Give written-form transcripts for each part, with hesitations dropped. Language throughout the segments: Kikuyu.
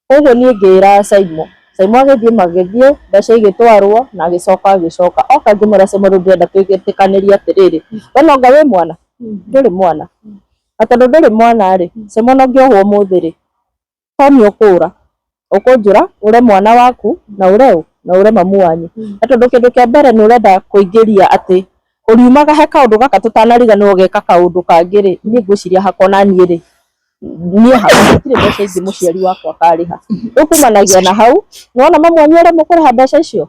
Koguo niĩ ngĩra Saimo, Saimo agĩthiĩ magĩthiĩ, mbeca igĩtwarwo na agĩcoka agĩcoka. Oka ngĩmwĩra Saimo rĩu ndĩrenda twĩtĩkanĩrie atĩrĩrĩ, we no anga wĩ mwana? Ndũrĩ mwana. Na tondũ ndũrĩ mwana rĩ, Saimo ona ũngĩohwo ũmũthĩ rĩ, to niĩ ũkũra, ũkũnjũra ũre mwana waku na ũre ũ? Na ũre mamu wanyu. Na tondũ kĩndũ kĩa mbere nĩ ũrenda kũingĩria atĩ ũriumaga he kaũndũ gaka tũtanariganĩrwo ũgeka kaũndũ kangĩ rĩ, niĩ ngwĩciria hakwa ona niĩ rĩ, niĩ hakwa gũtirĩ mbeca ingĩ mũciari wakwa akarĩha. Rĩu kumanagia na hau, nĩwona mamu wanyu aremwo kũrĩha mbeca icio,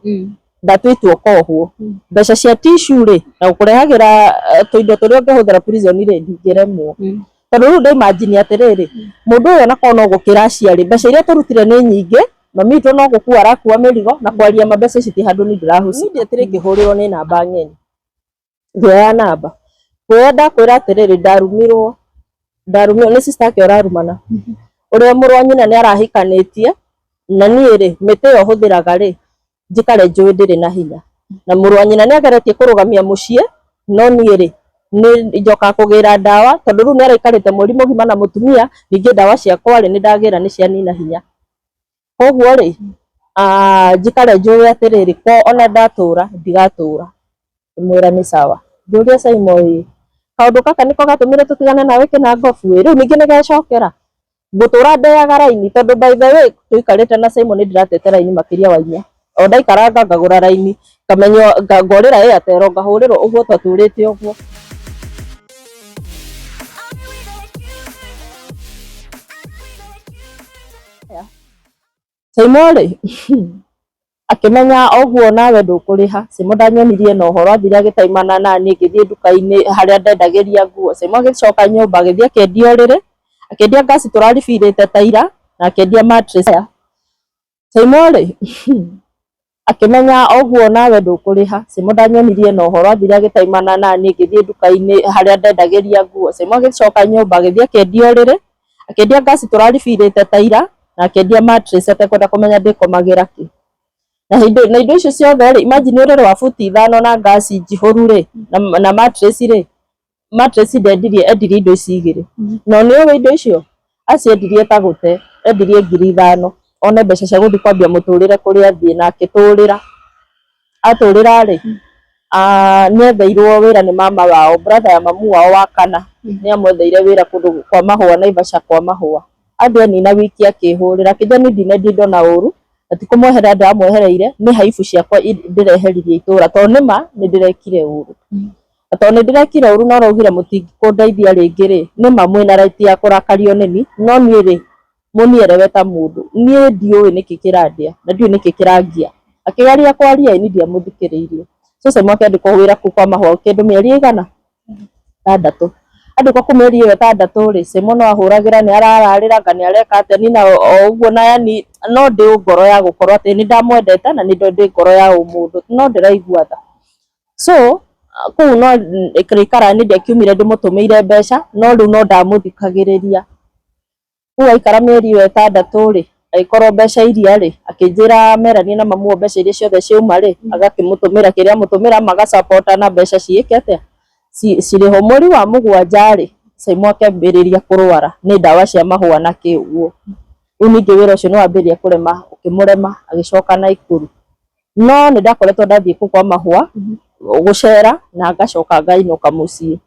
ndatua itua ũkohwo. Mbeca cia tissue rĩ, na gũkũrehagĩra tũindo tũrĩa ũngĩhũthĩra prison rĩ, ndingĩremwo. Tondũ rĩu nda imagine atĩrĩrĩ, mũndũ ũyũ ona korwo no gũkĩra aciarĩ, mbeca iria tũrutire nĩ nyingĩ, mami witũ no gũkua arakua mĩrigo, na kwaria ma mbeca ici ti handũ niĩ ndĩrahũcika. Immediately ngĩhũrĩrwo nĩ namba ng'eni. Ngĩoya namba kuoya ndakwĩra atĩrĩrĩ, ndarumirwo, ndarumirwo nĩ sister ake ũrarumana, ũrĩa mũrũ wa nyina nĩ arahikanĩtie, na niĩ rĩ, mĩtĩ ĩyo hũthĩraga rĩ, njikare njũĩ ndĩrĩ na hinya, na mũrũ wa nyina nĩ ageretie kũrũgamia mũciĩ, no niĩ rĩ, nĩ njokaga kũgĩra ndawa, tondũ rĩu nĩ araikarĩte mweri mũgima na mũtumia, ningĩ ndawa ciakwa rĩ, nĩ ndagĩra nĩ cianina hinya. Koguo rĩ, njikare njũĩ atĩrĩrĩ, ko ona ndatũra ndigatũra. Ngĩmwĩra nĩ sawa. Ngĩũria Saimo ĩ, kaũndũ gaka nĩko gatũmire tũtigane nawe Kĩnangobu ĩ, rĩu ningĩ nĩ gecokera? Ngũtũra ndeaga raini tondũ by the way tũikarĩte na Saimo nĩ ndĩratete raini makĩria wa inya. O ndaikaranga ngagũra raini, ngamenya ngorĩra Airtel ngahũrĩrwo ũguo twatũrĩte ũguo. Saimo rĩ, akĩmenya ũguo nawe ndũkũrĩha. Saimo ndanyonirie na ũhoro, athire agĩtaimana naniĩ ngĩthiĩ nduka-inĩ harĩa ndendagĩria nguo. Saimo agĩcoka nyũmba agĩthiĩ akĩendia ũrĩrĩ, akĩendia ngaci tũraribirĩte ta ira, na akĩendia mattress. Saimo rĩ, akĩmenya ũguo nawe ndũkũrĩha. Saimo ndanyonirie na ũhoro, athire agĩtaimana naniĩ ngĩthiĩ nduka-inĩ harĩa ndendagĩria nguo. Saimo agĩcoka nyũmba agĩthiĩ akĩendia ũrĩrĩ, akĩendia ngaci tũraribirĩte ta ira, na akĩendia mattress atekwenda kũmenya ndĩkomagĩra kĩ. Na indo na indo icio ciothe rĩ, imagine ũrĩrĩ wa buti ithano na ngaci njihũru rĩ, na mattress rĩ, mattress ndendirie, endirie indo ici igĩrĩ. No nĩ ũĩ indo icio aciendirie ta gũte, endirie 5,000 one mbeca cia gũthiĩ kwambia mũtũrĩre kũrĩa athiĩ na akĩtũrĩra. Atũrĩra rĩ, nĩ etheirwo wĩra nĩ mama wao, brother ya mamu wao wa kana nĩ amwetheire wĩra kũndũ kwa mahũa, Naivasha kwa mahũa. Athiĩ anina wiki akĩhũrĩra, akĩnjĩra niĩ ndinendia indo na ũru, na ti kũmweherera ndĩramwehereire, nĩ haibu ciakwa ndĩreheririe itũra, tondũ nĩma nĩ ndĩrekire ũru. Na tondũ nĩ ndĩrekire ũru na ũraugire mũtingĩkũndeithia rĩngĩ rĩ, nĩma mwĩna right ya kũrakario nĩni, no niĩ rĩ, mũnielewe ta mũndũ. Niĩ ndiũĩ nĩkĩ kĩrandĩa na ndiũĩ nĩkĩ kĩrangia. Akĩgeria kwaria ĩ niĩ ndiamũthikĩrĩirie. So Saimo akĩandĩkwo wĩra kũu kwa mahũa kĩndũ mĩeri ĩigana? Ĩtandatũ. Andĩkwo kũu mĩeri ĩyo ĩtandatũ rĩ, Saimo no ahũragĩra nĩ arararĩra anga nĩ areka atĩa, niĩ na o ũguo na yani no ndĩ ngoro ya gũkorwo atĩ nĩ ndamwendete na nĩ ndĩ ngoro ya ũmũndũ, no ndĩraigua tha. So kũu no rĩikara niĩ ndiakiumire ndĩmũtũmĩire mbeca, no rĩu no ndamũthikagĩrĩria. Rĩu aikara mĩeri ĩyo ĩtandatũ rĩ, agĩkorwo mbeca iria rĩ, akĩnjĩra meranie na mamu wao mbeca iria ciothe ciauma rĩ, agakĩmũtũmĩra kĩrĩa amũtũmĩra magasapotana mbeca ciĩke atĩa, cirĩhwo. Mweri wa mũgwanja rĩ, Saimo akĩambĩrĩria kũrwara nĩ ndawa cia mahũa na kĩ ũguo. Rĩu ningĩ wĩra ũcio nĩ wambĩrĩria kũrema, ũkĩmũrema agĩcoka Naikuru. No nĩ ndakoretwo ndathiĩ kũu kwa mahũa gũcera na ngacoka ngainũka mũciĩ.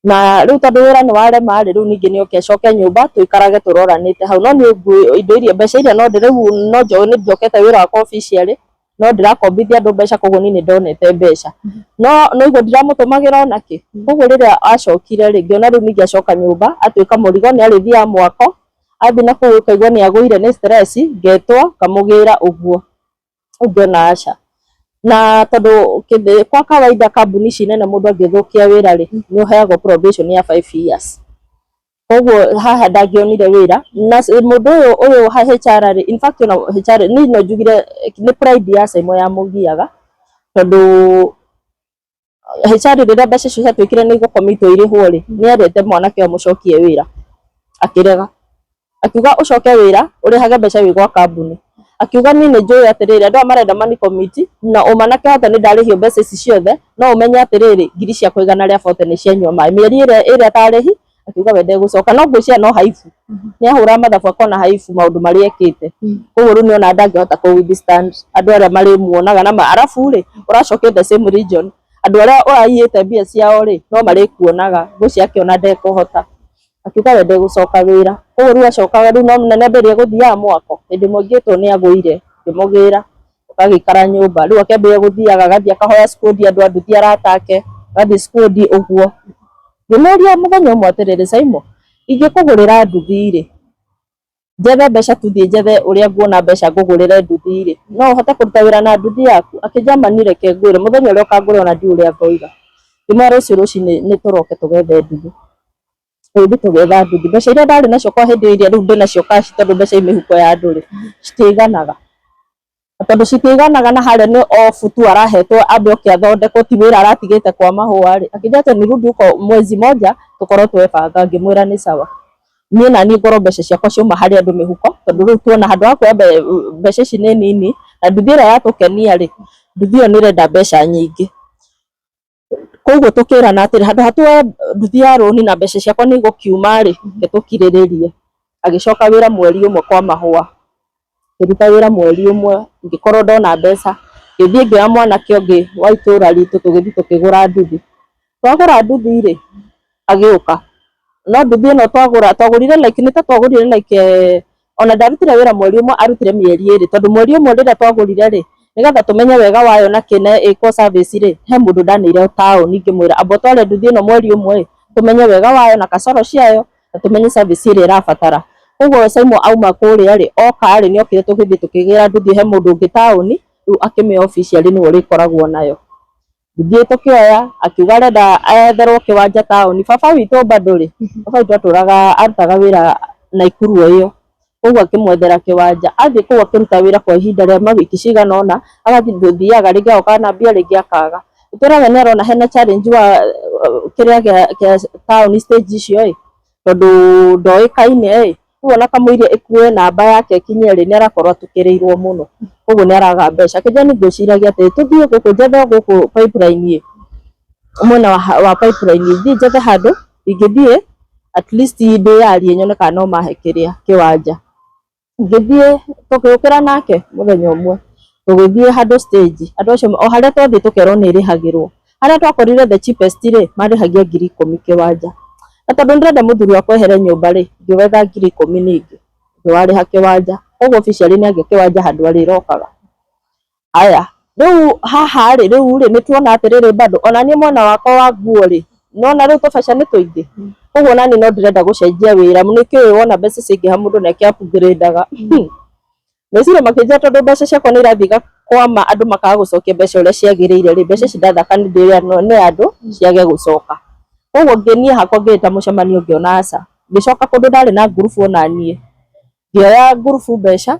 Na rĩu tondũ wĩra nĩ warema rĩ, rĩu ningĩ nĩ oke acoke nyũmba tũikarage tũroranĩte hau. No niĩ indo iria mbeca iria no rĩu no nĩ njokete wĩra wakwa officially, no ndĩrakombithia andũ mbeca koguo niĩ nĩ ndonete mbeca. No no ũguo ndiramũtũmagĩra ona kĩ. Koguo rĩrĩa acokire rĩ, ngĩona rĩu ningĩ acoka nyũmba atuĩka mũrigo, nĩ arĩthiaga mwako, athiĩ na kũu ũkaigua nĩ agũire nĩ stress, ngetwo ngamũgĩra ũguo. Rĩu ngĩona aca. Na tondũ kwa kawaida kambuni ici nene mũndũ angĩthũkia wĩra rĩ, nĩ ũheagwo probation ya 5 years. Koguo haha ndangĩonire wĩra na mũndũ ũyũ ũyũ HR rĩ, in fact ona HR niĩ no njugire nĩ pride ya Saimo yamũgiaga, tondũ HR rĩrĩa mbeca icio ciatuĩkire nĩ igũkomitwo irĩhwo rĩ, nĩ erĩte mwanake ũyũ amũcokie wĩra, akĩrega. Akiuga ũcoke wĩra ũrĩhage mbeca wĩ gwa kambuni. Akiuga niĩ nĩ njũĩ atĩrĩrĩ, andũ aya marenda money commit na ũma na kĩhoto nĩ ndarĩhio mbeca ici ciothe, no ũmenye atĩrĩrĩ, ngiri ciakwa 140 nĩ cianyua maĩ. Mĩeri ĩrĩa ĩrĩa atarĩhi, Akiuga we ndegũcoka, no ngwĩciria no haibu nĩ ahũra mathabu akona haibu maũndũ marĩa ekĩte. Koguo rĩu nĩona ndangĩhota kũ withstand andũ arĩa marĩmuonaga na arabu rĩ, ũracokete same region, andũ arĩa ũraiyĩte mbia ciao rĩ, no marĩkuonaga. Ngwĩciria akĩona ndekũhota, akiuga we ndegũcoka wĩra. Koguo rĩu acokaga rĩu no nĩambĩrĩria gũthiaga mwako. Hĩndĩ ĩmwe ngĩtwo nĩ agũire, ngĩmũgĩra agĩikara nyũmba. Rĩu akĩambĩrĩria gũthiaga, agathiĩ akahoya squad, andũ a nduthi arata ake, agathiĩ squad ũguo. Ngĩmũria mũthenya ũmwe atĩrĩrĩ, Saimo, ingĩkũgũrĩra nduthi rĩ, njethe mbeca tuthiĩ njethe ũrĩa nguona mbeca ngũgũrĩre nduthi rĩ, no ũhote kũruta wĩra na nduthi yaku? Akĩnjama ni reke ngwĩre, mũthenya ũrĩa ũkangũrĩra ona ndiũĩ ũrĩa ngoiga. Ngĩmwĩra rũciũ rũcinĩ nĩ tũroke tũgethe nduthi. Tũgĩthiĩ tũgĩetha nduthi. Mbeca iria ndarĩ nacio kwa hĩndĩ ĩrĩa rĩu ndĩnacio cash, tondũ mbeca i mĩhuko ya andũ rĩ, citiiganaga. Na tondũ citiiganaga na harĩa nĩ off tu arahetwo ambe oke athondekwo, ti wĩra aratigĩte kwa mahũa rĩ, akĩnjĩra atĩ nirudi huko mwezi moja tukorwo twebanga. Ngĩmwĩra nĩ sawa. Niĩ naniĩ ngorwo mbeca ciakwa ciauma harĩ andũ mĩhuko, tondũ rĩu tuona handũ ha kuoya mbeca ici nĩ nini, na nduthi ĩrĩa yatũkenia rĩ, nduthi ĩyo nĩ ĩrenda mbeca nyingĩ. Koguo tũkĩrana atĩrĩ, handũ ha tuoe nduthi ya rũni na mbeca ciakwa nĩ igũkiuma rĩ, reke tũkirĩrĩrie. Agĩcoka wĩra mweri ũmwe kwa mahũa, ngĩruta wĩra mweri ũmwe, ngĩkorwo ndona mbeca, ngĩthiĩ ngĩoya mwanake ũngĩ wa itũra ritũ, tũgĩthiĩ tũkĩgũra nduthi. Twagũra nduthi rĩ, agĩũka. No nduthi ĩno twagũra, twagũrire like, nĩ ta twagũrire like, ona ndarutire wĩra mweri ũmwe, arutire mĩeri ĩrĩ, tondũ mweri ũmwe rĩrĩa twagũrire rĩ, nĩgetha tũmenye wega wayo na kĩ na ĩkwo service rĩ, he mũndũ ndaneire taũni ngĩmwĩra amba ũtware nduthi ĩno mweri ũmwe ĩ, tũmenye wega wayo na kasoro ciayo, na tũmenye service ĩrĩa ĩrabatara. Koguo Saimo auma kũrĩa rĩ, oka rĩ, nĩokire tũgĩthiĩ tũkĩgĩra nduthi he mũndũ ũngĩ taũni, rĩu akĩmĩoya officially nĩwe ũrĩkoragwo nayo. Nduthi tũkĩoya, akiuga arenda etherwo kĩwanja taũni. Baba witũ bado rĩ, baba witũ atũraga, arutaga wĩra Naikuru o ĩyo, koguo akĩmwethera kĩwanja. Athiĩ kũu akĩruta wĩra kwa ihinda rĩa mawiki cigana ũna, agathiĩ gũthiaga rĩngĩ agoka na mbia rĩngĩ akaga. Tũraga nĩ arona hena challenge wa kĩrĩa gĩa taũni stage icio ĩ, tondũ ndoĩkaine ĩ, rĩu ona kamũiria ĩkue namba yake ĩkinye rĩ, nĩ arakorwo atukĩrĩirwo mũno, koguo nĩ araga mbeca. Akĩnjĩra niĩ ngwĩciragia atĩrĩ, tũthiĩ gũkũ njethe gũkũ Pipeline ĩ, mwena wa Pipeline, thiĩ njethe handũ ingĩthiĩ at least ndĩyarie nyone kana no mahe kĩrĩa kĩwanja. Ngĩthiĩ tũgĩũkĩra nake mũthenya ũmwe, tũgĩthiĩ handũ stage, andũ acio o harĩa twathiĩ tũkerwo nĩ ĩrĩhagĩrwo. Harĩa twakorire the cheapest rĩ, marĩhagia 10,000 kĩwanja. Na tondũ ndĩrenda mũthuri wakwa ehere nyũmba rĩ, ngĩwetha 10,000 ningĩ, ngĩwarĩha kĩwanja. Koguo officially nĩ agĩa kĩwanja handũ arĩrokaga. Aya, rĩu haha rĩ, rĩu rĩ, nĩ tuona atĩrĩrĩ bado, ona niĩ mwena wakwa wa nguo rĩ, nĩwona rĩu tũbeca nĩ tũingĩ. Koguo nani no ndĩrenda gũcenjia wĩra, nĩkĩũĩ wona mbeca ciaingĩha mũndũ nĩakĩ upgrade-aga. Meciria makĩnjĩra tondũ mbeca ciakwa nĩ irathiĩ igakwama andũ makaga gũcokia mbeca ũrĩa ciagĩrĩire rĩ, mbeca ici ndathaka nĩ ndĩrĩa nĩ andũ ciage gũcoka. Koguo ngĩniĩ hakwa ngĩĩta mũcemanio ngĩona aca. Ngĩcoka kũndũ ndarĩ na ngurubu ona niĩ, ngĩoya ngurubu mbeca,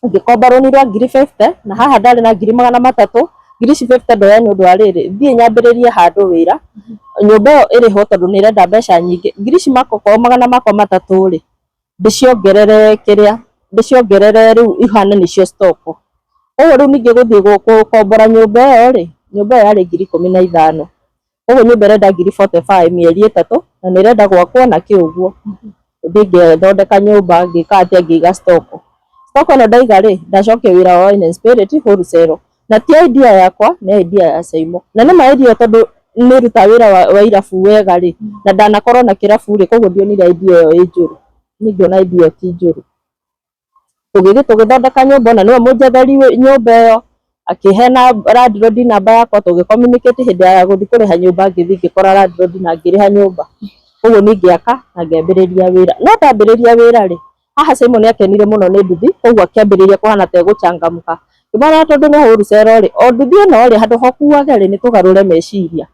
ngĩkomba rũni rwa 50,000, na haha ndarĩ na 300,000. Ngiri ici 50 ndoya nĩ ũndũ wa rĩrĩ, thiĩ nyambĩrĩrie handũ wĩra, nyũmba ĩyo ĩrĩhwo tondũ nĩ ĩrenda mbeca nyingĩ. Ngiri ici makorwo 300 rĩ, ndĩciongerere kĩrĩa, ndĩciongerere rĩu ihane nĩcio stock. Koguo rĩu ningĩ gũthiĩ gũkombora nyũmba ĩyo rĩ, nyũmba ĩyo yarĩ 15,000. Koguo nyũmba ĩrenda 45,000 mĩeri 3, na nĩ ĩrenda gwakwo na kĩ ũguo. Ngĩthiĩ ngĩthondeka nyũmba, ngĩka atĩa, ngĩiga stock. Stock ĩno ndaiga rĩ, ndacokia wĩra wa Wine and Spirit wholesale. Na ti idea yakwa, nĩ idea ya Saimo. Na nĩ ma idea tondũ nĩ rutaga wĩra wa irabu wega rĩ, na ndanakorwo na kĩrabu rĩ, koguo ndionire idea ĩyo ĩ njũru. Niĩ ngĩona idea ĩyo ti njũru. Tũgĩthiĩ tũgĩthondeka nyũmba, na nĩwe mũnjetheri nyũmba ĩyo, akĩhe na landlord namba yakwa, tũgĩ communicate hĩndĩ ya gũthiĩ kũrĩha nyũmba, ngĩthiĩ ngĩkora landlord na ngĩrĩha nyũmba. Koguo niĩ ngĩaka na ngĩambĩrĩria wĩra. No ndambĩrĩria wĩra rĩ, haha Simon nĩ akenire mũno nĩ nduthi, koguo akĩambĩrĩria kũhana ta egũcangamũka. Ngĩmwĩra tondũ nĩ wholesale rĩ, o nduthi ĩno rĩ, handũ ha ũkuage rĩ, nĩ tũgarũre meciria.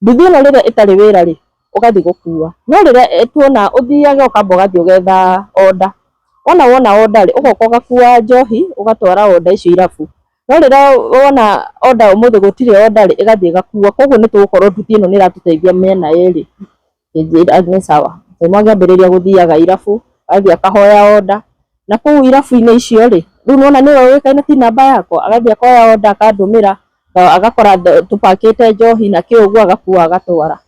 Nduthi ĩno rĩrĩa ĩtarĩ wĩra rĩ, ũgathiĩ gũkua. No rĩrĩa tuona ũthiage ũkamba ũgathiĩ ũgetha order. Wona wona order rĩ, ũgoka ũgakua njohi ũgatwara order icio irabu. No rĩrĩa wona order ũmũthĩ gũtirĩ order rĩ, ĩgathiĩ ĩgakuo. Koguo nĩ tũgũkorwo nduthi ĩno nĩ ĩratũteithia mĩena ĩrĩ. Ngĩnjĩra nĩ sawa. Simon akĩambĩrĩria gũthiaga irabu, agathiĩ akahoya order. Na kũu irabu-inĩ icio rĩ, rĩu nĩwona nĩwe ũĩkaine ti namba yakwa, agathiĩ akoya order akandũmĩra, agakora tũpakĩte njohi na kĩ ũguo agakua agatwara.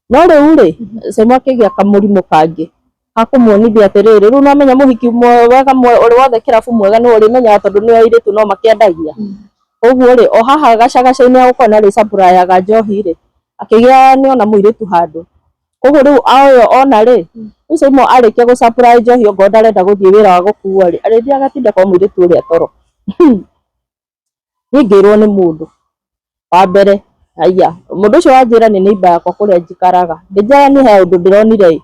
No rĩu rĩ, Saimo akĩgĩa kamũrimũ kangĩ gakũmuonithia atĩrĩrĩ, rĩu nĩwamenya mũhiki wega ũrĩ wothe kĩrabu mwega nĩwe ũrĩmenyaga tondũ nĩo airĩtu no makĩendagia. Koguo rĩ, o haha gacagaca-inĩ hagũkorwo nĩ arĩ njohi rĩ, akĩgĩa nĩona mũirĩtu handũ. Koguo rĩu ũyũ ona rĩ, rĩu Saimo arĩkia gũ supply njohi okorwo ndarenda gũthiĩ wĩra wa gũkua rĩ, arĩthiaga agatinda kwa mũirĩtu ũrĩa toro. Niĩ ngĩrwo nĩ mũndũ wa mbere, haiya, mũndũ ũcio wanjĩra nĩ neighbour yakwa kũrĩa njikaraga, ngĩnjĩra niĩ he ũndũ ndĩronire ĩ,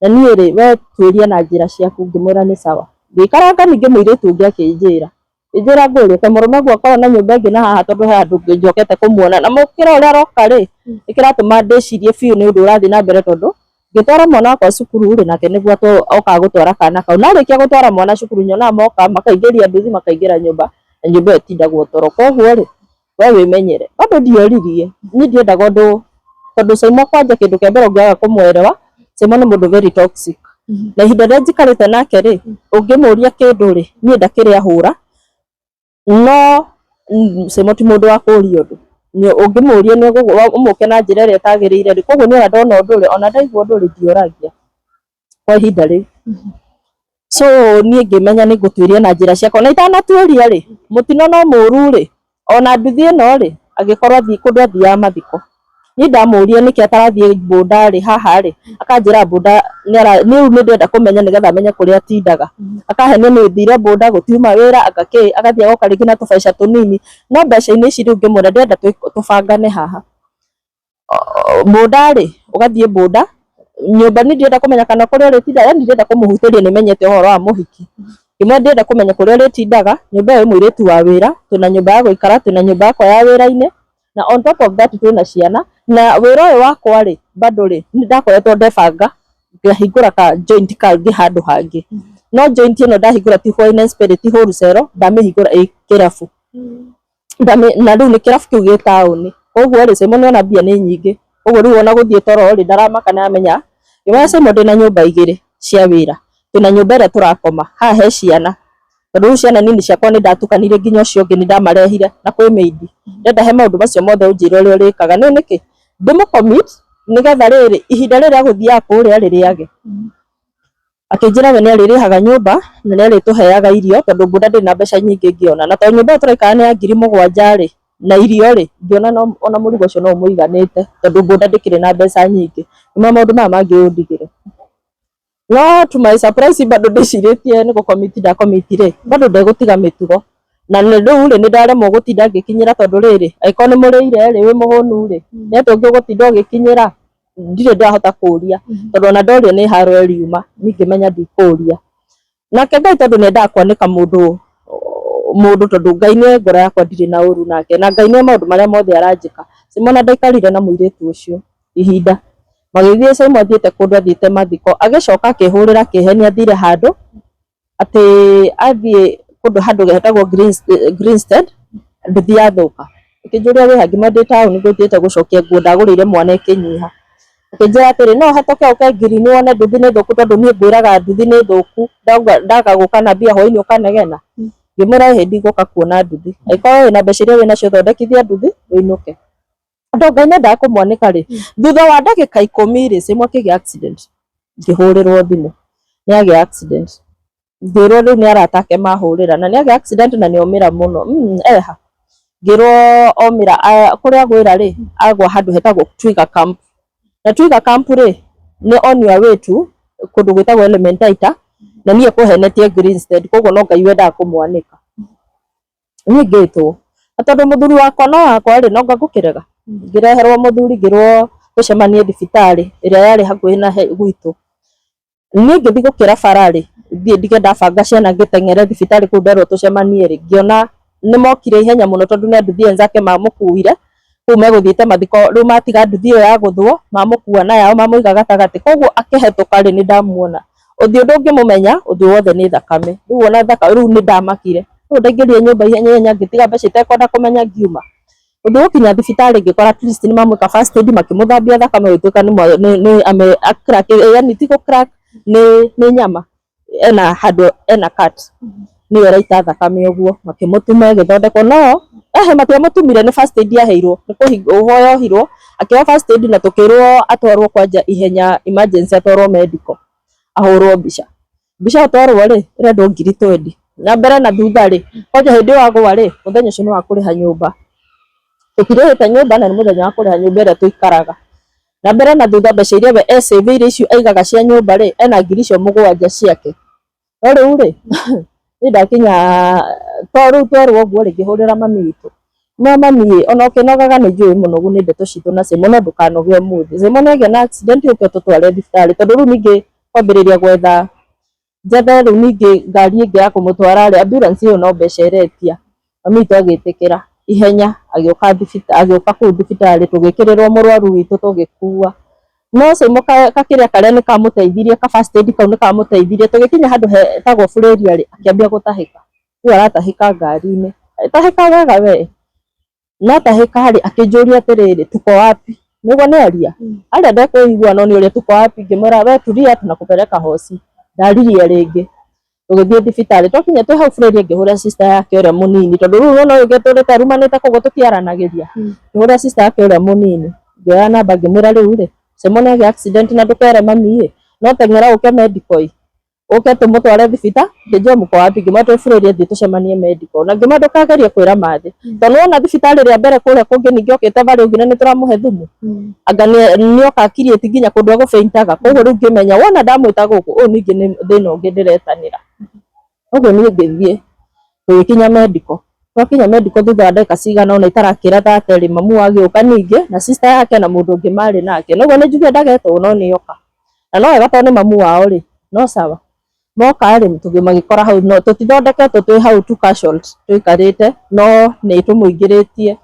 na niĩ rĩ, we tuĩria na njĩra ciaku, ngĩmwĩra nĩ sawa. Ngĩikaranga ningĩ mũirĩtu ũngĩ akĩnjĩra, akĩnjĩra ngũrie kaĩ mũrũme akoragwo na nyũmba ĩngĩ na haha tondũ he handũ njokete kũmuona, na mũkĩra ũrĩa aroka rĩ, nĩ kĩratũma ndĩcirie biũ nĩ ũndũ ũrathiĩ na mbere tondũ ngĩtwara mwana wakwa cukuru rĩ, nake nĩguo okaga gũtwara kana kau, na arĩkia gũtwara mwana cukuru nyonaga moka makaingĩria nduthi makaingĩra nyũmba, na nyũmba ĩyo ĩtindagwo toro, koguo rĩ, we wĩmenyere. Bado ndioririe, niĩ ndiendaga ũndũ, tondũ Saimo kwanja kĩndũ kĩa mbere ũngĩaga kũmwelewa, Saimo nĩ mũndũ very toxic. Na ihinda rĩrĩa njikarĩte nake rĩ, ũngĩmũria kĩndũ rĩ, niĩ ndakĩrĩ ahũra, no Saimo ti mũndũ wa kũũria ũndũ. Ũngĩmũria nĩ ũmũke na njĩra ĩrĩa ĩtagĩrĩire rĩ, koguo niĩ ona ndona ũndũ rĩ, ona ndaigua ũndũ rĩ, ndioragia kwa ihinda rĩu. So niĩ ngĩmenya nĩ ngũtuĩria na njĩra ciakwa, na itanatuĩria rĩ, mũtino no mũru rĩ, ona nduthi ĩno rĩ, agĩkorwo athiĩ kũndũ athiaga mathiko. Niĩ ndamũria nĩkĩ atarathiĩ boda rĩ, haha rĩ, akanjĩra boda rĩu nĩ ndĩrenda kũmenya nĩgetha menye kũrĩa atindaga. Akahenia nĩ thire boda gũtiuma wĩra, anga kĩ, agathiĩ agoka rĩngĩ na tũbeca tũnini. No mbeca-inĩ ici rĩu ngĩmwĩra ndĩrenda tũbangane haha. Boda rĩ, ũgathiĩ boda, nyũmba niĩ ndirenda kũmenya kana kũrĩa ũrĩtinda, yani ndirenda kũmũhutĩria nĩ menyete ũhoro wa mũhiki. Ngĩmwĩra ndĩrenda kũmenya kũrĩa ũrĩtindaga, nyũmba ĩyo ĩ mũirĩtu wa wĩra, twĩna nyũmba ya gũikara, twĩna nyũmba yakwa ya wĩra-inĩ, na on top of that twĩna ciana, na wĩra ũyũ wakwa rĩ, bado rĩ, nĩ ndakoretwo ndebanga ngahingũra ka joint kangĩ handũ hangĩ. No joint ĩno ndahingũra ti wine and spirit, ti wholesale, ndamĩhingũra ĩ kĩrabu. Na rĩu nĩ kĩrabu kĩu gĩ taũni. Koguo rĩ, Saimo nĩona mbia nĩ nyingĩ. Koguo rĩu ona gũthiĩ toro rĩ, ndaramaka nĩaramenya. Ngĩmwĩra Saimo ndĩna nyũmba igĩrĩ cia wĩra. Twĩna nyũmba ĩrĩa tũrakoma, haha he ciana. Tondũ rĩu ciana nini ciakwa nĩ ndatukanirie nginya ũcio ũngĩ nĩ ndamarehire na kwĩ maid. Ndĩrenda he maũndũ macio mothe ũnjĩre ũrĩa ũrĩkaga. Nĩ nĩkĩ? Ndĩmũ commit nĩgetha rĩrĩ, ihinda rĩrĩ agũthiaga kũrĩa rĩ rĩage. Akĩnjĩra we nĩ arĩrĩhaga nyũmba na nĩ arĩtũheaga irio tondũ boda ndĩrĩ na mbeca nyingĩ ingĩona. Na tondũ nyũmba ĩyo tũraikara nĩ ya 7,000 rĩ, na irio rĩ, ngĩona ona mũrigo ũcio no ũmũiganĩte tondũ boda ndĩkĩrĩ na mbeca nyingĩ. Ngĩmwĩra maũndũ maya mangĩ ũndigĩre. No to my surprise bado ndĩcirĩtie nĩ gũ commit nda commit rĩ, bado ndegũtiga mĩtugo. Na rĩu rĩ, nĩ ndaremwo gũtinda ngĩkinyĩra tondũ rĩrĩ, angĩkorwo nĩ mũrĩire rĩ, wĩ mũhũnu rĩ, nĩ atĩa ũngĩ ũgũtinda ũgĩkinyĩra? Ndirĩ ndahota kũria tondũ ona ndoria nĩ haro ĩriuma, niĩ ngĩmenya ndikũria. Nake Ngai tondũ nĩ endaga kwanĩka mũndũ mũndũ tondũ Ngai nĩoĩ ngoro yakwa ndirĩ na ũru nake, na Ngai nĩoĩ maũndũ marĩa mothe aranjĩka. Saimo ona ndaikarire na mũirĩtu ũcio ihinda. Magĩthiĩ Saimo athiĩte kũndũ athiĩte mathiko, agĩcoka akĩhũrĩra akĩhenia athire handũ, atĩ athiĩ kũndũ handũ hetagwo Greenstead, nduthi yathũka. Akĩnjũria wĩha, ngĩmwĩra ndĩ taũni ngũthiĩte gũcokia nguo ndagũrĩire mwana ĩkĩnyiha. Akĩnjĩra atĩrĩ, no ũhetũke ũke Green wone nduthi nĩ thũku tondũ niĩ ngwĩraga nduthi nĩ thũku, ndaga gũka na mbia hwainĩ ũkanegena. Ngĩmwĩra ĩhĩ ndigũka kuona nduthi, angĩkorwo wĩna mbeca iria wĩnacio thondekithia nduthi ũinũke. Tondũ Ngai nĩendaga kũmwanĩka rĩ, thutha wa ndagĩka 10 rĩ, Saimo akĩgĩa accident. Ngĩhũrĩrwo thimũ, nĩ agĩa accident. Ngĩrwo rĩu nĩ arata ake mahũrĩra, na nĩ agĩa accident na nĩ omĩra mũno. Eha. Ngĩrwo omĩra, kũrĩa agwĩra rĩ, agwa handũ hetagwo Twiga Camp. Na Twiga Camp rĩ, nĩ on your way to kũndũ gwĩtagwo Elementaita, na niĩ kũhenetie Greenstead, koguo no Ngai wendaga kũmwanĩka. Niĩ ngĩtwo, na tondũ mũthuri wakwa no wakwa rĩ, no anga ngũkĩrega. Ngĩreherwo mũthuri ngĩrwo tũcemanie thibitarĩ ĩrĩa yarĩ hakuhĩ na gwitũ. Niĩ ngĩthiĩ gũkĩra bara rĩ, thiĩ ndige ndabanga ciana ngĩteng'ere thibitarĩ kũu nderwo tũcemanie rĩ, ngĩona nĩ mokire ihenya mũno tondũ nĩ nduthi enzake mamũkuire, kũu megũthiĩte mathiko, rĩu matiga nduthi ĩyo yagũthwo, mamũkua na yao mamũiga gatagatĩ, koguo akĩhetũka rĩ, nĩ ndamuona. Ũthiũ ndũngĩmũmenya, ũthiũ wothe nĩ thakame. Rĩu ona thakame, rĩu nĩ ndamakire. Rĩu ndaingĩrire nyũmba ihenya ihenya ngĩtiga mbeca itekwenda kũmenya ngiuma. Ũndũ gũkinya thibitarĩ ngĩkora at least nĩ mamwĩka first aid makĩmũthambia thakame gũtuĩka nĩ ame crack, yani ti gũ crack nĩ nyama ena handũ ena cut nĩyo ĩraita thakame ũguo, makĩmũtuma ĩgĩthondekwo no Ehe, matiamũtumire, nĩ first aid aheirwo, nĩ kũhoya ohirwo, akĩoya first aid na tũkĩrwo atwarwo kwanja ihenya emergency, atwarwo medical ahũrwo mbica. Mbica atwarwo rĩ, ĩrendwo 20,000 na mbere na thutha rĩ, kwanja hĩndĩ ĩyo agwa rĩ, mũthenya ũcio nĩ wa kũrĩha nyũmba, tũtirĩhĩte nyũmba na nĩ mũthenya wa kũrĩha nyũmba ĩrĩa tũikaraga. Na mbere na thutha mbeca iria we esavĩire icio aigaga cia nyũmba rĩ, ena 7,000 ciake. No rĩu rĩ, niĩ ndakinya to rĩu twerwo ũguo rĩ, ngĩhũrĩra mami witũ. No mami ĩ, ona ũkĩnogaga nĩ njũĩ mũnogu nĩ ndeto citũ na Simon, no ndũkanoge ũmũthĩ. Simon agĩa na accident ũke ũtũtware thibitarĩ, tondũ rĩu ningĩ kwambĩrĩria gwetha njethe rĩu ningĩ ngari ĩngĩ ya kũmũtwara rĩ, ambulance ĩyo no mbeca ĩretia. Mami witũ agĩtĩkĩra ihenya, agĩũka thibitarĩ, agĩũka kũu thibitarĩ, tũgĩkĩrĩrwo mũrwaru witũ tũgĩkua. No Simon kakĩrĩa karĩa nĩ kamũteithirie, ka first aid kau nĩ kamũteithirie. Tũgĩkinya handũ hetagwo Bureria rĩ, akĩambia gũtahĩka. Rĩu aratahĩka ngari-inĩ, tahĩka wega we. Na tahĩka rĩ, akĩnjũria atĩrĩrĩ, tuko wapi? Nĩguo nĩ aria aria ndekũigua, no nĩ ũrĩa tuko wapi. Ngĩmwĩra we tulia, tunakupeleka hosi. Ndaririe rĩngĩ, tũgĩthiĩ thibitarĩ. Twakinya twĩ hau Bureria, ngĩhũrĩra sister yake ũrĩa mũnini, tondũ rĩu nĩwona ũyũ ũngĩ atũrĩte arumanĩte, koguo tũtiaranagĩria. Ngĩhũrĩra sister yake ũrĩa mũnini, ngĩoya namba, ngĩmwĩra rĩu rĩ, Simon agĩa accident na ndũkere mami ĩ, no teng'era ũke medical ĩ, ũke tũmũtware thibita. Ngĩnjĩra mũko wapi? Ngĩmwĩra twĩ Bureria, thiĩ tũcemanie medical. Na ngĩmwĩra ndũkagerie kwĩra mathĩ, tondũ nĩwona thibitarĩ rĩa mbere kũrĩa kũngĩ ningĩ okĩte barĩ ũngĩ na nĩtũramũhe thumu, anga nĩoka akirĩti nginya kũndũ egũbeintaga. Koguo rĩu ngĩmenya wona ndamwĩta gũkũ, ũyũ ningĩ nĩ thĩna ũngĩ ndĩretanĩra. Ũguo niĩ ngĩthiĩ, tũgĩkinya medical. Twakinya medical, thutha wa ndagĩka cigana ũna itarakĩra 30 rĩ, mamu agĩũka ningĩ na sister yake na mũndũ ũngĩ marĩ nake. Noguo nĩ njuge ndagetwo, no nĩoka na no wega tondũ nĩ mamu wao rĩ, no sawa. Moka rĩ, magĩkora hau no tũtithondeketwo, twĩ hau tu casualty tũikarĩte, no nĩ tũmũingĩrĩtie.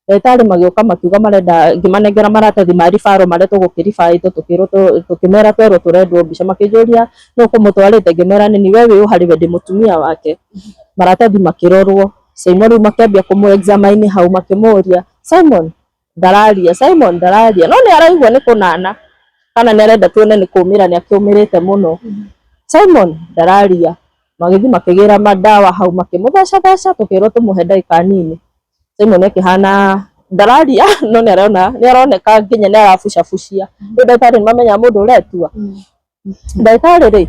Ndagĩtarĩ magĩũka makiuga marenda, ngĩmanengera maratathi ma referral marĩa tũgũkĩribaĩtwo, tũkĩrwo, tũkĩmera twerwo tũrendwo mbica. Makĩnjũria nũ ũkũmũtwarĩte, ngĩmera nĩ we wĩ ũ harĩ we, ndĩ mũtumia wake. Maratathi makĩrorwo. Simon rĩu makĩambia kũmũ examine hau, makĩmũria Simon ndararia, Simon ndararia, no nĩ araigua nĩ kũnana kana nĩ arenda tuone nĩ kũmĩra, nĩ akĩũmĩrĩte mũno. Simon ndararia. Magĩthiĩ makĩgĩra madawa hau, makĩmũtheca theca, tũkĩrwo tũmũhe ndagĩka nini. Simon akĩhana ndararia, no nĩ arona, nĩ aroneka nginya nĩ arabucabucia. Rĩu ndagĩtarĩ nĩ mamenya mũndũ ũretua. Ndagĩtarĩ rĩ,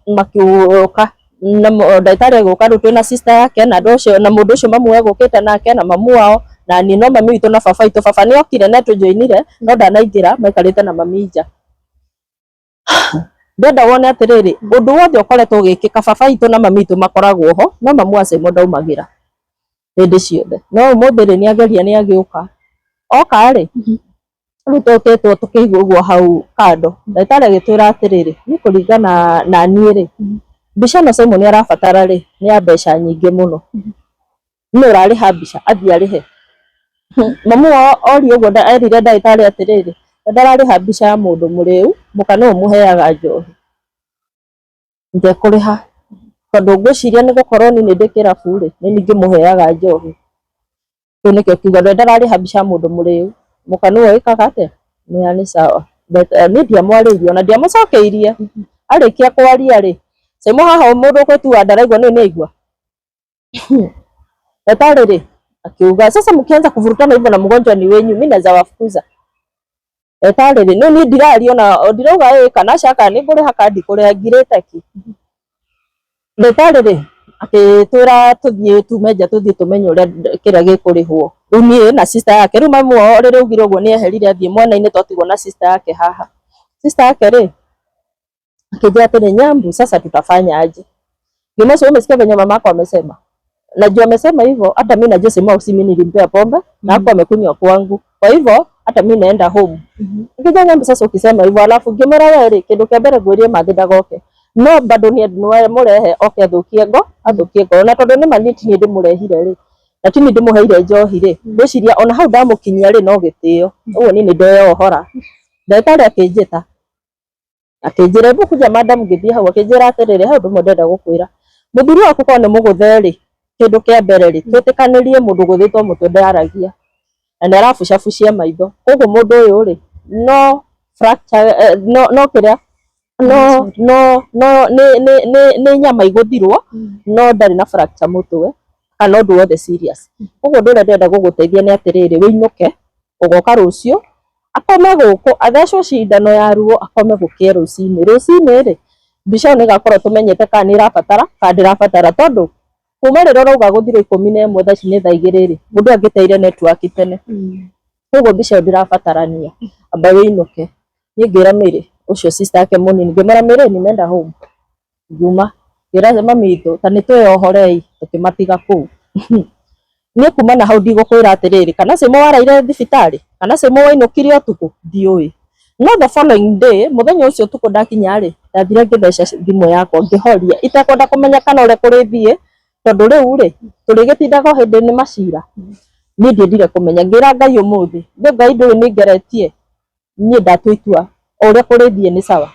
makĩũka na ndagĩtarĩ agĩũka rĩu twĩna sister yake na andũ acio na mũndũ ũcio mamu egũkĩte nake na mamu wao na niĩ, no mami witũ na baba witũ. Baba nĩ okire na tũjoinire, no ndanaingĩra, maikarĩte na mami nja. Ndĩrenda wone atĩrĩrĩ, ũndũ wothe ũkoretwo ũgĩkĩka, baba witũ na mami witũ makoragwo ho, no mamu wa Simon ndaumagĩra hĩndĩ ciothe. No ũmũthĩ rĩ, nĩ ageria, nĩ agĩũka. Oka rĩ, rĩu tũkĩtwo tũkĩigwo ũguo hau kando, ndagĩtarĩ agĩtwĩra atĩrĩrĩ, niĩ kũringana na niĩ rĩ, mbica ĩno Simon arabatara rĩ, nĩ ya mbeca nyingĩ mũno. Nĩ ũrarĩha mbica, athiĩ arĩhe. Mamu wao oria ũguo, erire ndagĩtarĩ atĩrĩrĩ, we ndararĩha mbica ya mũndũ mũrĩu, mũka nĩwe ũmũheaga njohi, ndekũrĩha, tondũ ngwĩciria nĩ gũkorwo niĩ nĩ ndĩ kĩrabu rĩ, nĩ niĩ ngĩmũheaga njohi. Kĩu nĩkĩo kiuga we ndararĩha mbica ya mũndũ mũrĩu, mũka nĩwe wĩkaga atĩa. Nĩ sawa. Niĩ ndiamwarĩirie ona ndiamũcokeirie. Arĩkia kwaria rĩ, Simon haha mũndũ ũgwĩtua ndaraigua, nĩ aigua. Daktari rĩ akiuga, sasa mkianza kuvurutana hivyo na mgonjwa ni wenyu, mimi naweza wafukuza. Daktari rĩ, no niĩ ndiraria ona ndirauga ĩ kana aca, kana nĩ ngũrĩha kana ndikũrĩha, ngirĩte ki. Ndagĩtarĩ rĩ akĩtwĩra tũthiĩ tume nja, tũthiĩ tũmenye ũrĩa kĩrĩa gĩkũrĩhwo. Rĩu niĩ na sister yake, rĩu mamu wao rĩrĩa augire ũguo nĩ eherire athiĩ mwena-inĩ, twatigwo na sister yake haha. Sister yake rĩ akĩnjĩra atĩrĩ, Nyambu, sasa tutafanya aje? Ngĩmwĩra, umesikia venye mamako amesema? Najua amesema hivyo, hata mimi najua sema si mimi nilimpea pombe na hapo amekunywa kwangu. Kwa hivyo hata mimi naenda home. Ngĩnjĩra, Nyambu, sasa ukisema hivyo, alafu ngĩmwĩra we rĩ, kĩndũ kĩa mbere ngwĩrie mathĩ ndagoke. No bado nĩ mũrehe oke athũkie ngo, athũkie ngoro, na tondũ nĩ ma niĩ ti niĩ ndĩmũrehire rĩ, na ti niĩ ndĩmũheire njohi rĩ, ngwĩciria ona hau ndamũkinyia rĩ, no gĩtĩo. Ũguo niĩ nĩ ndeyohora. Ndagĩtarĩ akĩnjĩta akĩnjĩra, hebu kuja madam. Ngĩthiĩ hau, akĩnjĩra atĩrĩrĩ, he ũndũ ũmwe ndĩrenda gũkwĩra. Mũthuri waku korwo nĩ mũgũthe rĩ, kĩndũ kĩa mbere rĩ, twĩtĩkanĩrie mũndũ ũgũthĩtwo mũtwe ndaragia na nĩ arabucabucia maitho. Koguo mũndũ ũyũ rĩ, no fracture, no no kĩrĩa no no no nĩ nĩ nĩ nĩ nyama igũthirwo, no ndarĩ na fracture mũtwe. Kana ũndũ wothe serious. Koguo ũndũ ũrĩa ndĩrenda gũgũteithia nĩ atĩrĩrĩ, wĩinũke, ũgoka rũciũ, akome gũkũ, athecwo cindano ya ruo, akome gũkĩe rũcinĩ. Rũcinĩ rĩ, mbica ĩyo nĩ ĩgakorwo tũmenyete kana nĩ ĩrabatara kana ndĩrabatara, tondũ kuma rĩrĩa ũrauga gũthirwo 11 thaa ici nĩ thaa 2 rĩ, mũndũ angĩteire network tene. Koguo mbica ĩyo ndĩrabatarania, amba wĩinũke. Niĩ ngĩra Mary, ũcio sister yake mũnini, ngĩmwĩra Mary, nimeenda home. Ngiuma, ngĩra mami witũ ta nĩ twĩyohorei, tũkĩmatiga kũu. Niĩ kuma na hau ndigũkwĩra atĩrĩrĩ, kana Simo waraire thibitarĩ, kana Simo wainũkire ũtukũ, ndiũĩ. No the following day, mũthenya ũcio ũtukũ ndakinya rĩ, ndathire ngĩtheca thimũ yakwa ngĩhoria, itekwenda kũmenya kana ũrĩa kũrĩthiĩ, tondũ rĩu rĩ, tũrĩgĩtindaga o hĩndĩ nĩ macira. Niĩ ndiendire kũmenya, ngĩra Ngai ũmũthĩ, nĩ Ngai ndũĩ nĩ ngeretie, niĩ ndatua itua, o ũrĩa kũrĩthiĩ nĩ sawa.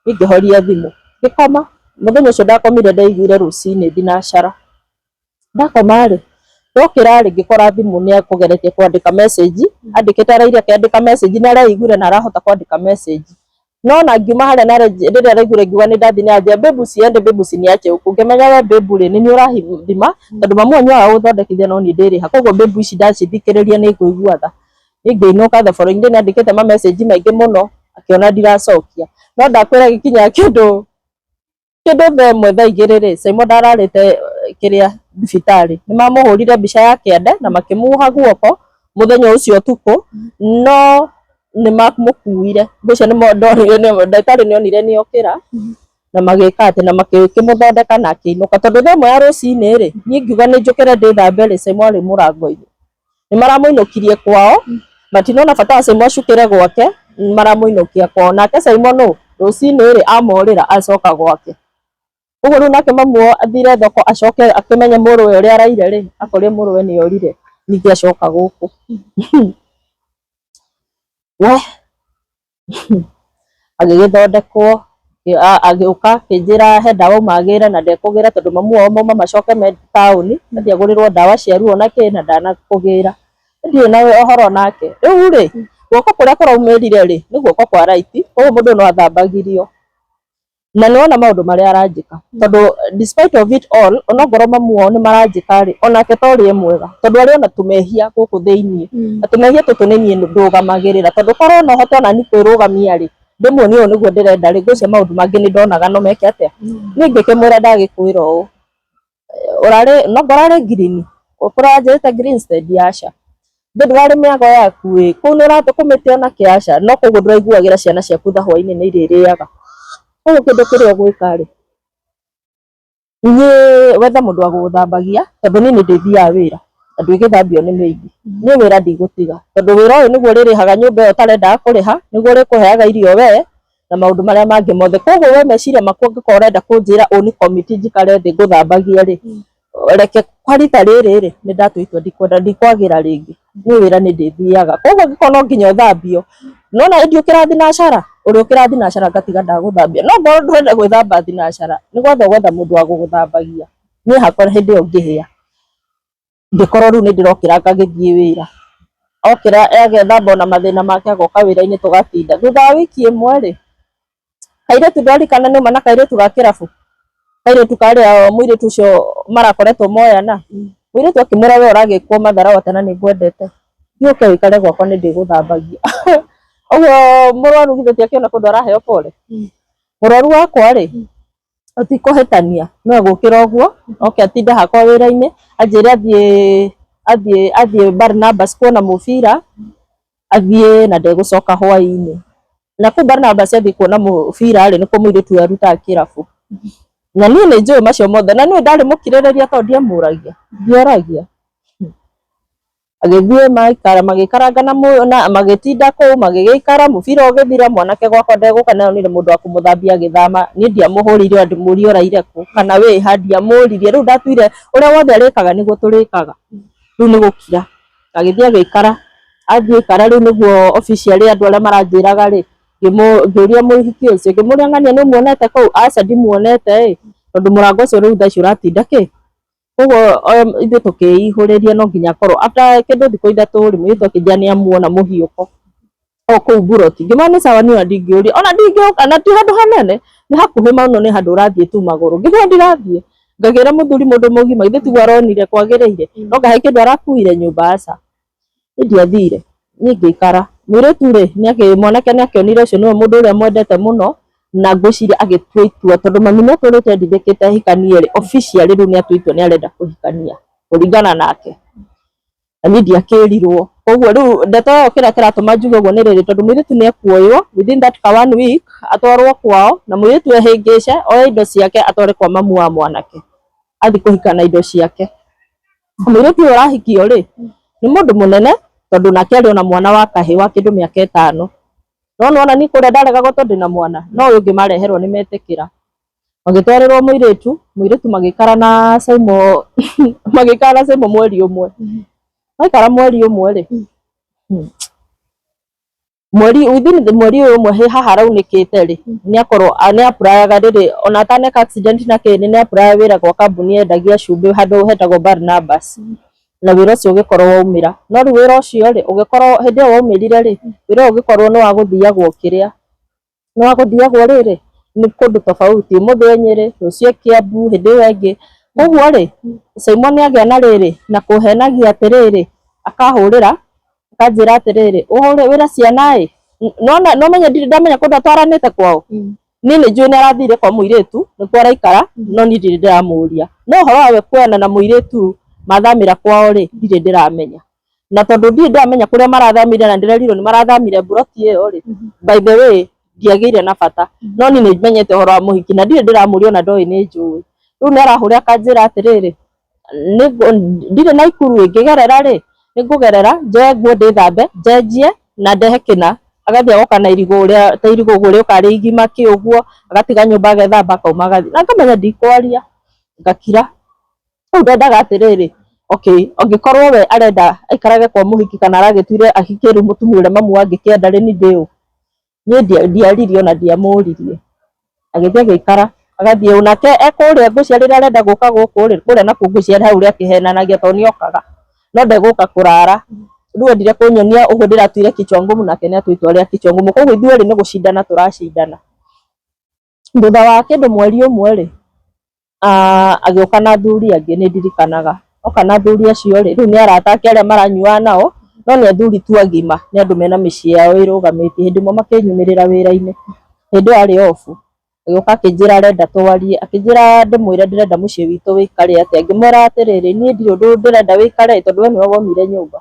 Niĩ ngĩhoria thimũ, ngĩkoma. Mũthenya ũcio ndakomire ndaiguire rũcinĩ thinacara. Ndakoma rĩ, ndokĩra rĩ, ngĩkora thimũ nĩ akũgeretie kwandĩka message, andĩkĩte araire akĩandĩka message nĩ araiguire na arahota kwandĩka message. No na ngiuma harĩa na rĩrĩa araiguire ngiuga nĩ ndathiĩ nĩ anjĩra babe usiende, babe usiniache huku. Ngĩmenya we babe rĩ, nĩ niĩ ũrathima, tondũ mamu wanyu aga gũthondekithia no niĩ ndĩrĩha. Koguo babe ici ndacithikĩrĩria nĩ ngũigua tha. Niĩ ngĩinũka the following day nĩ andĩkĩte ma message maingĩ mũno, akĩona ndiracokia. No ndakwĩra gĩkinya kĩndũ thaa 1 thaa 2 rĩ, Simon ndararĩte kĩrĩa thibitarĩ. Nĩ mamũhũrire mbica ya kĩande na makĩmuoha guoko mũthenya ũcio ũtukũ, no nĩ mamũkuire. Ngwĩciria nĩ ndonire ndagĩtarĩ nĩ onire nĩ okĩra na magĩka atĩ na makĩmũthondeka na akĩinũka. Tondũ thaa 1 ya rũcinĩ rĩ, niĩ ngiuga nĩ njũkĩre ndĩthambe rĩ, Simon arĩ mũrango-inĩ. Nĩ maramũinũkirie kwao, matinona bata wa Simon acukĩre gwake, maramũinũkia kwao. Nake Simon nũ, rũcinĩ rĩ, amorĩra acoka gwake. Ũguo rĩu nake mamu wao athire thoko acoke akĩmenye mũrũwe ũrĩa araire rĩ, akorire mũrũwe nĩ orire, ningĩ acoka gũkũ. We agĩgĩthondekwo, agĩũka akĩnjĩra he ndawa auma agĩre na ndekũgĩra tondũ mamu wao mauma macoke me taũni athiĩ agũrĩrwo ndawa cia ruo na kĩ na ndanakũgĩra. Ndiũĩ na ũhoro nake. Rĩu rĩ, guoko kũrĩa kũraumĩrire rĩ, nĩ guoko kwa right, koguo mũndũ no athambagirio. Na nĩ wona maũndũ marĩa aranjĩka, tondũ despite of it all, onongorwo mamu wao nĩ maranjĩka rĩ, onake to ũrĩa e mwega, tondũ arĩ ona tũmehia gũkũ thĩiniĩ. Na tũmehia tũtũ nĩ niĩ ndũgamagĩrĩra, tondũ korwo no hote ona niĩ kwĩrũgamia rĩ, ndĩmuonie ũũ nĩguo ndĩrenda rĩ, ngwĩciria maũndũ mangĩ nĩ ndonaga no meke atĩa. Niĩ ngĩkĩmwĩra ndagĩkwĩra ũũ, ũrarĩ no ngorwo arĩ green, kũrĩa wanjĩrĩte Greenstead aca. Ndĩ ndũrarĩ mĩago yaku ĩ, kũu nĩ ũrathũkũmĩte ona kĩ aca, no koguo ndũraiguagĩra ciana ciaku tha hwainĩ nĩ irĩrĩaga. Koguo kĩndũ kĩrĩa ũgwĩka rĩ, niĩ wethe mũndũ wa gũgũthambagia, tondũ niĩ nĩ ndĩthiaga wĩra, na ndwĩgĩthambio nĩ mĩingĩ. Niĩ wĩra ndigũtiga, tondũ wĩra ũyũ nĩguo ũrĩrĩhaga nyũmba ĩyo ũtarendaga kũrĩha, nĩguo ũrĩkũheaga irio we, na maũndũ marĩa mangĩ mothe. Koguo we meciria maku angĩkorwo ũrenda kũnjĩra ũni commit njikare thĩ ngũthambagie rĩ, reke kwa rita rĩrĩ rĩ, nĩ ndatua itua ndikwenda ndikwagĩra rĩngĩ. Niĩ wĩra nĩ ndĩthiaga. Koguo angĩkorwo no nginya ũthambio, nĩwona ndiũkĩra thinacara, ũrĩũkĩra thinacara ngatiga ndagũthambia. No ngorwo ndũrenda gwĩthamba thinacara, nĩ gwetha ũgwetha mũndũ wa gũgũthambagia. Niĩ hakwa hĩndĩ ĩyo ngĩhĩa, ngĩkorwo rĩu nĩ ndĩrokĩra ngagĩthiĩ wĩra. Okĩra agethamba ona mathĩna make agoka wĩra-inĩ tũgatinda. Thutha wa wiki 1 rĩ, kairĩtu ndarikana nĩuma na kairĩtu ga kĩrabu, kairĩtu karĩa mũirĩtu ũcio marakoretwo moyana, mũirĩtu akĩmwĩra we ũragĩkwo matharau atĩ na nĩ ngwendete, thiĩ ũke ũikare gwakwa nĩ ndĩgũthambagia. Ũguo mũrwaru githĩ ti akĩona kũndũ araheo pole. Mũrwaru wakwa rĩ, ũtikũhĩtania, no egũkĩra ũguo, oke atinde hakwa wĩra-inĩ, anjĩre athiĩ Barnabas kuona mũbira, athiĩ na ndegũcoka hwaĩ-inĩ. Na kũu Barnabas athiĩ kuona mũbira rĩ, nĩkuo mũirĩtu ũyũ arutaga kĩrabu. Na niĩ nĩ njũĩ macio mothe, na niĩ ndarĩ mũkirĩrĩria tondũ ndiamũragia, ndioragia. Agĩthiĩ maikara magĩikaranga na magĩtinda kũu magĩgĩikara mũbira ũgĩthira, mwanake gwakwa ndegũka nĩ onire mũndũ wa kũmũthambia agĩthama. Niĩ ndiamũhũrĩire ona ndĩmũrie ũraire kũ kana wĩha, ndiamũririe. Rĩu ndatuire ũrĩa wothe arĩkaga nĩguo tũrĩkaga. Rĩu nĩ gũkira. Agĩthiĩ agĩikara, athiĩ aikara rĩu nĩguo officially andũ arĩa maranjĩraga rĩ, ngĩũria mũhiki ũcio, ngĩmũria ng'ania nĩ ũmuonete kũu? Aca ndimuonete ĩ, tondũ mũrango ũcio rĩu thaa ici ũratinda kĩ? Koguo ithuĩ tũkĩihũrĩria no nginya akorwo after kĩndũ thikũ 3 rĩ, mũirĩtu akĩnjĩra nĩ amuona mũhiũko o kũu mburoti. Ngĩmwĩra nĩ sawa niĩ ona ndingĩũria, ona ndingĩũka na ti handũ hanene, nĩ hakuhĩ mũno nĩ handũ ũrathiĩ tu magũrũ. Ngĩmwĩra ndirathiĩ. Ngakĩra mũthuri mũndũ mũgima githĩ tiguo aronire kwagĩrĩire, no ngahe kĩndũ arakuire nyũmba, aca. Niĩ ndiathire, niĩ ngĩikara. Mũirĩtu rĩ, nĩ mwanake nĩ akĩonire ũcio nĩwe mũndũ ũrĩa mwendete mũno, na ngwĩciria agĩtua itua tondũ mami nĩ atũrĩte ndindĩkĩte hikanie rĩ, officially rĩu nĩ atua itua nĩ arenda kũhikania kũringana nake. Na niĩ ndiakĩrirwo. Koguo rĩu ndeto ĩyo kĩrĩa kĩratũma njuge ũguo nĩ rĩrĩ, tondũ mũirĩtu nĩ ekuoywo within that ka one week atwarwo kwao, na mũirĩtu ehĩngĩce oe indo ciake atware kwa mamu wa mwanake, athiĩ kũhika na indo ciake. Mũirĩtu ũyũ ũrahikio rĩ, nĩ mũndũ mũnene tondũ nake arĩ ona mwana wa kahĩĩ wa kĩndũ mĩaka 5. No nĩwona niĩ kũrĩa ndaregagwo tondũ ndĩna mwana, no ũyũ ũngĩ mareherwo nĩ metĩkĩra. Magĩtwarĩrwo mũirĩtu, mũirĩtu magĩikara na Saimo magĩikara na Saimo mweri ũmwe. Maikara mweri ũmwe rĩ, mweri within the mweri ũyũ ũmwe haha haraunĩkĩte rĩ, nĩ akorwo nĩ apply-aga rĩrĩ ona ataneka accident na kĩ, nĩ apply wĩra gwa kambuni yendagia cumbĩ handũ hetagwo Barnabas. Na wĩra ũcio ũgĩkorwo waumĩra. No rĩu wĩra ũcio rĩ, ũgĩkorwo hĩndĩ ĩyo waumĩrire rĩ, wĩra ũyũ ũgĩkorwo nĩ wa gũthiagwo kĩrĩa, nĩ wa gũthiagwo rĩrĩ, nĩ kũndũ tofauti, ũmũthĩ e Nyĩrĩ, rũciũ e Kiambu, hĩndĩ ĩyo ĩngĩ. Koguo rĩ, Simon nĩ agĩa na rĩrĩ, na kũhenagia atĩrĩrĩ, akahũrĩra, akanjĩra atĩrĩrĩ, ũhũre wĩra ciana ĩ, nĩwona no menye ndirĩ ndamenya kũndũ atwaranĩte kwao. Niĩ nĩ njũĩ nĩ arathire kwa mũirĩtu, nĩkuo araikara, no niĩ ndirĩ ndĩramũria. No ũhoro wa we kuoyana na mũirĩtu mathamĩra kwao rĩ, ndirĩ ndĩramenya. Na tondũ ndirĩ ndĩramenya kũrĩa marathamĩire na ndĩrerirwo nĩ marathamire mburoti ĩyo rĩ, by the way, ndiagĩire na bata. No niĩ nĩ menyete ũhoro wa mũhiki na ndirĩ ndĩramũria ona ndoĩ nĩ njũĩ. Rĩu nĩ arahũrĩra akanjĩra atĩrĩrĩ, ndirĩ Naikuru ĩ, ngĩgerera rĩ, nĩ ngũgerera njoe nguo ndĩthambe, njenjie na ndehe kĩna. Agathiĩ agoka na irigũ ũrĩa ta irigũ ũguo rĩũka rĩ igima kĩ ũguo, agatiga nyũmba agethamba akauma agathiĩ. Na ngamenya ndikwaria, ngakira. Rĩu ndendaga atĩrĩrĩ, okay, angĩkorwo we arenda aikarage kwa mũhiki kana aragĩtuire ahikie rĩu mũtumia ũrĩa mamu angĩkĩenda rĩ, niĩ ndĩũ. Niĩ ndiaririe ona ndiamũririe. Agĩthiĩ agĩikara, agathiĩ nake ekũrĩa ngwĩciria rĩrĩa arenda gũka gũkũ rĩ, kũrĩa nakuo ngwĩciria hau ũrĩa akĩhenanagia tondũ nĩ okaga, no ndegũka kũrara. Rĩu endire kũnyonia ũguo ndĩratuire kichwa ngumu nake nĩ atua itua rĩa kichwa ngumu. Koguo ithuerĩ nĩ gũcindana tũracindana. Thutha wa kĩndũ mweri ũmwe rĩ, agĩũka na athuri angĩ nĩ ndirikanaga. Oka na athuri acio rĩ, rĩu nĩ arata ake arĩa maranyuaga nao, no nĩ athuri tu agima, nĩ andũ mena mĩciĩ yao ĩrũgamĩtie. Hĩndĩ ĩmwe makĩnyumĩrĩra wĩra-inĩ, hĩndĩ ĩyo arĩ off, agĩũka akĩnjĩra arenda twarie, akĩnjĩra ndĩmwĩre ndĩrenda mũciĩ witũ wĩikare atĩa. Ngĩmwĩra atĩrĩrĩ, niĩ ndirĩ ũndũ ndĩrenda wĩikare tondũ we nĩwe waumire nyũmba.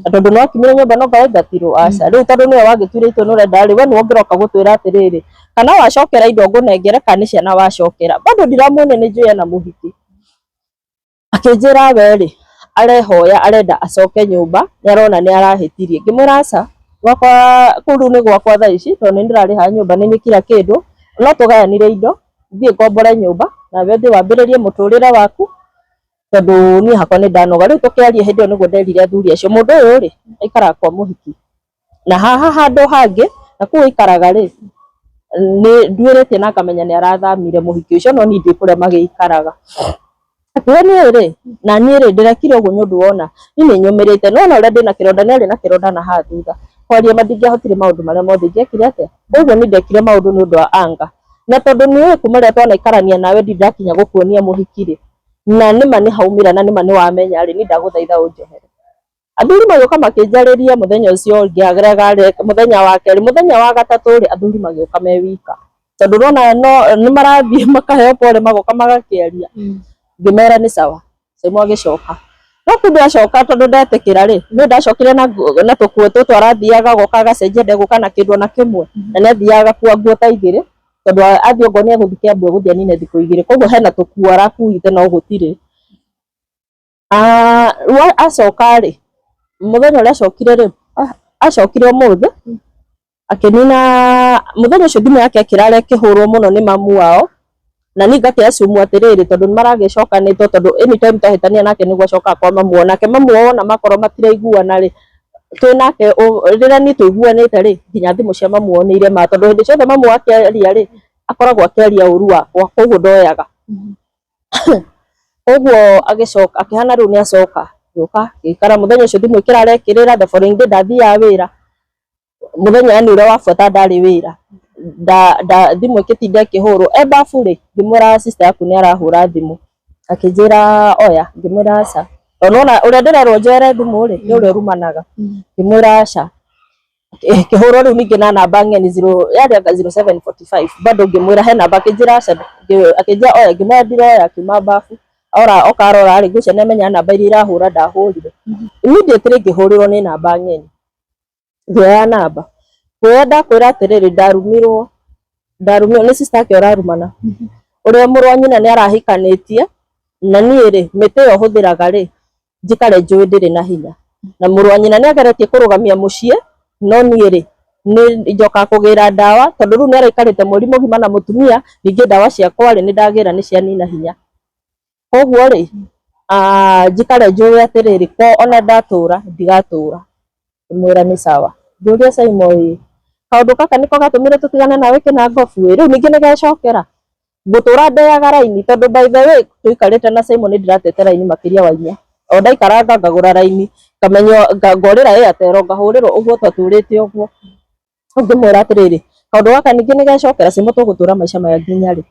Na tondũ nĩ wakiumire nyũmba no anga waingatirwo? Aca. Rĩu tondũ nĩwe wagĩtuire itua nĩ ũrenda rĩ, we nĩwe ũngĩroka gũtwĩra atĩrĩrĩ, kana wacokera indo ngũnengere kana nĩ ciana wacokera. Bado ndiramuonia nĩ njũĩ ena mũhiki. Akĩnjĩra we rĩ, arehoya arenda acoke nyũmba, nĩ arona nĩ arahĩtirie. Ngĩmwĩra aca, gwakwa kũu rĩu nĩ gwakwa thaa ici tondũ nĩ ndĩrarĩha nyũmba nĩ niĩ kila kĩndũ, no tũgayanire indo, thiĩ ngombore nyũmba nawe ũthiĩ wambĩrĩrie mũtũrĩre waku tondũ niĩ hakwa nĩ ndanoga. Rĩu tũkĩaria hĩndĩ ĩyo nĩguo nderire athuri acio, mũndũ ũyũ rĩ, aikaraga kwa mũhiki na haha handũ hangĩ na kũu aikaraga rĩ, nĩ nduĩrĩtie na ngamenya nĩ arathamire mũhiki ũcio no niĩ ndiũĩ kũrĩa magĩikaraga. Akiuga niĩ rĩ, na niĩ rĩ, ndĩrekire ũguo nĩ ũndũ wona niĩ nĩ nyũmĩrĩte, nĩwona ũrĩa ndĩna kĩronda, nĩ arĩ na kĩronda na haha thutha. Kwaria ma ndingĩahotire maũndũ marĩa mothe ingĩekire atĩa, koguo niĩ ndekire maũndũ nĩ ũndũ wa anga. Na tondũ nĩ ũĩ kuma rĩrĩa twanaikarania nawe ndirĩ ndakinya gũkuonia mũhiki rĩ, na nĩma nĩ haumĩra na nĩma nĩ wamenya rĩ, niĩ ndagũthaitha ũnjohere. Athuri magĩũka makĩnjarĩria mũthenya ũcio ngĩarega mũthenya wa kerĩ, mũthenya wa gatatũ rĩ, athuri magĩũka me wika. Tondũ ũrona no nĩ marathiĩ makaheo pole magoka magakĩaria. Ngĩmera nĩ sawa. Saimo agĩcoka. No kumbe acoka tondũ ndetĩkĩra rĩ, nĩ ndacokire na tũkuo tũtũ arathiaga agoka agacenjia ndegũka na kĩndũ ona kĩmwe. Na nĩ athiaga agakua nguo ta igĩrĩ tondũ athiĩ okorwo nĩ egũthiĩ Kiambu egũthiĩ anine thikũ igĩrĩ. Koguo hena tũkuo arakuĩte no gũtirĩ. Rĩu acoka rĩ, mũthenya ũrĩa acokire rĩ, acokire ũmũthĩ akĩnina mũthenya ũcio thimũ yake ĩkĩrara ĩkĩhũrwo mũno nĩ mamu wao, na niĩ ngakĩ assume atĩrĩrĩ tondũ nĩ maragĩcokanĩtwo tondũ anytime twahĩtania nake nĩguo acokaga kwa mamu wao, nake mamu wao wona makorwo matiraiguana rĩ, twĩ nake rĩrĩa niĩ tũiguanĩte rĩ, nginya thimũ cia mamu wao nĩ iremaga tondũ hĩndĩ ciothe mamu wao akĩaria rĩ, akoragwo akĩaria ũru wakwa koguo ndoyaga. Koguo agĩcoka akĩhana rĩu nĩ acoka, agĩũka agĩikara mũthenya ũcio thimũ ĩkĩrara ĩkĩrĩra the following day ndathiaga wĩra, mũthenya yani ũrĩa wabuata ndarĩ wĩra, thimũ ĩgĩtinda ĩkĩhũrwo, e babu rĩ, ngĩmwĩra sister yaku nĩ arahũra thimũ. Akĩnjĩra oya, ngĩmwĩra aca. Tondũ nĩwona ũrĩa ndĩrerwo njoere thimũ rĩ, nĩ ũrĩa ũrumanaga. Ngĩmwĩra aca. Ĩkĩhũrwo rĩu ningĩ na namba ng'eni zero yarĩ anga 0745 bado ngĩmwĩra he namba akĩnjĩra aca, akĩnjĩra oya, ngĩmwĩra ndiroya, akiuma babu. Ora oka arora rĩ, ngwĩciria nĩ amenya namba iria irahũra ndahũrire. Immediately ngĩhũrĩrwo nĩ namba ng'eni. Ngĩoya namba. Kuoya ndakwĩra atĩrĩrĩ, ndarumirwo, ndarumirwo nĩ sister ake ũrarumana. Ũrĩa mũrũ wa nyina nĩ arahikanĩtie, na niĩ rĩ, mĩtĩ ĩyo hũthĩraga rĩ, njikare njũĩ ndĩrĩ na hinya. Na mũrũ wa nyina nĩ ageretie kũrũgamia mũciĩ, no niĩ rĩ, nĩ njokaga kũgĩra ndawa, tondũ rĩu nĩ araikarĩte mweri mũgima na mũtumia, ningĩ ndawa ciakwa rĩ, nĩ ndagĩra nĩ cianina hinya. Koguo rĩ, njikare njũĩ atĩrĩrĩ, ko ona ndatũra, ndigatũra. Ngĩmwĩra nĩ sawa. Ngĩũria Simon ĩ, kaũndũ gaka nĩko gatũmire tũtigane nawe kĩnangobu ĩ, rĩu ningĩ nĩ gecokera? Ngũtũra ndeaga raini tondũ by the way tũikarĩte na Simon nĩ ndĩratete raini makĩria wa inya. O ndaikaranga ngagũra raini, ngamenya ngorĩra Airtel ngahũrĩrwo ũguo twatũrĩte ũguo. Rĩu ngĩmwĩra atĩrĩrĩ, kaũndũ gaka ningĩ nĩ gecokera Simon tũgũtũra maica maya nginya rĩ?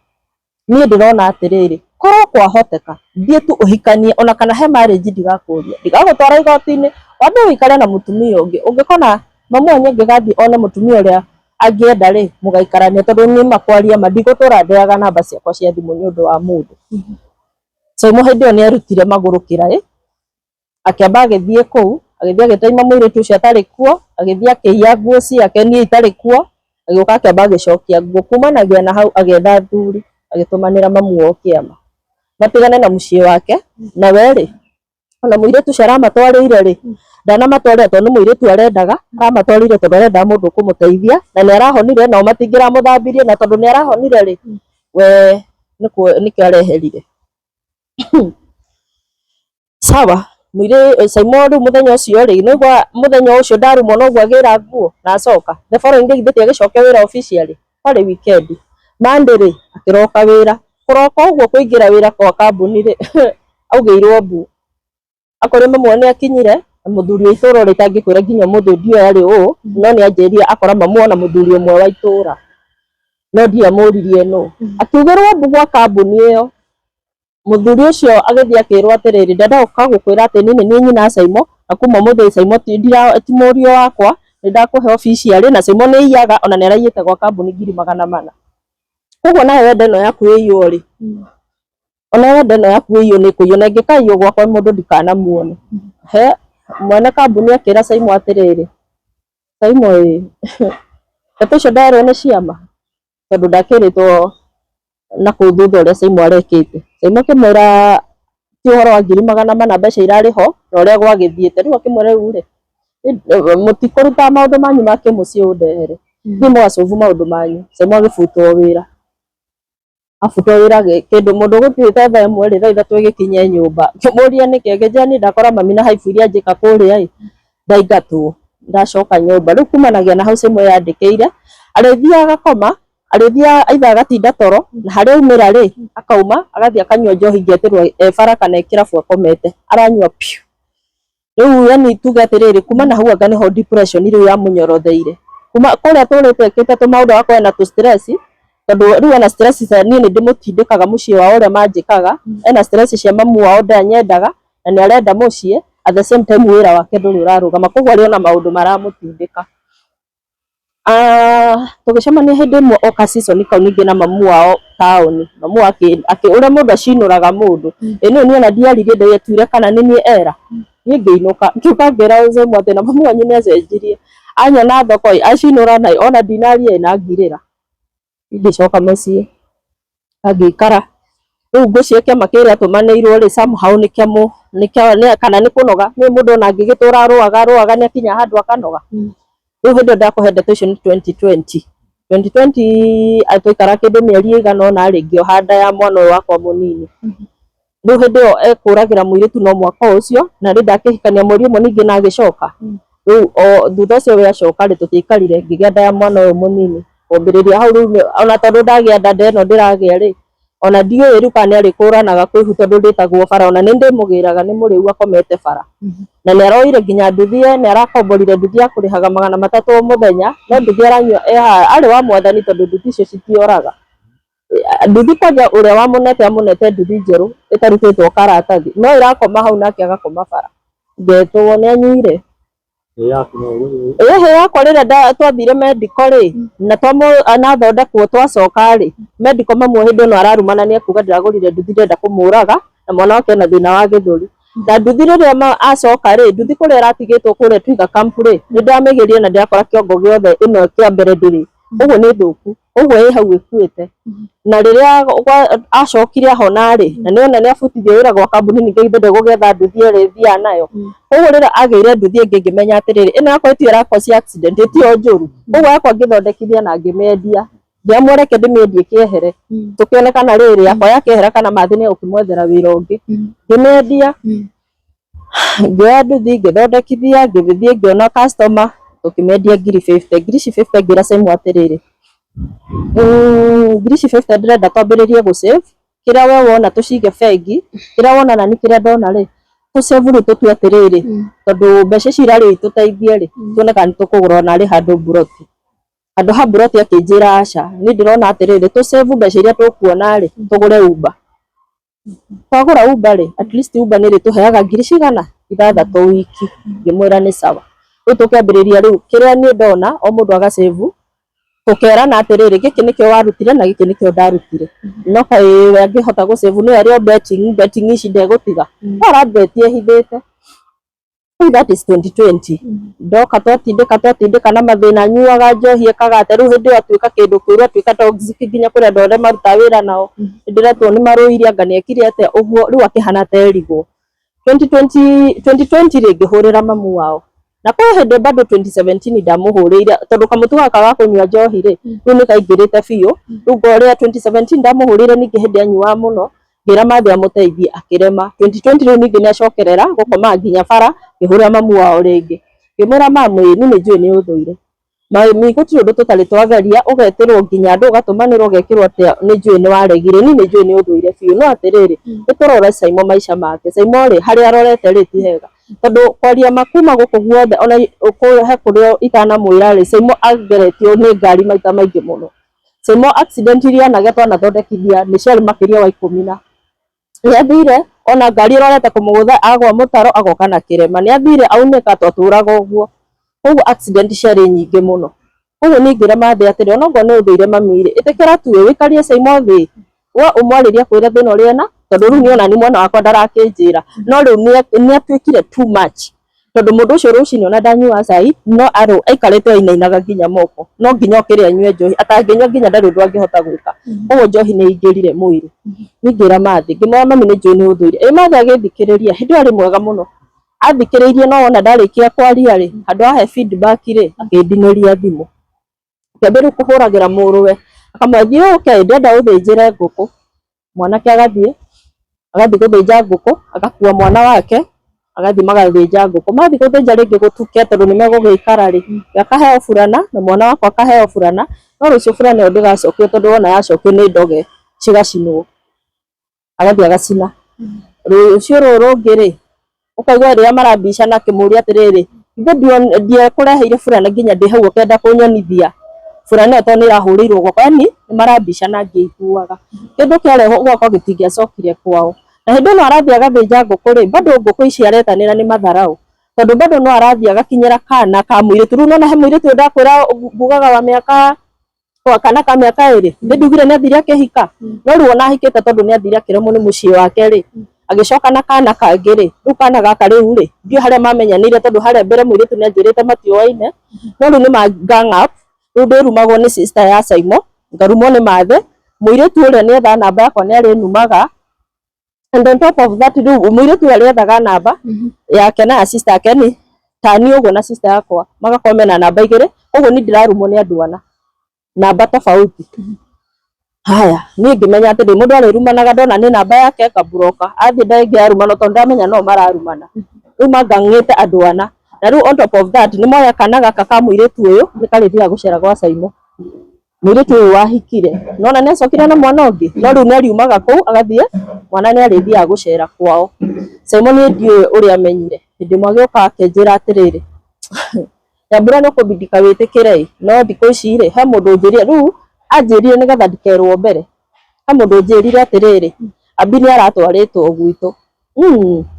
Niĩ ndĩrona atĩrĩrĩ, korwo kwahoteka thiĩ tu ũhikanie ona kana he marriage ndigakũria, ndigagũtwara igoti-inĩ, wambe ũikare na mũtumia ũngĩ, ũngĩkona mamu wanyu angĩgathiĩ one mũtumia ũrĩa angĩenda rĩ, mũgaikarania tondũ niĩ ma kwaria ma ndigũtũra ndeaga namba ciakwa cia thimũ nĩ ũndũ wa mũndũ. Saimo hĩndĩ ĩyo nĩ erutire magũrũ kĩraĩ, akĩamba agĩthiĩ kũu, agĩthiĩ agĩtaima mũirĩtu ũcio atarĩ kuo, agĩthiĩ akĩiya nguo ciake niĩ itarĩ kuo, agĩũka akĩamba agĩcokia nguo. Kumanagia na hau agĩetha athuri, agĩtũmanĩra mamu wao kĩama, matigane na mũciĩ wake, na we rĩ, ona mũirĩtu ũcio aramatwarĩire rĩ, ndanamatwarĩra tondũ nĩ mũirĩtu arendaga, aramatwarĩire tondũ arendaga mũndũ ũkũmũteithia, na nĩ arahonire nao matingĩramũthambirie, na tondũ nĩ arahonire rĩ, we nĩkĩo areherire. Sawa, mũirĩ Saimo rĩu mũthenya ũcio rĩ, nĩgua mũthenya ũcio ndarumwo noguo agĩra nguo na acoka. The following day githĩ ti agĩcokia wĩra officially, kwarĩ weekend. Monday rĩ, akĩroka wĩra. Kũroka ũguo kũingĩra wĩra kwa kambuni rĩ, augĩirwo mbu. Akorwo mamu wao nĩ akinyire, na mũthuri wa itũra ũrĩa itangĩkwĩra nginya ũmũthĩ ndiũĩ arĩ ũ, no nĩ anjĩrire akora mamu wao na mũthuri ũmwe wa itũra. No ndiamũririe nũ. Akiugĩrwo mbu gwa kambuni ĩyo. Mũthuri ũcio agĩthiĩ akĩrwo atĩrĩrĩ, ndenda gũka gũkwĩra atĩ niĩ nĩ niĩ nyina Saimo, na kuma ũmũthĩ Saimo ti mũriũ wakwa, nĩ ndakũhe officially, na Saimo nĩ aiyaga, ona nĩ araiyĩte gwa kambuni 400,000. Koguo nawe wenda ĩno yaku ĩiywo rĩ, ona wenda ĩno yaku ĩiywo nĩ ĩkũiywo, na ĩngĩkaiywo gwakwa mũndũ ndikanamuone. He, mwene kambuni akĩra Saimo atĩrĩrĩ, Saimo ĩ, ndeto icio nderwo nĩ ciama, tondũ ndakĩrĩtwo na kũu thutha ũrĩa Saimo arekĩte. Saimo akĩmwĩra ti ũhoro wa 400,000 mbeca irarĩ ho na ũrĩa gwagĩthiĩte. Rĩu akĩmwĩra rĩu rĩ, mũtikũruta maũndũ manyu ma kĩmũciĩ ũndehere, thiĩ mũgacobu maũndũ manyu. Saimo agĩbutwo wĩra. Abutwo wĩra kĩndũ mũndũ ũgũthiĩte thaa 1 rĩ, thaa 3 ĩgĩkinye nyũmba. Ngĩmũria nĩkĩ, akĩnjĩra niĩ ndakora mami na haibu iria anjĩka kũrĩa ĩ, ndaingatwo ndacoka nyũmba. Rĩu kumanagia na hau Saimo yandĩkĩire, arĩthiaga agakoma, arĩthiaga either agatinda toro, na harĩa aumĩra rĩ, akauma agathiĩ akanyua njohi ngetĩrwo e bara kana e kĩrabu akomete, aranyua piũ. Rĩu yani tuge atĩrĩrĩ, kuma na hau anga nĩho depression rĩu yamũnyorotheire. Kuma kũrĩa atũrĩte ekĩte tũmaũndũ agakorwo ena tũ stress, tondũ rĩu ena stress cia niĩ nĩ ndĩmũtindĩkaga mũciĩ wao ũrĩa manjĩkaga, ena stress cia mamu wao ndanyendaga, na nĩ arenda mũciĩ, at the same time wĩra wake ndũrĩ ũrarũgama, koguo arĩ ona maũndũ maramũtindĩka. Tũgĩcemania hĩndĩ ĩmwe o ka season kau ningĩ na mamu wao taũni, mamu wao ũrĩa mũndũ acinũraga mũndũ, ĩ nĩ niĩ ona ndiaririe ndĩetuire kana nĩ niĩ era, niĩ ngĩinũka, ngĩũka ngĩra Saimo atĩ na mamu wanyu nĩ acenjirie, anyona thoko ĩ, acinũra na ona ndinaria ĩ na ngirĩra. Ngĩcoka mũciĩ ngĩikara rĩu ngwĩciria kĩama kĩrĩa atũmanĩirwo rĩ somehow kana nĩ kũnoga nĩ mũndũ ona angĩgĩtũra arũaga arũaga nĩ akinya handũ akanoga. Rĩu hĩndĩ ĩyo ndakũhe ndeto icio nĩ 2020 2020 twaikara kĩndũ mĩeri ĩigana ũna rĩ ngĩoha nda ya mwana ũyũ wakwa mũnini. Rĩu hĩndĩ ĩyo ekũragĩra mũirĩtu no mwaka ũcio na rĩ ndakĩhikania mweri ũmwe ningĩ na agĩcoka. Rĩu o thutha ũcio we acoka rĩ tũtiaikarire ngĩgĩa nda ya mwana ũyũ mũnini. Kwambĩrĩria hau rĩu ona tondũ ndagĩa nda nda ĩno ndĩragĩa rĩ ona ndiũĩ rĩu kana nĩ arĩkũranaga kwĩ ihu tondũ ndĩtagwo bara ona nĩ ndĩmũgĩraga nĩ mũrĩu akomete bara. Na nĩ aroire nginya nduthi ye nĩ arakomborire nduthi ya kũrĩhaga 300 o mũthenya no nduthi aranyua arĩ wa mwathani tondũ nduthi icio citioraga. Nduthi kwanja uria wamunete amunete nduthi njeru itarutitwo karatathi no irakoma hau nake agakoma bara ngetwo ni anyuire. Ĩhĩ yakwa rĩrĩa twathire medical rĩ na nathondekwo twacoka rĩ medical mamu hĩndĩ ĩno ararumana nĩ ekuga ndĩragũrire nduthi ndĩrenda kũmũraga na mwana wake ena thĩna wa gĩthũri na nduthi rĩrĩa acoka rĩ nduthi kũrĩa ĩratigĩtwo kũrĩa Twiga Camp rĩ nĩ ndamĩgĩrire na ndĩrakora kĩongo gĩothe ĩno kĩa mbere ndĩrĩ ũguo nĩ thũku ũguo ĩ hau ĩkuĩte. Na rĩrĩa acokire ahona rĩ na nĩona nĩ abutithio wĩra gwa kambuni ningĩ githĩ ndegũgĩetha nduthi ĩrĩa ĩthiaga nayo. Koguo rĩrĩa agĩire nduthi ĩngĩ ngĩmenya atĩrĩrĩ ĩno yakwa ĩtio ĩrakosi accident ĩtio njũru. Koguo yakwa ngĩthondekithia na ngĩmĩendia ngĩamua reke ndĩmĩendie kĩehere tũkĩone kana rĩrĩ yakwa yakĩehera kana Mathi nĩ egũkĩmwethera wĩra ũngĩ. Ngĩmĩendia ngĩoya nduthi ngĩthondekithia ngĩthiĩ ngĩona customer tũkĩmĩendia 50,000. 50,000 ngĩra Simon atĩrĩrĩ 50,000 ndĩrenda twambĩrĩrie gũ save kĩrĩa we wona tũcige bengi kĩrĩa wona nani kĩrĩa ndona rĩ tũ save rĩu tũtue atĩrĩrĩ tondũ mbeca ici irarĩ itũteithie rĩ tuone kana nĩtũkũgũra ona rĩ handũ mburoti. Handũ ha mburoti akĩnjĩra aca niĩ ndĩrona atĩrĩrĩ tũ save mbeca iria tũkuona rĩ tũgũre Uber. Twagũra Uber rĩ at least Uber nĩ ĩrĩtũheaga ngiri cigana 6 wiki. Ngĩmwĩra nĩ sawa. Rĩu tũkĩambĩrĩria rĩu kĩrĩa niĩ ndona o mũndũ aga save tũkerana atĩrĩrĩ gĩkĩ nĩkĩo warutire na gĩkĩ nĩkĩo ndarutire. No kaĩ we angĩhota gũ save nĩwe arĩ o betting betting ici ndegũtiga no arabeti ehithĩte. Rĩu that is 2020. Ndoka twatindĩka twatindĩka na mathĩna anyuaga njohi ekaga atĩa rĩu hĩndĩ ĩyo atuĩka kĩndũ kĩũru atuĩka toxic nginya kũrĩ andũ arĩa marutaga wĩra nao nĩndĩretwo nĩ marũire anga nĩekire atĩa ũguo rĩu akĩhana ta erigwo. 2020 rĩ ngĩhũrĩra mamu wao na kwĩ hĩndĩ bado 2017 ndamũhũrĩire tondũ kamũtugo gaka ga kũnyua njohi rĩ rĩu nĩ kaingĩrĩte biũ. Rĩu ngorĩa 2017 ndamũhũrĩire ningĩ hĩndĩ anyuaga mũno ngĩra Mathi amũteithie akĩrema. 2020 rĩu ningĩ nĩacokerera gũkoma nginya bara ngĩhũrĩra mamu wao rĩngĩ ngĩmwĩra mamu ĩ niĩ nĩnjũĩ nĩ ũthũire mami gũtirĩ ũndũ tũtarĩ twageria ũgetĩrwo nginya andũ ũgatũmanĩrwo ũgekĩrwo atĩa nĩnjũĩ nĩ waregire niĩ nĩnjũĩ nĩ ũthũire biũ no atĩrĩrĩ nĩtũrore Saimo maica make. Saimo rĩ harĩa arorete rĩ ti hega tondũ kwaria ma kuma gũkũ guothe ona he kũrĩa itanamwĩra rĩ Saimo ageretio nĩ ngari maita maingĩ mũno. Saimo accident iria anagĩa twanathondekithia nĩ ciarĩ makĩria wa 10 na nĩathire ona ngari ĩrorete kũmũgũtha agwa mũtaro agoka na kĩrema nĩathire aunĩka twatũraga ũguo. Koguo accident ciarĩ nyingĩ mũno. Koguo niĩ ngĩra Mathi atĩrĩ onokorwo nĩ ũthũire mami rĩ ĩtĩkĩra tu wĩikarie Saimo thĩ we ũmwarĩrie akwĩre thĩna ũrĩa ena tondũ rĩu niĩ ona ni mwana wakwa ndarakĩnjĩra no rĩu nĩatuĩkire too much tondũ mũndũ ũcio rũcinĩ ona ndanyuaga cai no aikarĩte ainainaga nginya moko no nginya okĩre anyue njohi atangĩnyua nginya ndarĩ ũndũ angĩhota gwĩka. Koguo njohi nĩ ĩingĩrire mwĩrĩ. Niĩ ngĩra Mathi ngĩmwĩra mami nĩ njũĩ nĩ ũthũire ĩ Mathi agĩthikĩrĩria hĩndĩ ĩyo arĩ mwega mũno athikĩrĩirie no wona ndarĩkia kwaria rĩ handũ ahe feedback rĩ akĩndinĩria thimũ akĩambia rĩu kũhũragĩra mũrũwe akamwĩra thiĩ ũke ndĩrenda ũthĩnjĩre ngũkũ. Mwanake agathiĩ gũthĩnja ngũkũ agakua mwana wake agathiĩ magathĩnja ngũkũ. Mathiĩ gũthĩnja rĩngĩ gũtuke tondũ nĩmegũgĩikara rĩ we akaheo burana na mwana wakwa akaheo burana no rũciũ burana ĩyo ndĩgacokio tondũ wona yacokio nĩ ndoge cigacinwo. Agathiĩ agacina. Rũciũ rũrũ rũngĩ rĩ ũkaigua rĩrĩa marambicana akĩmũria atĩrĩrĩ ithe ndiekũreheire burana nginya ndĩ hau ũkenda kũnyonithia burana ĩyo tondũ nĩ ĩrahũrĩirwo gwakwa yani nĩmarambicana ngĩiguaga. Kĩndũ kĩarehwo gwakwa gĩtingĩacokire kwao. Na hĩndĩ ĩno arathiĩ agathĩnja ngũkũ rĩ bado ngũkũ ici aretanĩra nĩ matharau tondũ bado no arathiĩ agakinyĩra kana ka mũirĩtu. Rĩu nĩwona he mũirĩtu ũyũ ndakwĩra ngugaga wa mĩaka wa kana ka mĩaka 2 nĩ ndugire nĩ athire akĩhika no rĩu ona ahikĩte tondũ nĩ athire akĩremwo nĩ mũciĩ wake rĩ agĩcoka na kana kangĩ rĩ rĩu kana gaka rĩu rĩ ndiũĩ harĩa mamenyanĩire tondũ harĩa mbere mũirĩtu nĩ anjĩrĩte matioaine no rĩu nĩ ma gang up. Rĩu ndĩrumagwo nĩ sister ya Saimo ngarumwo nĩ Mathe mũirĩtu ũrĩa nĩethaga namba yakwa nĩ arĩnumaga and on top of that rĩu mũirĩtu ũrĩa arĩethaga namba yake na ya sister yake ni tani ũguo na sister yakwa magakorwo mena namba 2 koguo niĩ ndĩrarumwo nĩ andũ ana namba tofauti. Haya niĩ ngĩmenya atĩrĩ mũndũ arĩrumanaga ndona nĩ namba yake ngaburoka athiĩ ndagĩka yarumana tondũ ndamenya no mararumana. Rĩu mangang'ĩte andũ ana na rĩu on top of that nĩmoya kana gaka ka mũirĩtu ũyũ nĩkarĩthiaga gũcera gwa Saimo. Mũirĩtu ũyũ wahikire nona nĩacokire na mwana ũngĩ no rĩu nĩariumaga kũu agathiĩ mwana nĩarĩthiaga gũcera kwao. Saimo niĩ ndiũĩ ũrĩa amenyire hĩndĩ ĩmwe agĩũka akĩnjĩra atĩrĩrĩ Nyambura nĩ ũkũbindika wĩtĩkĩre ĩ no thikũ ici rĩ he mũndũ ũnjĩrire rĩu anjĩrire nĩgetha ndikerwo mbere. He mũndũ ũnjĩrire atĩrĩrĩ, Abi nĩ aratwarĩtwo gwitũ.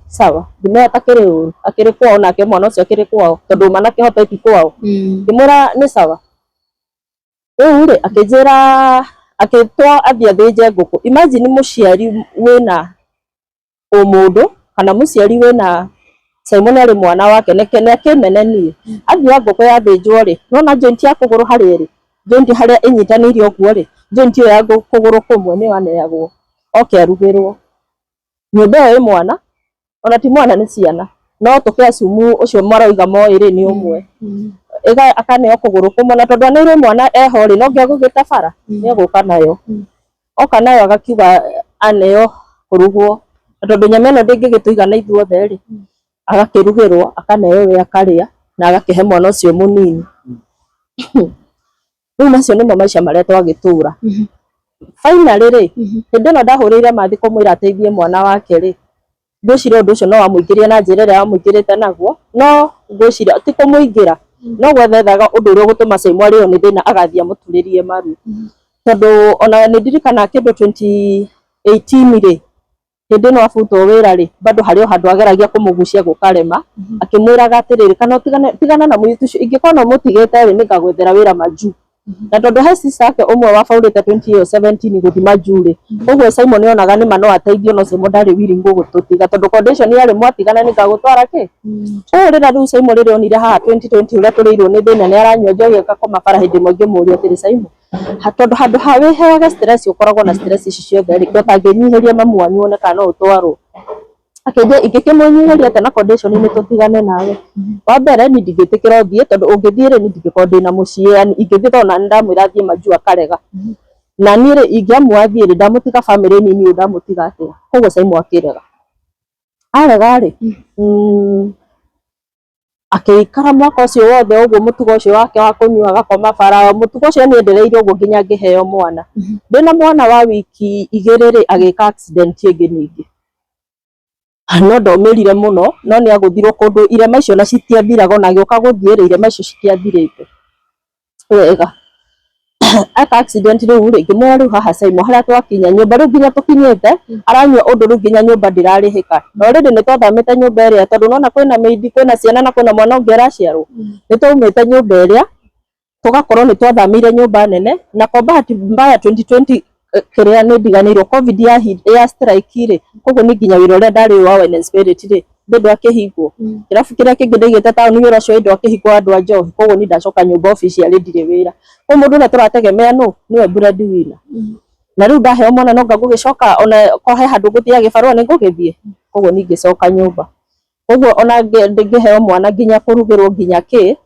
Sawa, ngĩmwĩra takĩrĩ ũru, akĩrĩ kwao nake mwana ũcio akĩrĩ kwao tondũ ma na kĩhoto ti kwao. Ngĩmwĩra nĩ sawa. Rĩu rĩ akĩnjĩra akĩtwa athiĩ athĩnje ngũkũ. Imagine mũciari wĩna ũmũndũ kana mũciari wĩna Simon arĩ mwana wake nĩ akĩmene niĩ. Athiĩ ngũkũ yathĩnjwo rĩ, nĩwona joint ya kũgũrũ harĩa ĩrĩ, joint harĩa ĩnyitanĩire ũguo rĩ, joint ĩyo ya kũgũrũ kũmwe nĩyo aneagwo oke arugĩrwo. Nyũmba ĩyo ĩ mwana, ona ti mwana nĩ ciana, no tũkĩ assume ũcio maroiga moĩ rĩ nĩ ũmwe. Ĩga akaneo kũgũrũ kũmwe na tondũ aneirwo mwana eho rĩ, no nginya gũgĩte bara, nĩ egũka nayo. Oka nayo agakiuga aneo kũrugwo, na tondũ nyama ĩno ndĩngĩgĩtũigana ithuothe rĩ, agakĩrugĩrwo akaneo we akarĩa na agakĩhe mwana ũcio mũnini. Rĩu macio nĩmo maica marĩa twagĩtũra. Finally rĩ, hĩndĩ ĩno ndahũrĩire Mathi kũmwĩra ateithie mwana wake rĩ, ngwĩciria ũndũ ũcio no wamũingĩria na njĩra ĩrĩa wamũingĩrĩte naguo, no ngwĩciria ti kũmũingĩra, no gwethethaga ũndũ ũrĩa ũgũtũma Simon arĩo nĩ thĩna agathiĩ amũturĩrie maru. Tondũ ona nĩ ndirikanaga kĩndũ 2018 rĩ, hĩndĩ ĩno abutwo wĩra rĩ, bado harĩ o handũ ageragia kũmũgucia gũkarema, akĩmwĩraga atĩrĩrĩ, kana ũtigane tigana na mũirĩtu ũcio, ingĩkorwo no ũmũtigĩte rĩ, nĩngagwethera wĩra majuu. Na tondũ he sister yake ũmwe wabaũrĩte 2017 gũthiĩ majuu rĩ, koguo Simon onaga nĩma no ateithio no Simon ndarĩ willing gũgũtũtiga tondũ condition yarĩ mwatigana nĩngagũtwara kĩ. Ũũ rĩrĩa rĩu Simon rĩrĩa onire haha 2020 ũrĩa tũrĩirwo nĩ thĩna nĩ aranyua njohi agakoma bara hĩndĩ ĩmwe ngĩmũria atĩrĩ Simon, tondũ handũ ha wĩheage stress ũkoragwo na stress ici ciothe rĩ, ũtangĩnyihĩria mamu wanyu wone kana no ũtwarwo. Akĩnjĩra ingĩkĩmũnyihĩria atĩa na condition nĩ tũtigane nawe. Wa mbere niĩ ndingĩtĩkĩra ũthiĩ tondũ ũngĩthiĩ rĩ niĩ ndingĩkorwo ndĩna mũciĩ yani ingĩthiĩ tondũ nani ndamwĩra athiĩ majuu akarega. Na niĩ rĩ ingĩamua athiĩ rĩ ndamũtiga bamĩrĩ nini ũũ ndamũtiga atĩa. Koguo Simon akĩrega. Arega rĩ, akĩikara mwaka ũcio wothe ũguo mũtugo ũcio wake wa kũnyua agakoma bara mũtugo ũcio nĩ endereire ũguo nginya ngĩheo mwana. Ndĩna mwana wa wiki igĩrĩ rĩ agĩka accident ĩngĩ ningĩ. No ndomĩrire mũno no nĩ agũthirwo kũndũ irema icio na citiathiraga ona agĩũka gũthiĩ rĩ irema icio citiathirĩte wega. Eka accident rĩu rĩ ngĩmwĩra rĩu haha Simon harĩa twakinya nyũmba rĩu nginya tũkinyĩte aranyua ũndũ rĩu nginya nyũmba ndĩrarĩhĩka. Na already nĩ twathamĩte nyũmba ĩrĩa tondũ nĩwona kwĩna maid kwĩna ciana na kwĩna mwana ũngĩ araciarwo. Nĩ twaumĩte nyũmba ĩrĩa tũgakorwo nĩ twathamĩire nyũmba nene na kwa bahati mbaya 2020 kĩrĩa nĩ ndiganĩirwo covid ya strike rĩ, koguo niĩ nginya wĩra ũrĩa ndarĩ wa Wine and Spirit rĩ ndĩ ndwakĩhingwo. Kĩrabu kĩrĩa kĩngĩ ndaigĩte taũni wĩra ũcio ndwakĩhingwo andũ a njohi koguo niĩ ndacoka nyũmba officially ndirĩ wĩra. Koguo mũndũ ũrĩa tũrategemea nũ? Nĩwe breadwinner. Na rĩu ndaheo mwana no anga ngũgĩcoka ona ko he handũ ngũthiaga gĩbarũa nĩ ngũgĩthiĩ. Koguo niĩ ngĩcoka nyũmba. Koguo ona ngĩheo mwana nginya kũrugĩrwo nginya kĩ,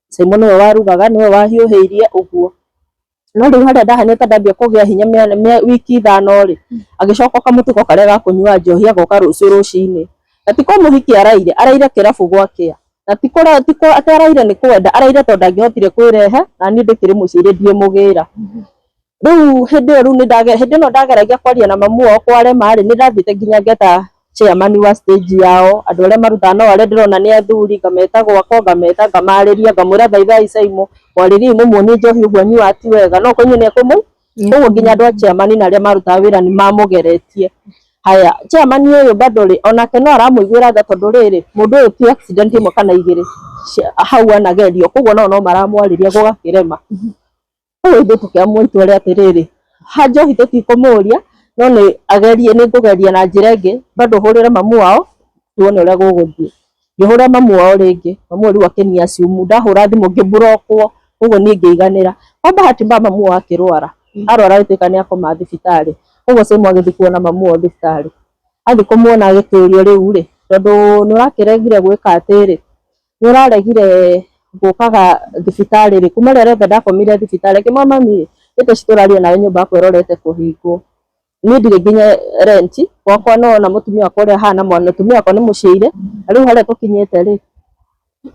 Simon nĩwe warugaga nĩwe wahiũhĩirie ũguo. No rĩu harĩa ndahanĩte ndambia kũgĩa hinya wiki ithano rĩ, agĩcoka kamũtugo karĩa ga kũnyua njohi agoka rũciũ rũcinĩ. Na ti kũmũhikia araire, araire kĩrabu gwakĩa. Na ti atĩ araire nĩ kwenda, araire tondũ ndangĩhotire kwĩrehe na niĩ ndĩkĩrĩ mũciĩ ndiĩmũgĩra. Rĩu hĩndĩ ĩyo rĩu hĩndĩ ĩno ndageragia kwaria na mamu wao kwarema rĩ, nĩ ndathiĩte nginya ngeta chairman wa stage yao, andũ arĩa marutaga no arĩa ndĩrona nĩ athuri, ngameta gwakwa, ngameta ngamarĩria, ngamwĩra thaithai Simon, mwarĩriei mũmuonie njohi ũguo anyuaga ti wega, no kũnyua nĩ ekũmũ koguo nginya andũ a chairman na arĩa marutaga wĩra nĩ mamũgeretie. Haya, chairman ũyũ bado rĩ, onake no aramũiguĩra tha tondũ rĩrĩ, mũndũ ũyũ ti accident ĩmwe kana igĩrĩ hau anagerio, koguo nao no maramwarĩria gũgakĩrema. Koguo ithuĩ tũkĩamua itua rĩa atĩrĩrĩ, ha njohi tũtikũmũria, no nĩ agerie nĩ ngũgeria na njĩra ĩngĩ, bado hũrĩre mamu wao tuone ũrĩa gũgũthiĩ. Ngĩhũrĩra mamu wao rĩngĩ, mamu wao rĩu akĩni assume ndahũra thimũ ngĩmburokwo, koguo niĩ ngĩiganĩra. Kwa bahati mbaya mamu wao akĩrwara, arwara agĩtuĩka nĩ akoma thibitarĩ, koguo Simon agĩthiĩ kuona mamu wao thibitarĩ. Athiĩ kũmuona agĩkĩũrio rĩu rĩ, tondũ nĩ ũrakĩregire gwĩka atĩ rĩ, nĩ ũraregire gũkaga thibitarĩ rĩ, kuma rĩrĩa rĩothe ndakomire thibitarĩ, akĩmwĩra mami ĩ thaa ici tũraria nawe nyũmba yakwa ĩrorete kũhingwo. Niĩ ndirĩ nginya rent, gwakwa no ona mũtumia wakwa ũrĩa ahana, mũtumia wakwa nĩ mũciire, na rĩu harĩa tũkinyĩte rĩ,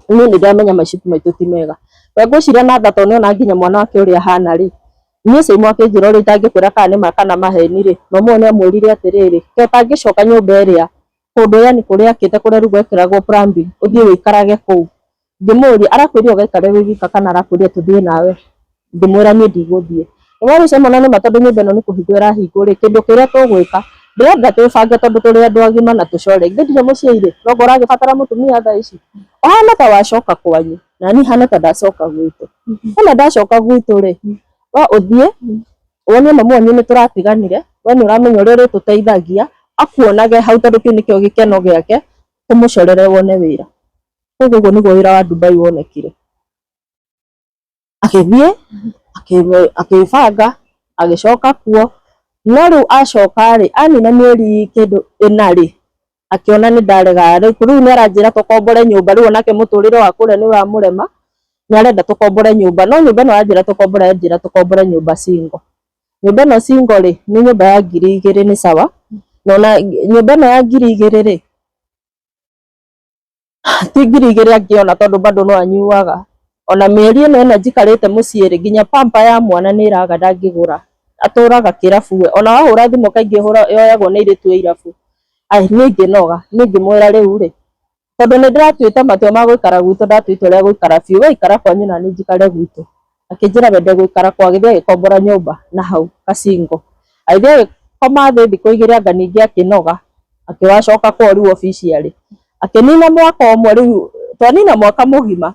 niĩ nĩ ndamenya maica maitũ ti mega. We ngwĩciria na tha tondũ nĩona nginya mwana wake ũrĩa ahana rĩ, niĩ Simon akĩnjĩra ũrĩa itangĩkwĩra kana nĩ ma kana maheni rĩ, mamu wao nĩ amwĩrire atĩrĩrĩ, ke ũtangĩcoka nyũmba ĩrĩa kũndũ yani kũrĩa akĩte kũrĩa rĩu gwekĩragwo plumbing, ũthiĩ wĩikarage kũu. Ngĩmũria arakwĩrire ũgaikare wĩ wika kana arakwĩrire tũthiĩ nawe? Ngĩmwĩra niĩ ndigũthiĩ. Nĩwona rĩu Simon nĩ ma tondũ nyũmba ĩno nĩ kũhingwo ĩrahingwo rĩ, kĩndũ kĩrĩa tũgwĩka ndĩrenda twĩbange tondũ tũrĩ andũ agima na tũcore, githĩ ndirĩ mũciĩ rĩ, noguo ũragĩbatara mũtumia thaa ici, ũhana ta wacoka kwanyu na niĩ hana ta ndacoka gwitũ. Wona ndacoka gwitũ rĩ, we ũthiĩ wonie mamu wanyu nĩ tũratiganire, we nĩ ũramenya ũrĩa ũrĩtũteithagia, akuonage hau tondũ kĩu nĩkĩo gĩkeno gĩake, tũmũcorere wone wĩra. Koguo ũguo nĩguo wĩra wa Dubai wonekire. Agĩthiĩ akĩbanga agĩcoka kuo, no rĩu acoka rĩ, anina mĩeri kĩndũ ĩna rĩ, akĩona nĩ ndarega, rĩu nĩ aranjĩra tũkombore nyũmba, rĩu onake mũtũrĩre wa kũrĩa nĩ ũramũrema, nĩ arenda tũkombore nyũmba, no nyũmba ĩno aranjĩra tũkombore aranjĩra tũkombore nyũmba single. Nyũmba ĩno single rĩ, nĩ nyũmba ya 2,000 nĩ sawa, na ona nyũmba ĩno ya 2,000 rĩ, ti 2,000 angĩona tondũ bado no anyuaga. Ona mĩeri ĩno ĩna njikarĩte mũciĩ rĩ, nginya pamper ya mwana nĩ ĩraga ndangĩgũra, atũraga kĩrabu we, ona wahũra thimũ kaingĩ yoyagwo nĩ airĩtu a irabu. Ai niĩ ngĩnoga, niĩ ngĩmwĩra rĩu rĩ, tondũ nĩ ndĩratuĩte matua ma gũikara gwitũ, ndatua itua rĩa gũikara biũ, we ikara kwanyu na niĩ njikare gwitũ. Akĩnjĩra we ndegũikara kwao, agĩthiĩ agĩkombora nyũmba na hau gacingo. Agĩthiĩ agĩkoma thĩ thikũ igĩrĩ anga ningĩ akĩnoga, akĩgacoka kwao rĩu officially. Akĩnina mwaka ũmwe rĩu, twanina mwaka mũgima,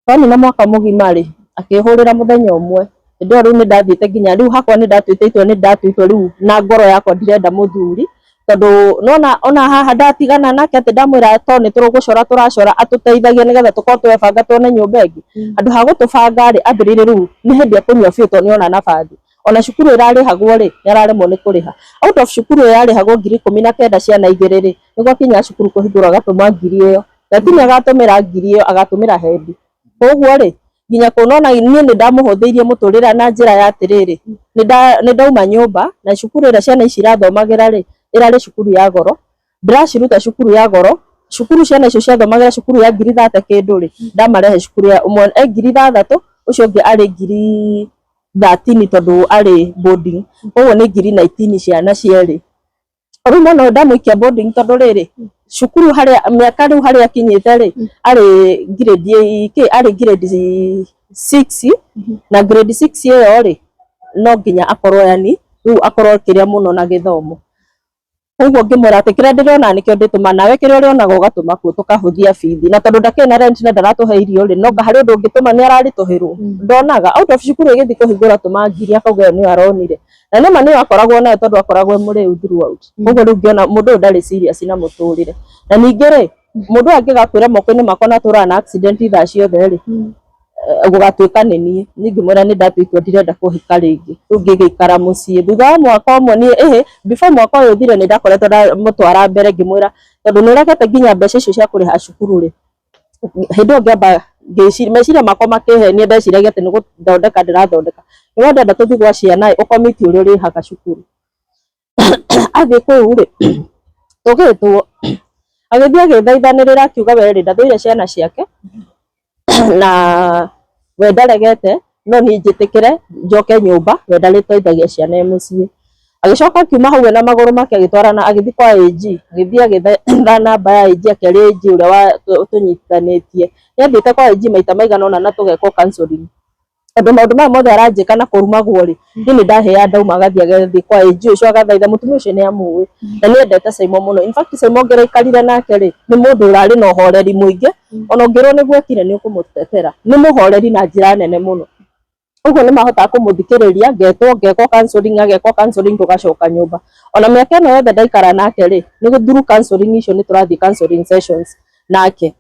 twanina mwaka mũgima rĩ, akĩhũrĩra mũthenya ũmwe, hĩndĩ ĩyo rĩu nĩ ndathiĩte nginya rĩu hakwa nĩ ndatuĩte itua, nĩ ndatua itua rĩu na ngoro yakwa ndirenda mũthuri, tondũ nĩwona ona haha ndatigana nake atĩ ndamwĩra to nĩ tũgũcora tũracora atũteithagia nĩgetha tũkorwo twebanga tuone nyũmba ĩngĩ, handũ ha gũtũbanga rĩ, ambĩrĩirie rĩu nĩ hĩndĩ ekũnyua biũ tondũ nĩ ona nabathi. Ona cukuru ĩrarĩhagwo rĩ, nĩ araremwo nĩ kũrĩha. Out of cukuru ĩyo yarĩhagwo 19,000 ciana igĩrĩ rĩ, nĩ gwakinya cukuru kũhingũrwo agatũma ngiri ĩyo. Na ti nĩ agatũmĩra ngiri ĩyo, agatũmĩra hendi. Koguo rĩ, nginya kuona niĩ nĩ ndamũhũthĩirie mũtũrĩre na njĩra ya atĩrĩrĩ, nĩ ndauma nyũmba na cukuru ĩrĩa ciana ici irathomagĩra rĩ, ĩrarĩ cukuru ya goro. Ndĩraciruta cukuru ya goro, cukuru ciana icio ciathomagĩra cukuru ya ngiri thate kĩndũ rĩ, ndamarehe cukuru ya ũmwe e 6,000, ũcio ũngĩ arĩ 13,000 tondũ arĩ boarding. Koguo nĩ 19,000 ciana cierĩ. Rĩu mwana ũyũ ndamũikia boarding tondũ rĩrĩ, cukuru harĩa mĩaka rĩu harĩa akinyĩte rĩ, arĩ grade kĩ arĩ grade 6, na grade 6 ĩyo rĩ, no nginya akorwo yani rĩu akorwo kĩrĩa mũno na gĩthomo. Koguo ngĩmwĩra atĩ kĩrĩa ndĩrona nĩkĩo ndĩtũma, nawe kĩrĩa ũrĩonaga ũgatũma kuo tũkahũthia bithi. Na tondũ ndakĩrĩ na rent na ndaratũhe irio rĩ, no harĩ ũndũ ũngĩtũma nĩ araritũhĩrwo? Ndonaga. Out of cukuru ĩgĩthiĩ kũhingũra tũma ngiri akauga ĩyo nĩyo aronire. Na nĩma nĩyo akoragwo nayo tondũ akoragwo e mũrĩu throughout. Koguo rĩu ngĩona mũndũ ũyũ ndarĩ serious na mũtũrĩre. Na ningĩ rĩ, mũndũ ũyũ angĩgakuĩra moko-inĩ makwa na atũraga na accident thaa ciothe rĩ, gũgatuĩka nĩ niĩ. Niĩ ngĩmwĩra nĩ ndatua itua ndirenda kũhika rĩngĩ. Rĩu ngĩgĩikara mũciĩ. Thutha wa mwaka ũmwe niĩ ĩhĩ, before mwaka ũyũ ũthire nĩ ndakoretwo ndamũtwara mbere ngĩmwĩra tondũ nĩ ũregete nginya mbeca icio cia kũrĩha cukuru rĩ, hĩndĩ ĩyo ngĩamba ngĩciria, meciria makwa makĩhenia ndeciragia atĩ nĩ gũthondeka ndĩrathondeka. Nĩwe ndĩrenda tũthiĩ gwa ciana ĩ, ũkomiti ũrĩa ũrĩhaga cukuru. Athiĩ kũu rĩ, tũgĩtwo, agĩthiĩ agĩthaithanĩrĩra akiuga we rĩ, ndathũire ciana ciake, na we ndaregete no niĩ njĩtĩkĩre njoke nyũmba, we ndarĩteithagia ciana e mũciĩ. Agĩcoka akiuma hau ena magũrũ make agĩtwarana agĩthiĩ kwa AG, agĩthiĩ agĩetha namba ya AG akĩaria AG ũrĩa tũnyitithanĩtie. Nĩ athiĩte kwa AG maita maigana ũna na tũgekwo counselling. Tondũ maũndũ maya mothe aranjĩka na kũrumagwo rĩ, niĩ nĩ ndahĩa ndauma agathiĩ agathiĩ kwa AG ũcio agathaitha, mũtumia ũcio nĩ amũĩ na nĩ endete Simon mũno. In fact Simon ũngĩraikarire nake rĩ, nĩ mũndũ ũrarĩ na ũhoreri mũingĩ, ona ũngĩrwo nĩguo ekire nĩ ũkũmũtetera. Nĩ mũhoreri na njĩra nene mũno. Ũguo nĩ mahotaga kũmũthikĩrĩria, ngetwo ngekwo counselling, agekwo counselling tũgacoka nyũmba. Ona mĩaka ĩno yothe ndaikara nake rĩ, nĩ through counselling icio nĩ tũrathiĩ counselling sessions nake.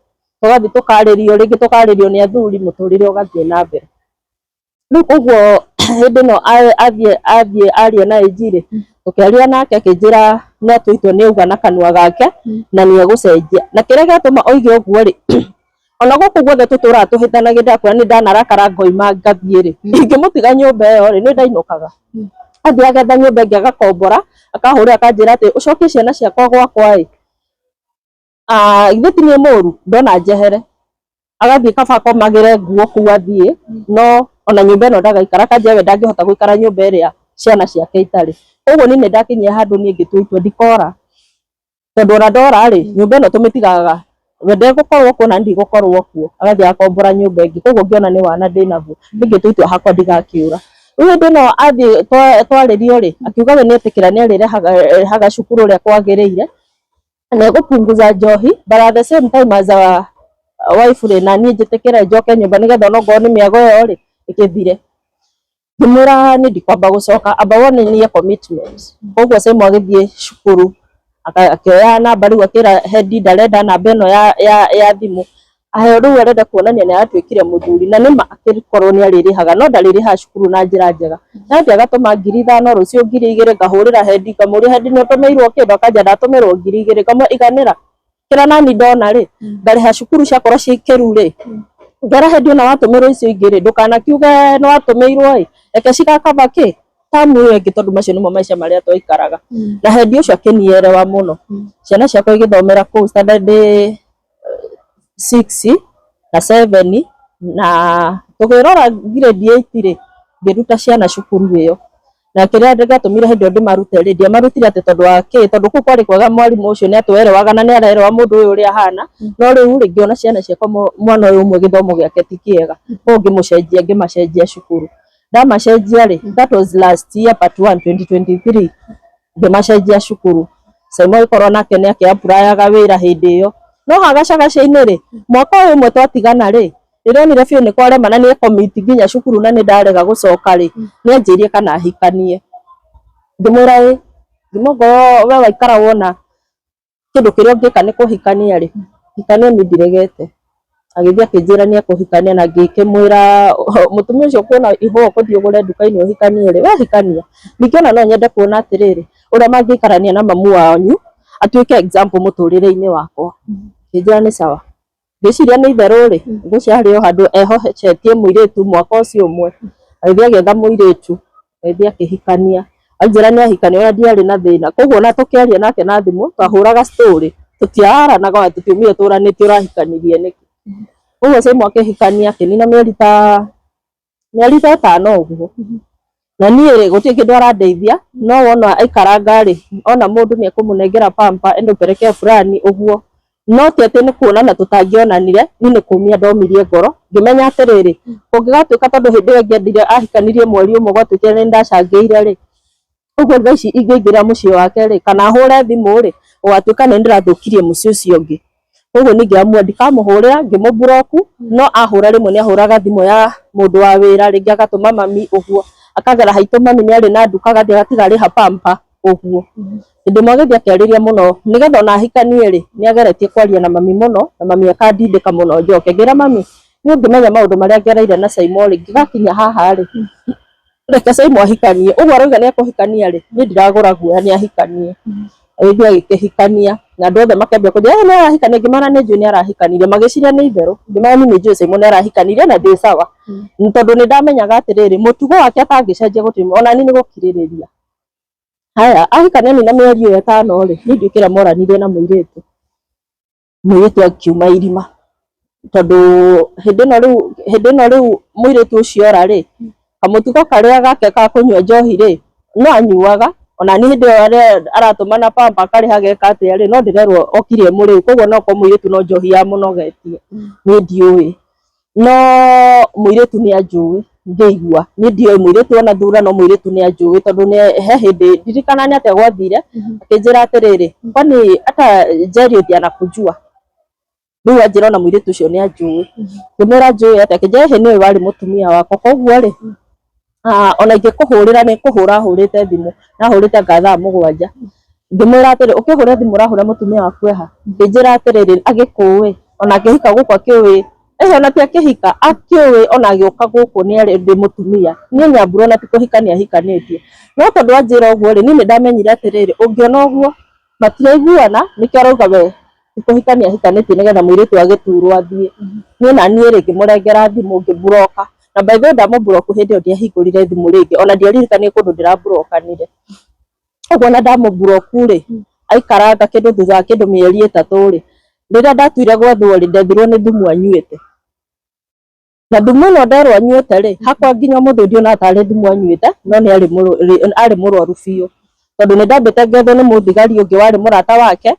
Tũgathiĩ tũkarĩrio, rĩngĩ tũkarĩrio nĩ athuri, mũtũrĩre ũgathiĩ na mbere. Rĩu koguo hĩndĩ ĩno athiĩ aria na AG rĩ, tũkĩaria nake akĩnjĩra nĩ atua itua nĩ auga na kanua gake na nĩ egũcenjia. Na kĩrĩa gĩatũma oige ũguo rĩ, ona gũkũ guothe tũtũraga tũhĩtanagia ndakwĩra nĩ ndanarakara ngoima ngathiĩ rĩ, ingĩmũtiga nyũmba ĩyo rĩ, nĩ ndainũkaga. Athiĩ agetha nyũmba ĩngĩ agakombora, akahũrĩra akanjĩra atĩ ũcokie ciana ciakwa gwakwa ĩ, githĩ ti niĩ mũru, ndona njehere. Agathiĩ kaba akomagĩre nguo kũu athiĩ, no ona nyũmba ĩno ndagaikara, akanjĩra we ndangĩhota gũikara nyũmba ĩrĩa ciana ciake itarĩ. Koguo niĩ nĩ ndakinyire handũ niĩ ngĩtua itua ndikora, tondũ ona ndora rĩ, nyũmba ĩno tũmĩtigaga we ndegũkorwo kuo na niĩ ndigũkorwo kuo, agathiĩ agakombora nyũmba ĩngĩ. Koguo ngĩona nĩ wana ndĩnaguo, niĩ ngĩtua itua hakwa ndigakĩũra. Rĩu hĩndĩ ĩno athiĩ twarĩrio rĩ, akiuga we nĩetĩkĩra nĩarĩrĩhaga cukuru ũrĩa kwagĩrĩire na egũpunguza njohi, but at the same time as a wife rĩ, na niĩ njĩtĩkĩre njoke nyũmba nĩgetha onokorwo nĩ mĩago ĩyo rĩ ĩgĩthire. Ngĩmwĩra niĩ ndikwamba gũcoka, amba wone niĩ commitment. Koguo Simon agĩthiĩ cukuru akĩoya namba rĩu akĩra head ndarenda namba ĩno ya thimũ, aheo rĩu arenda kuonania nĩ aratuĩkire mũthuri na nĩma akĩkorwo nĩ arĩrĩhaga no ndarĩrĩhaga cukuru na njĩra njega. Nathiĩ agatũma 5,000 rũciũ 2,000, ngahũrĩra head ngamũria head nĩ ũtũmĩirwo kĩndũ, akanja ndatũmĩrwo 2,000, ngamwĩra iganĩra kĩrĩa nani ndona rĩ ngarĩha cukuru ciakorwo ciĩ kĩru rĩ, ngera head ona watũmĩrwo icio ingĩ rĩ ndũkanakiuge nĩ watũmĩirwo ĩ, reke cigakaba kĩ tamu ĩyo ĩngĩ tondũ macio nĩmo maica marĩa twaikaraga. Na head ũcio akĩnierewa mũno, ciana ciakwa igĩthomera kũu standard 6 na 7 na tũkĩrora grade 8 rĩ, ngĩruta ciana cukuru ĩyo. Na kĩrĩa gĩatũmire hĩndĩ ĩyo ndĩmarute rĩ, ndiamarutire atĩ tondũ wa kĩ, tondũ kũu kwarĩ kwega mwarimũ ũcio nĩ atwerewaga na nĩ arerewa mũndũ ũyũ ũrĩa ahana, no rĩu rĩ ngĩona ciana ciakwa mwana ũyũ ũmwe gĩthomo gĩake ti kĩega, koguo ngĩmũcenjia ngĩmacenjia cukuru. Ndamacenjia rĩ, that was last year part 1 2023, ngĩmacenjia cukuru. Simon agĩkorwo nake nĩ akĩ-applyaga wĩra hĩndĩ ĩyo, no haha gacagaca-inĩ rĩ, mwaka ũyũ ũmwe twatigana rĩ, ndĩronire biũ nĩ kwarema na nĩ commit nginya cukuru na nĩ ndarega gũcoka rĩ, nĩ anjĩrire kana hikanie. Ngĩmwĩra ĩ, ngĩmwĩra ongorwo we waikara wona kĩndũ kĩrĩa ũngĩka nĩ kũhikania rĩ, hikania niĩ ndiregete. Agĩthiĩ akĩnjĩra nĩ ekũhikania na ngĩkĩmwĩra mũtumia ũcio ũkuona ihũa ũgũthiĩ ũgũre nduka-inĩ ũhikanie rĩ, we hikania. Ningĩ ona no nyende kuona atĩrĩrĩ, ũrĩa mangĩikarania na mamu wanyu atuĩke example mũtũrĩre-inĩ wakwa. Ngĩnjĩra nĩ sawa. Ngĩciria nĩ itherũ rĩ, ngwĩciria harĩ o handũ ehocetie mũirĩtu mwaka ũcio ũmwe, agĩthiĩ agĩetha mũirĩtu, agĩthiĩ akĩhikania, anjĩra nĩ ahikania ona ndiarĩ na thĩna. Koguo ona tũkĩaria nake na thimũ twahũraga story, tũtiaranaga ona tũtiumire tũranĩtie ũrahikanirie nĩkĩ. Ũguo Simon akĩhikania akĩnina mĩeri ta 5 ũguo. Na niĩ rĩ gũtirĩ kĩndũ arandeithia, no wona aikaranga rĩ, ona mũndũ nĩ ekũmũnengera pamper enda upelekee fulani ũguo, no ti atĩ nĩ kuonana tũtangĩonanire, niĩ nĩ kũmia ndomirie ngoro ngĩmenya atĩrĩrĩ, kũngĩgatuĩka tondũ hĩndĩ ĩyo ĩngĩ endire ahikanirie mweri ũmwe gwatuĩkire nĩ ndacangĩire rĩ, ũguo thaa ici ingĩingĩra mũciĩ wake rĩ, kana hũre thimũ rĩ, gũgatuĩka nĩ ndĩrathũkirie mũciĩ ũcio ũngĩ. Koguo niĩ ngĩamua ndikamũhũrĩra, ngĩmũ-block, no ahũra rĩmwe nĩ ahũraga thimũ ya mũndũ wa wĩra, rĩngĩ agatũma mami ũguo, akagera haitũ mami nĩ arĩ na nduka agathiĩ agatiga arĩha pamper ũguo. Hĩndĩ ĩmwe agĩthiĩ akĩarĩria mũno nĩgetha ona ahikanie rĩ, nĩ ageretie kwaria na mami mũno na mami akandindĩka mũno njoke. Ngĩra mami niĩ ũngĩmenya maũndũ marĩa ngereire na Simon rĩ, ngĩgakinya haha rĩ, reke Simon ahikanie. Ũguo arauga nĩ ekũhikania rĩ, niĩ ndiragũra guoya nĩ ahikanie. Agĩthiĩ agĩkĩhikania na andũ othe makĩambia kũnjĩra ĩ nĩ arahikania, ngĩmera nĩ njũĩ nĩ arahikanirie, magĩciria nĩ itherũ, ngĩmera niĩ nĩ njũĩ Simon nĩ arahikanirie na ndĩ sawa, tondũ nĩ ndamenyaga atĩrĩrĩ, mũtugo wake atangĩcenjia gũtirĩ ona niĩ nĩ gũkirĩrĩria. Haya, ahikania nina mĩeri ĩyo 5 rĩ, niĩ ndiũĩ kĩrĩa moranirie na mũirĩtu, mũirĩtu akiuma irima, tondũ hĩndĩ ĩno rĩu mũirĩtu ũcio ora rĩ, kamũtugo karĩa gake ka kũnyua njohi rĩ, no anyuaga, ona niĩ hĩndĩ ĩyo aratũmana pamper akarĩha ageka atĩa rĩ, no ndĩrerwo okire e mũrĩu, koguo no korwo mũirĩtu no njohi yamũnogetie, niĩ ndiũĩ. No mũirĩtu nĩ anjũĩ ngĩigua, niĩ ndioĩ mũirĩtu ona thura no mũirĩtu nĩ anjũĩ tondũ nĩ he hĩndĩ ndirikana nĩ atĩa gwathire, akĩnjĩra atĩrĩrĩ, kwani hata Jerry anakujua? Rĩu anjĩra ona mũirĩtu ũcio nĩ anjũĩ. Ngĩmwĩra njũĩ atĩa? Akĩnjĩra ĩhĩ nĩũĩ warĩ mũtumia wakwa, koguo rĩ, ona ingĩkũhũrĩra nĩ kũhũra hũrĩte thimũ, na hũrĩte anga thaa 7. Ngĩmwĩra atĩrĩ, ũkĩhũra thimũ ũrahũra mũtumia waku eha? Akĩnjĩra atĩrĩrĩ, agĩkũĩ, ona akĩhika gũkũ akĩũĩ, ĩhĩ ona ti akĩhika, akĩũĩ ona agĩũka gũkũ nĩ arĩ ndĩ mũtumia. Niĩ Nyambura ona ti kũhikania ahikanĩtie. No tondũ anjĩra ũguo rĩ, niĩ nĩ ndamenyire atĩrĩrĩ, ũngĩona ũguo matiraiguana, nĩkĩo arauga we ti kũhikania ahikanĩtie nĩgetha mũirĩtu agĩturwo athiĩ. Niĩ na niĩ rĩ, ngĩmũrengera thimũ ngĩ-block. Na by the way ndamũ-block hĩndĩ ĩyo ndiahingũrire thimũ rĩngĩ, ona ndiaririkanire kũndũ ndĩra-block-anire. Ũguo ona ndamũ-block rĩ, aikaranga kĩndũ thutha wa kĩndũ mĩeri 3 rĩ, rĩrĩa ndatuire gwethwo rĩ, ndethirwo nĩ thumu anyuĩte. Na thumu ĩno nderwo anyuĩte rĩ, hakwa nginya ũmũthĩ ndionaga tarĩ thumu anyuĩte, no nĩ arĩ mũrwaru biũ. Tondũ nĩ ndambĩte ngethwo nĩ mũthigari ũngĩ warĩ mũrata wake,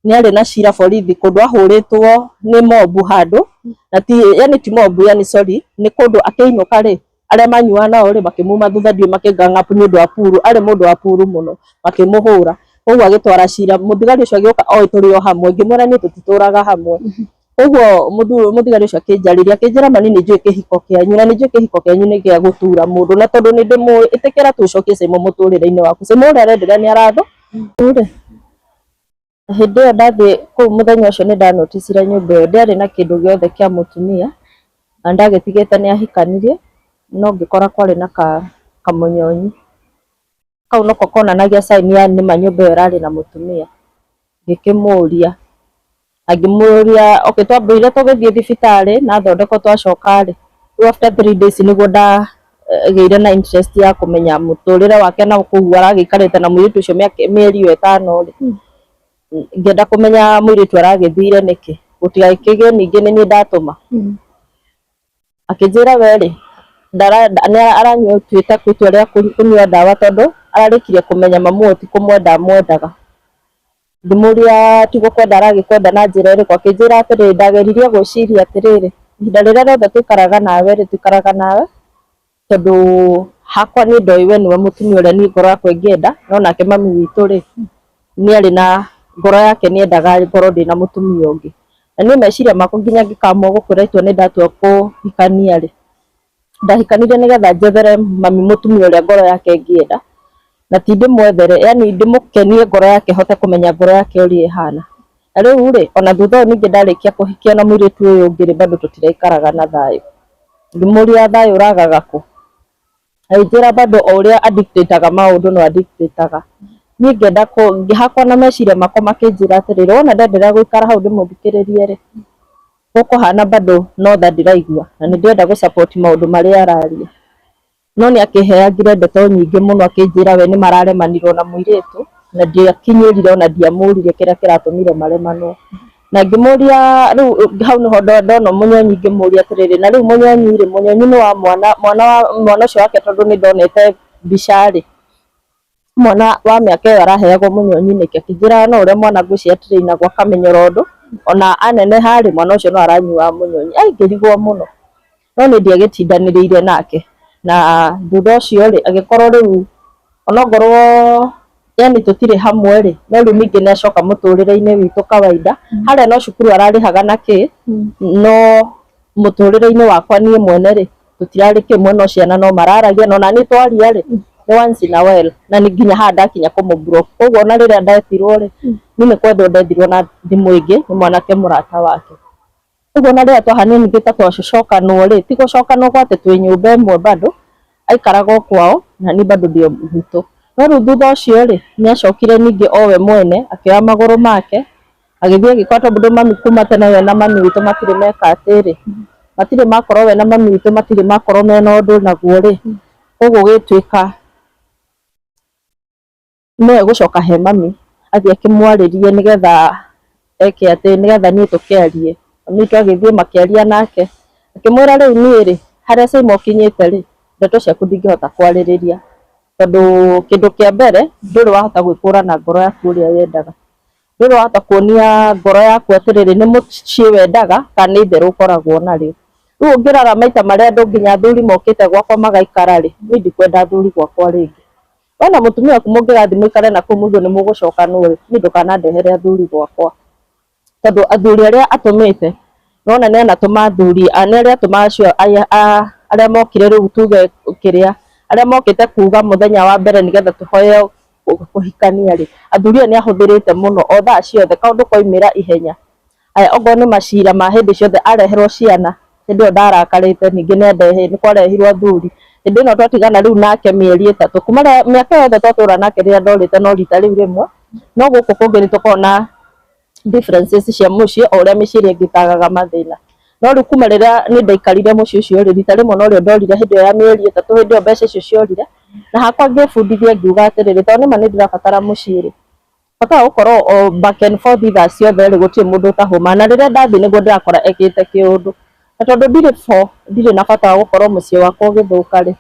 nĩ arĩ na cira borithi kũndũ ahũrĩtwo nĩ mobu handũ, na ti yani ti mobu yani sorry, nĩ kũndũ akĩinũka rĩ, Arĩa manyuaga nao rĩ, makĩmuma thutha, ndiũĩ makĩngang'apu nĩ ũndũ wa puru, arĩ mũndũ wa puru mũno, makĩmũhũra. Koguo agĩtwara cira, mũthigari ũcio agĩũka oĩ tũrĩ o hamwe, ngĩmwĩra niĩ tũtitũraga hamwe. Koguo mũthigari ũcio akĩnjarĩria, akĩnjĩra mani nĩ njũĩ kĩhiko kĩanyu, na nĩ njũĩ kĩhiko kĩanyu nĩ gĩa gũtura mũndũ, na tondũ nĩ ndĩmũĩ, ĩtĩkĩra tu ũcokie Saimo mũtũrĩre-inĩ waku. Saimo ũrĩa arenderea nĩ aratho. Rĩu-rĩ, hĩndĩ ĩyo ndathiĩ kũu mũthenya ũcio nĩ ndanoticire nyũmba ĩyo ndĩarĩ na kĩndũ gĩothe kĩa mũtumia, na ndagĩtigĩte nĩ ahikanirie, no ngĩkora kwarĩ na kamũnyonyi. Kau noko konanagia sign ya nĩma nyũmba ĩyo ĩrarĩ na mũtumia. Ngĩkĩmũria, na ngĩmũria okay twambire tũgĩthiĩ thibitarĩ na athondekwo twacoka rĩ, rĩu after 3 days nĩguo ndagĩire na interest ya kũmenya mũtũrĩre wake na kũu aragĩikarĩte na mũirĩtu ũcio mĩeri ĩyo 5 rĩ, ngĩenda kũmenya mũirĩtu aragĩthire nĩkĩ, gũtigakĩgĩe ningĩ nĩ niĩ ndatũma. Akĩnjĩra we rĩ, nĩ aranyuĩte itua rĩa kũnyua ndawa tondũ ararĩkirie kũmenya mamu ũyũ ti kũmwenda amwendaga. Ngĩmũria ti gũkwenda aragĩkwenda na njĩra ĩrĩkũ, akĩnjĩra atĩrĩrĩ, ndageririe gwĩciria atĩrĩrĩ, ihinda rĩrĩa rĩothe tũikaraga nawe rĩ, tũikaraga nawe tondũ hakwa niĩ ndoĩ we nĩwe mũtumia ũrĩa niĩ ngoro yakwa ĩngĩenda, no nake mami witũ rĩ, nĩ arĩ na ngoro yake nĩ endaga ngorwo ndĩna mũtumia ũngĩ. Na niĩ meciria makwa nginya ngĩkamua gũkwĩra itua nĩ ndatua kũhikania rĩ, ndahikanirie nĩgetha njethere mami mũtumia ũrĩa ngoro yake ĩngĩenda, na ti ndĩmwethere, yani ndĩmũkenie ngoro yake hote kũmenya ngoro yake ũrĩa ĩhana. Na rĩu rĩ, ona thutha ũyũ ningĩ ndarĩkia kũhikia na mũirĩtu ũyũ ũngĩ rĩ, bado tũtiraikaraga na thayũ. Ngĩmũria thayũ ũragaga kũ? Agĩnjĩra bado o ũrĩa adictateaga maũndũ no adictateaga. Niĩ ngĩenda hakwa na meciria makwa makĩnjĩra atĩrĩrĩ, wona ndenderea gũikara hau ndĩmũthikĩrĩrie rĩ, gũkũhana bado no tha ndĩraigua na nĩ ndĩrenda gũ support maũndũ marĩa araria. No nĩ akĩheangire ndeto nyingĩ mũno, akĩnjĩra we nĩ mararemanirwo na mũirĩtu, na ndiakinyĩrire ona ndiamũririe kĩrĩa kĩratũmire maremanwo. Na ngĩmũria rĩu hau nĩho ndona mũnyonyi, ngĩmũria atĩrĩrĩ, na rĩu mũnyonyi rĩ, mũnyonyi nĩ wa mwana mwana wa mwana ũcio wake, tondũ nĩ ndonete mbica rĩ, mwana wa mĩaka ĩyo araheagwo mũnyonyi nĩkĩ? Akĩnjĩra no ũrĩa mwana ngwĩciria trainagwo akamenyera ũndũ, ona aneneha rĩ, mwana ũcio no aranyuaga mũnyonyi. Ai, ngĩrigwo mũno, no nĩ ndiagĩtindanĩrĩire nake. Na thutha ũcio rĩ, agĩkorwo rĩu onongorwo yani tũtirĩ hamwe rĩ, no rĩu ningĩ nĩ acoka mũtũrĩre-inĩ witũ kawaida. Harĩa no cukuru ararĩhaga na kĩ, no mũtũrĩre-inĩ wakwa niĩ mwene rĩ, tũtirarĩ kĩmwe, no ciana no mararagia, no naniĩ twaria rĩ, nĩ once in a while, na nĩ nginya haha ndakinya kũmũ block. Koguo ona rĩrĩa ndetirwo rĩ, niĩ nĩ kwendwo ndethirwo na thimũ ĩngĩ nĩ mwanake mũrata wake. Ũguo ona rĩrĩa twahanire ningĩ ta twacokanwo rĩ, ti gũcokanwo gwa atĩ twĩ nyũmba ĩmwe, bado aikaraga o kwao na niĩ bado ndĩ o gwitũ. No rĩu thutha ũcio rĩ, nĩ acokire ningĩ o we mwene akĩoya magũrũ make agĩthiĩ agĩkora, tondũ mami kuma tene we na mami witũ matirĩ meka atĩrĩ, matirĩ makorwo we na mami witũ matirĩ makorwo mena ũndũ naguo rĩ, koguo gũgĩtuĩka no egũcoka he mami athiĩ akĩmwarĩrie nĩgetha eke atĩ nĩgetha niĩ tũkĩarie. Mami witũ agĩthiĩ makĩaria nake, akĩmwĩra rĩu niĩ rĩ, harĩa Saimo ũkinyĩte rĩ, ndeto ciaku ndingĩhota kwarĩrĩria, tondũ kĩndũ kĩa mbere ndũrĩ wahota gwĩkũrana ngoro yaku ũrĩa yendaga, ndũrĩ wahota kuonia ngoro yaku atĩrĩrĩ, nĩ mũciĩ wendaga kana nĩ itherũ ũkoragwo narĩo. Rĩu ũngĩrora maita marĩa andũ nginya athuri mokĩte gwakwa magaikara rĩ, niĩ ndikwenda athuri gwakwa rĩngĩ. We na mũtumia waku mũngĩgathiĩ mũikare na kũu mũigue nĩ mũgũcokanwo rĩ, niĩ ndũkanandehere athuri gwakwa, tondũ athuri arĩa atũmĩte nona nĩ anatũma athuri nĩ arĩa atũma acio arĩa mokire, rĩu tuge kĩrĩa arĩa mokĩte kuga mũthenya wa mbere nĩgetha tũhoe kũhikania rĩ, athuri aya nĩ ahũthĩrĩte mũno o thaa ciothe kaũndũ koimĩra ihenya. Aya, okorwo nĩ macira ma hĩndĩ ciothe areherwo ciana, hĩndĩ ĩyo ndarakarĩte, ningĩ nĩ kwarehirwo athuri. Hĩndĩ ĩno twatigana rĩu nake mĩeri 3 kuma mĩaka yothe twatũra nake, rĩrĩa ndorĩte no rita rĩu rĩmwe, no gũkũ kũngĩ nĩ tũkoragwo na differences cia mũciĩ o ũrĩa mĩciĩ ĩrĩa ĩngĩ ĩtagaga mathĩna. No rĩu kuma rĩrĩa niĩ ndaikarire mũciĩ ũcio rĩ, rita rĩmwe norĩo ndorire hĩndĩ ĩyo ya mĩeri 3, hĩndĩ ĩyo mbeca icio ciorire. Na hakwa ngĩbundithia ngiuga atĩrĩrĩ, tondũ nĩma nĩ ndĩrabatara mũciĩ rĩ, bata wa gũkorwo o back and forth thaa ciothe rĩ, gũtirĩ mũndũ ũtahũma. Na rĩrĩa ndathiĩ nĩguo ndĩrakora ekĩte kĩũndũ, na tondũ ndirĩ bo, ndirĩ na bata wa gũkorwo mũciĩ wakwa ũgĩthũka rĩ,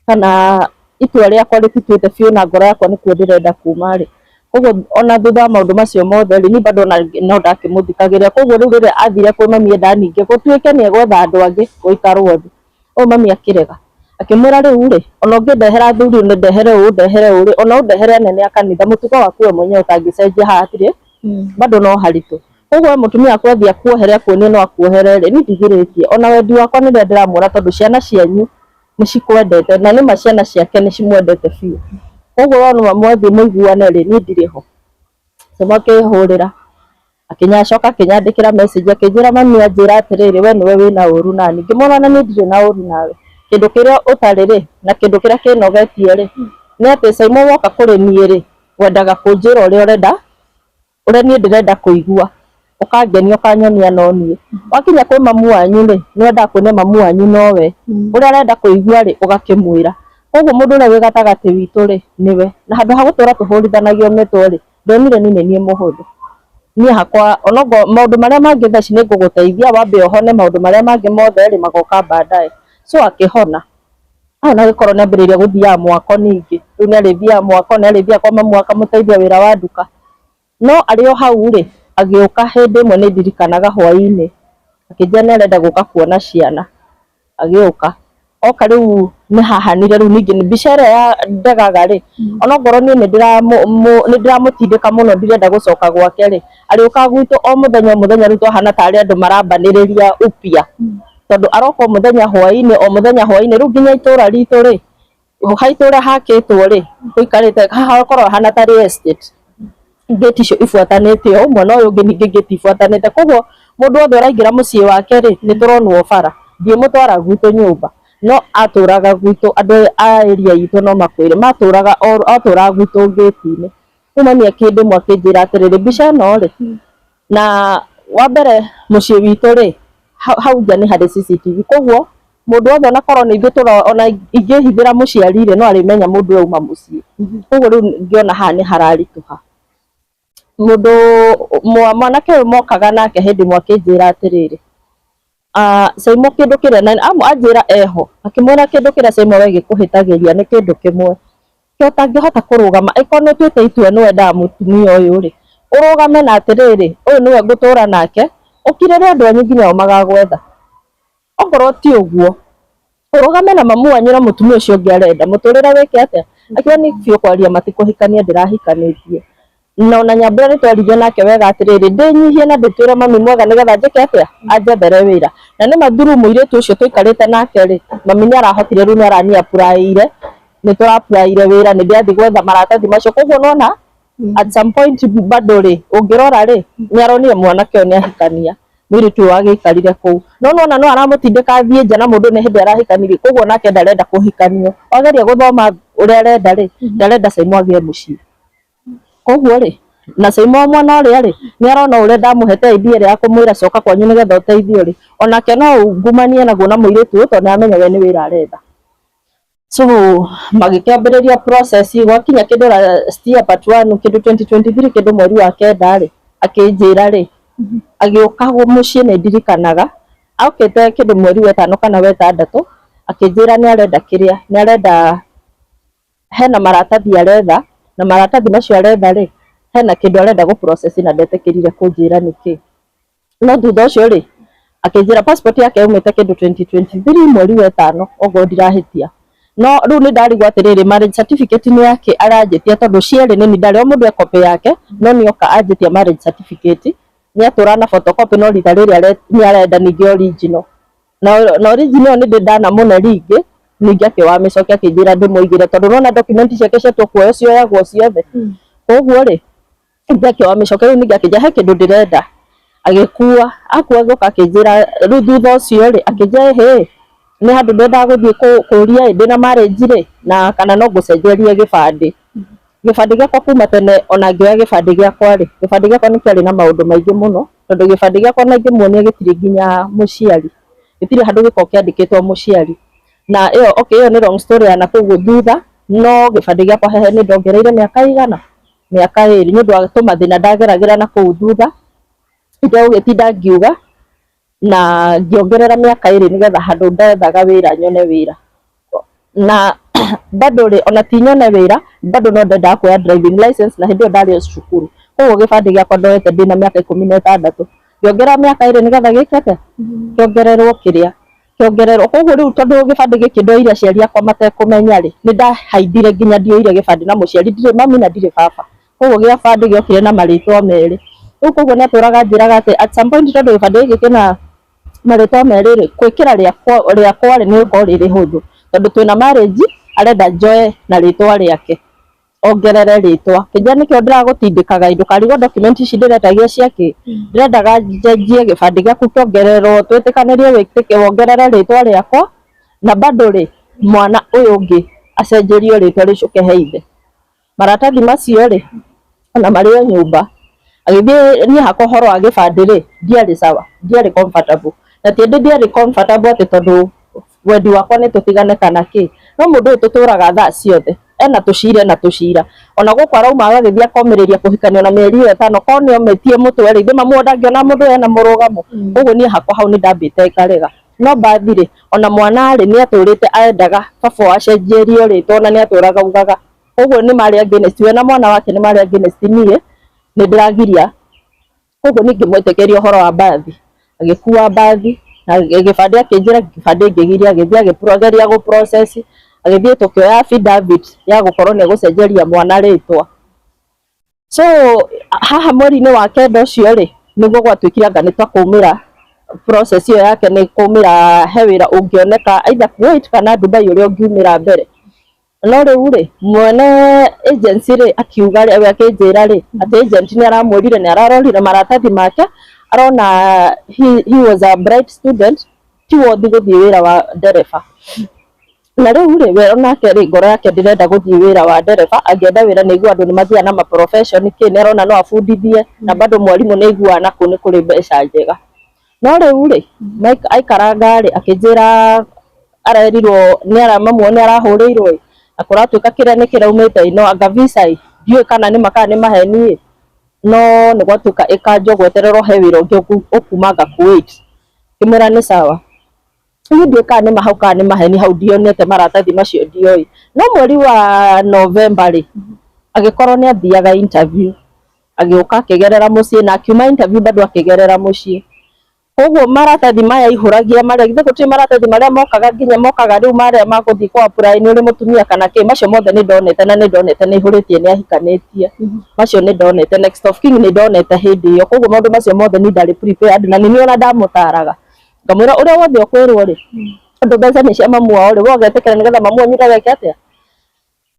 kana itua rĩakwa rĩtituĩte biũ na ngoro yakwa nĩkuo ndĩrenda kuma rĩ. Koguo ona thutha wa maũndũ macio mothe rĩ, niĩ bado ona no ndakĩmũthikagĩrĩria. Koguo rĩu rĩrĩa athire kwĩ mami enda ningĩ gũtuĩke nĩ egwetha andũ angĩ gũikarwo thĩ, ũyũ mami akĩrega. Akĩmwĩra rĩu rĩ, ona ũngĩndehera athuri ũndehere ũũ ndehere ũũ rĩ, ona ũndehere anene a kanitha, mũtugo waku we mwenyewe ũtangĩcenjia haha hatirĩ bado no haritũ. Koguo we mũtumia waku athiĩ akuohere akuonie no akuohere rĩ, niĩ ndigirĩtie. Ona wendi wakwa nĩ rĩrĩa ndĩramuona tondũ ciana cianyu nĩ cikwendete na nĩma ciana ciake nĩ cimwendete biũ. Koguo wona mwathiĩ mũiguane rĩ, niĩ ndirĩ ho. Cũcũ akĩhũrĩra akĩnyacoka akĩnyandĩkĩra message akĩnjĩra mami anjĩra atĩrĩrĩ, we nĩwe wĩna ũru nani. Ngĩmwĩra ona niĩ ndirĩ na ũru nawe, kĩndũ kĩrĩa ũtarĩ rĩ na kĩndũ kĩrĩa kĩnogetie rĩ nĩ atĩ Saimo woka kũrĩ niĩ rĩ, wendaga kũnjĩra ũrĩa ũrenda, ũrĩa niĩ ndĩrenda kũigua, ũkangenia ũkanyonia no niĩ. Wakinya kwĩ mamu wanyu rĩ, nĩ wendaga kuonia mamu wanyu nowe, ũrĩa arenda kũigua rĩ ũgakĩmwĩra. Koguo mũndũ ũrĩa wĩ gatagatĩ witũ rĩ nĩwe, na handũ ha gũtũra tũhũrithanagio mĩtwe rĩ, ndonire niĩ nĩ niĩ mũhũthũ. Niĩ hakwa onokorwo maũndũ marĩa mangĩ thaa ici nĩ ngũgũteithia wambe ũhone, maũndũ marĩa mangĩ mothe rĩ magoka baadaye. So akĩhona, ahona agĩkorwo nĩ ambĩrĩirie gũthiaga mwako ningĩ, rĩu nĩ arĩthiaga mwako, nĩ arĩthiaga kwa mamu akamũteithia wĩra wa nduka. No arĩ o hau rĩ, agĩũka hĩndĩ ĩmwe nĩ ndirikanaga hwaĩ-inĩ, akĩnjĩra nĩ arenda gũka kuona ciana, agĩũka. Oka rĩu nĩ hahanire rĩu ningĩ mbica ĩrĩa ya ndegaga rĩ, onokorwo niĩ nĩ ndĩramũtindĩka mũno ndirenda gũcoka gwake rĩ, arĩũkaga gwitũ o mũthenya o mũthenya rĩu twahana tarĩ andũ marambanĩrĩria upya. Tondũ aroka o mũthenya hwaĩ-inĩ o mũthenya hwaĩ-inĩ, rĩu nginya itũra ritũ rĩ, ha itũra hakĩtwo rĩ, gũikarĩte hakoragwo hahana tarĩ estate. Ngĩti icio ibuatanĩte o ũmwe na ũyũ ũngĩ ningĩ ngĩti ibuatanĩte. Koguo mũndũ wothe ũraingĩra mũciĩ wake rĩ, nĩ tũronwo bara. Ndiĩmũtwara gwitũ nyũmba, no atũraga gwitũ, andũ a area itũ no makwĩre, matũraga atũraga gwitũ ngĩti-inĩ. Rĩu mami hĩndĩ ĩmwe akĩnjĩra atĩrĩrĩ, mbica ĩno rĩ, na wa mbere mũciĩ witũ rĩ, hau nja nĩ harĩ CCTV, koguo mũndũ wothe ona korwo nĩ ithuĩ ona ingĩhithĩra mũciari rĩ, no arĩmenya mũndũ ũyũ auma mũciĩ. Koguo rĩu ngĩona haha nĩ hararitũha. Mũndũ mwanake ũyũ mokaga nake hĩndĩ ĩmwe akĩnjĩra atĩrĩrĩ, Saimo kĩndũ kĩrĩa na anjĩra eho, akĩmwĩra kĩndũ kĩrĩa Saimo we gĩkũhĩtagĩria nĩ kĩndũ kĩmwe, kĩ ũtangĩhota kũrũgama angĩkorwo nĩ ũtuĩte itua nĩ wendaga mũtumia ũyũ rĩ, ũrũgame na atĩrĩrĩ, ũyũ nĩwe ngũtũra nake, ũkirĩre andũ anyu nginya o magagwetha. Okorwo ti ũguo, ũrũgame na mamu wanyu na mũtumia ũcio ũngĩ arenda, mũtũrĩre wĩke atĩa? Akiuga niĩ biũ kwaria matikũhikania ndĩrahikanĩtie. Na ona Nyambura nĩ twaririe nake wega atĩrĩrĩ, ndĩnyihie na ndĩtwĩre mami mwega nĩgetha njĩke atĩa? Anjethere wĩra. Na nĩma through mũirĩtu ũcio tũikarĩte nake rĩ, mami nĩ arahotire rĩu nĩ arani apply-ire, nĩ tũra apply-ire wĩra, nĩ ndĩrathiĩ gwetha maratathi macio. Koguo nĩwona at some point bado rĩ, ũngĩrora rĩ, nĩ aronire mwanake ũyũ nĩ ahikania, mũirĩtu ũyũ agĩikarire kũu. No nĩwona no aramũtindĩka athiĩ nja na mũndũ nĩ hĩndĩ arahikanirie, koguo nake ndarenda kũhikanio. Wageria gũthoma ũrĩa arenda rĩ, ndarenda Saimo agĩe mũciĩ. Koguo rĩ, na Saimo mwena ũrĩa rĩ, nĩ arona ũrĩa ndamũhete idea ĩrĩa ya kũmwĩra coka kwanyu nĩgetha ũteithio rĩ, onake no ungumanie naguo na mũirĩtu ũyũ tondũ nĩ aramenya we nĩ wĩra aretha. So magĩkĩambĩrĩria process gwakinya kĩndũ last year part 1 kĩndũ 2023 kĩndũ mweri wa kenda rĩ, akĩnjĩra rĩ, agĩũka mũciĩ nĩ ndirikanaga, okĩte kĩndũ mweri wa ĩtano kana wa ĩtandatũ, akĩnjĩra nĩ arenda kĩrĩa, nĩ arenda hena maratathi aretha, na maratathi macio aretha rĩ, hena kĩndũ arenda gũ process na ndetĩkĩrire kũnjĩra nĩkĩ. No thutha ũcio rĩ, akĩnjĩra passport yake yaumĩte kĩndũ 2023 mweri wa ĩtano okorwo ndirahĩtia. No rĩu nĩ ndarigwo atĩrĩrĩ, marriage certificate nĩ yake aranjĩtia tondũ cierĩ nĩ niĩ ndarĩ, o mũndũ e copy yake, no nĩ oka anjĩtia marriage certificate, nĩ atũra na photocopy no rita rĩrĩ nĩ arenda ningĩ original. Na original ĩyo nĩ ndĩ ndanamũne rĩngĩ, ningĩ akĩwamĩcokia akĩnjĩra ndĩmũigĩre tondũ nĩwona document ciake ciatua kuoywo cioyagwo ciothe. Koguo rĩ, ningĩ akĩwamĩcokia rĩu ningĩ akĩnjĩra he kĩndũ ndĩrenda, agĩkua, akua agĩũka akĩnjĩra rĩu thutha ũcio rĩ, akĩnjĩra ĩhĩ, nĩ handũ ndendaga gũthiĩ kũria ĩ ndĩna marriage rĩ, na kana no ngũcenjerie gĩbandĩ. Gĩbandĩ gĩakwa kuma tene ona ngĩoya gĩbandĩ gĩakwa rĩ, gĩbandĩ gĩakwa nĩ kĩarĩ na maũndũ maingĩ mũno, tondũ gĩbandĩ gĩakwa ona ingĩmuonia gĩtirĩ nginya mũciari, gĩtirĩ handũ gĩkoragwo kĩandĩkĩtwo mũciari. Na ĩyo okay ĩyo nĩ long story ya nakũu thutha, no gĩbandĩ gĩakwa hehe nĩ ndongereire mĩaka ĩigana? Mĩaka ĩrĩ nĩ ũndũ wa tũmathĩna ndageragĩra nakũu thutha, itegũgĩtinda ngiuga, na ngĩongerera mĩaka ĩrĩ nĩgetha handũ ndethaga wĩra nyone wĩra. Na bado rĩ, ona ti nyone wĩra, bado no ndendaga kuoya driving license na hĩndĩ ĩyo ndarĩ o cukuru. Koguo gĩbandĩ gĩakwa ndoete ndĩna mĩaka 16. Ngĩongerera mĩaka ĩrĩ nĩgetha gĩke atĩa? Kĩongererwo kĩrĩa. Kĩongererwo koguo rĩu tondũ gĩbandĩ gĩkĩ ndoire aciari akwa matekũmenya rĩ, nĩ ndahaithire nginya ndioire gĩbandĩ na mũciari ndirĩ mami na ndirĩ baba. Koguo gĩbandĩ gĩokire na marĩtwa merĩ. Rĩu koguo nĩ atũraga anjĩraga atĩ at some point tondũ gĩbandĩ gĩkĩ kĩna marĩtwa merĩ rĩ, gwĩkĩra rĩakwa rĩ nĩ rĩgũkorwo rĩ rĩhũthũ tondũ twĩna marriage arenda njoe na rĩtwa rĩake ongerere rĩtwa. Kĩnjĩra nĩkĩo ndĩragũtindĩkaga ĩ ndũkarigwo document ici ndĩretagia ciakĩ, ndĩrendaga njenjie gĩbandĩ gĩaku kĩongererwo twĩtĩkanĩrie wĩtĩke wongerere rĩtwa rĩakwa na bado rĩ mwana ũyũ ũngĩ acenjerio rĩtwa rĩcoke he ithe. Maratathi macio rĩ ona marĩ o nyũmba agĩthiĩ niĩ hakwa ũhoro wa gĩbandĩ rĩ ndiarĩ sawa, ndiarĩ comfortable na ti atĩ ndiarĩ comfortable atĩ tondũ wendi wakwa nĩ tũtigane kana kĩ, no mũndũ ũyũ tũtũraga thaa ciothe ena tũcira ena tũcira ona gũkũ arauma agagĩthiĩ akomĩrĩria kũhikania ona mĩeri ĩyo ĩtano korwo nĩ omĩtie mũtwe rĩ ithe mamu ndangĩona mũndũ ena mũrũgamo. Koguo niĩ hakwa hau nĩ ndambĩte ngarega. No mbathi rĩ ona mwana rĩ nĩ atũrĩte endaga baba acenjerio rĩtwa ona nĩ atũraga augaga koguo nĩ marĩ against we na mwana wake nĩ marĩ against niĩ nĩ ndĩragiria. Koguo niĩ ngĩmwĩtĩkĩria ũhoro wa mbathi agĩkua mbathi na gĩbandĩ akĩnjĩra gĩbandĩ ngĩgiria agĩthiĩ agĩgeria gũ process agĩthiĩ tũkĩoya affidavit ya gũkorwo nĩ egũcenjeria mwana rĩtwa. So haha mweri-inĩ wa kenda ũcio rĩ nĩguo gwatuĩkire anga nĩ ta kũmĩra process ĩyo yake nĩ kũmĩra he wĩra ũngĩoneka either Kuwait kana Dubai ũrĩa ũngiumĩra mbere. No rĩu rĩ mwene agency rĩ akiuga rĩ we akĩnjĩra rĩ atĩ agent nĩ aramwĩrire nĩ ararorire maratathi make arona he was a bright student ti worth gũthiĩ wĩra wa ndereba. Na rĩu rĩ we onake rĩ ngoro yake ndĩrenda gũthiĩ wĩra wa ndereba angĩenda wĩra nĩ aiguaga andũ nĩ mathiaga na ma profession kĩ nĩ arona no abundithie na bado mwarimũ nĩ aiguaga na kũu nĩ kũrĩ mbeca njega. No rĩu rĩ aikaranga rĩ akĩnjĩra arerirwo nĩ mamu wao nĩ arahũrĩirwo ĩ na kũratuĩka kĩrĩa nĩ kĩraumĩte ĩ no anga visa ĩ ndiũĩ kana nĩ ma kana nĩ maheni ĩ no nĩ gwatuĩka ĩkanjwo gwetererwo he wĩra ũngĩ ũkumanga Kuwait. Ngĩmwĩra nĩ sawa. Niĩ ndiũĩ kana nĩ ma hau kana nĩ maheni hau ndionete maratathi macio ndioĩ. No mweri wa November rĩ agĩkorwo nĩ athiaga interview agĩũka akĩgerera mũciĩ na akiuma interview bado akĩgerera mũciĩ. Koguo maratathi maya aihũragia marĩa githĩ gũtirĩ maratathi marĩa mokaga nginya mokaga rĩu marĩa ma gũthiĩ kũ apply nĩ ũrĩ mũtumia kana kĩ macio mothe nĩ ndonete na nĩ ndonete nĩ aihũrĩtie nĩ ahikanĩtie. Macio nĩ ndonete next of kin nĩ ndonete hĩndĩ ĩyo koguo maũndũ macio mothe niĩ ndarĩ prepared na nĩ niĩ ona ndamũtaraga ngamwĩra ũrĩa wothe ũkwĩrwo rĩ tondũ mbeca nĩ cia mamu wao rĩ we ũgetĩkĩra nĩgetha mamu wanyu ndageke atĩa.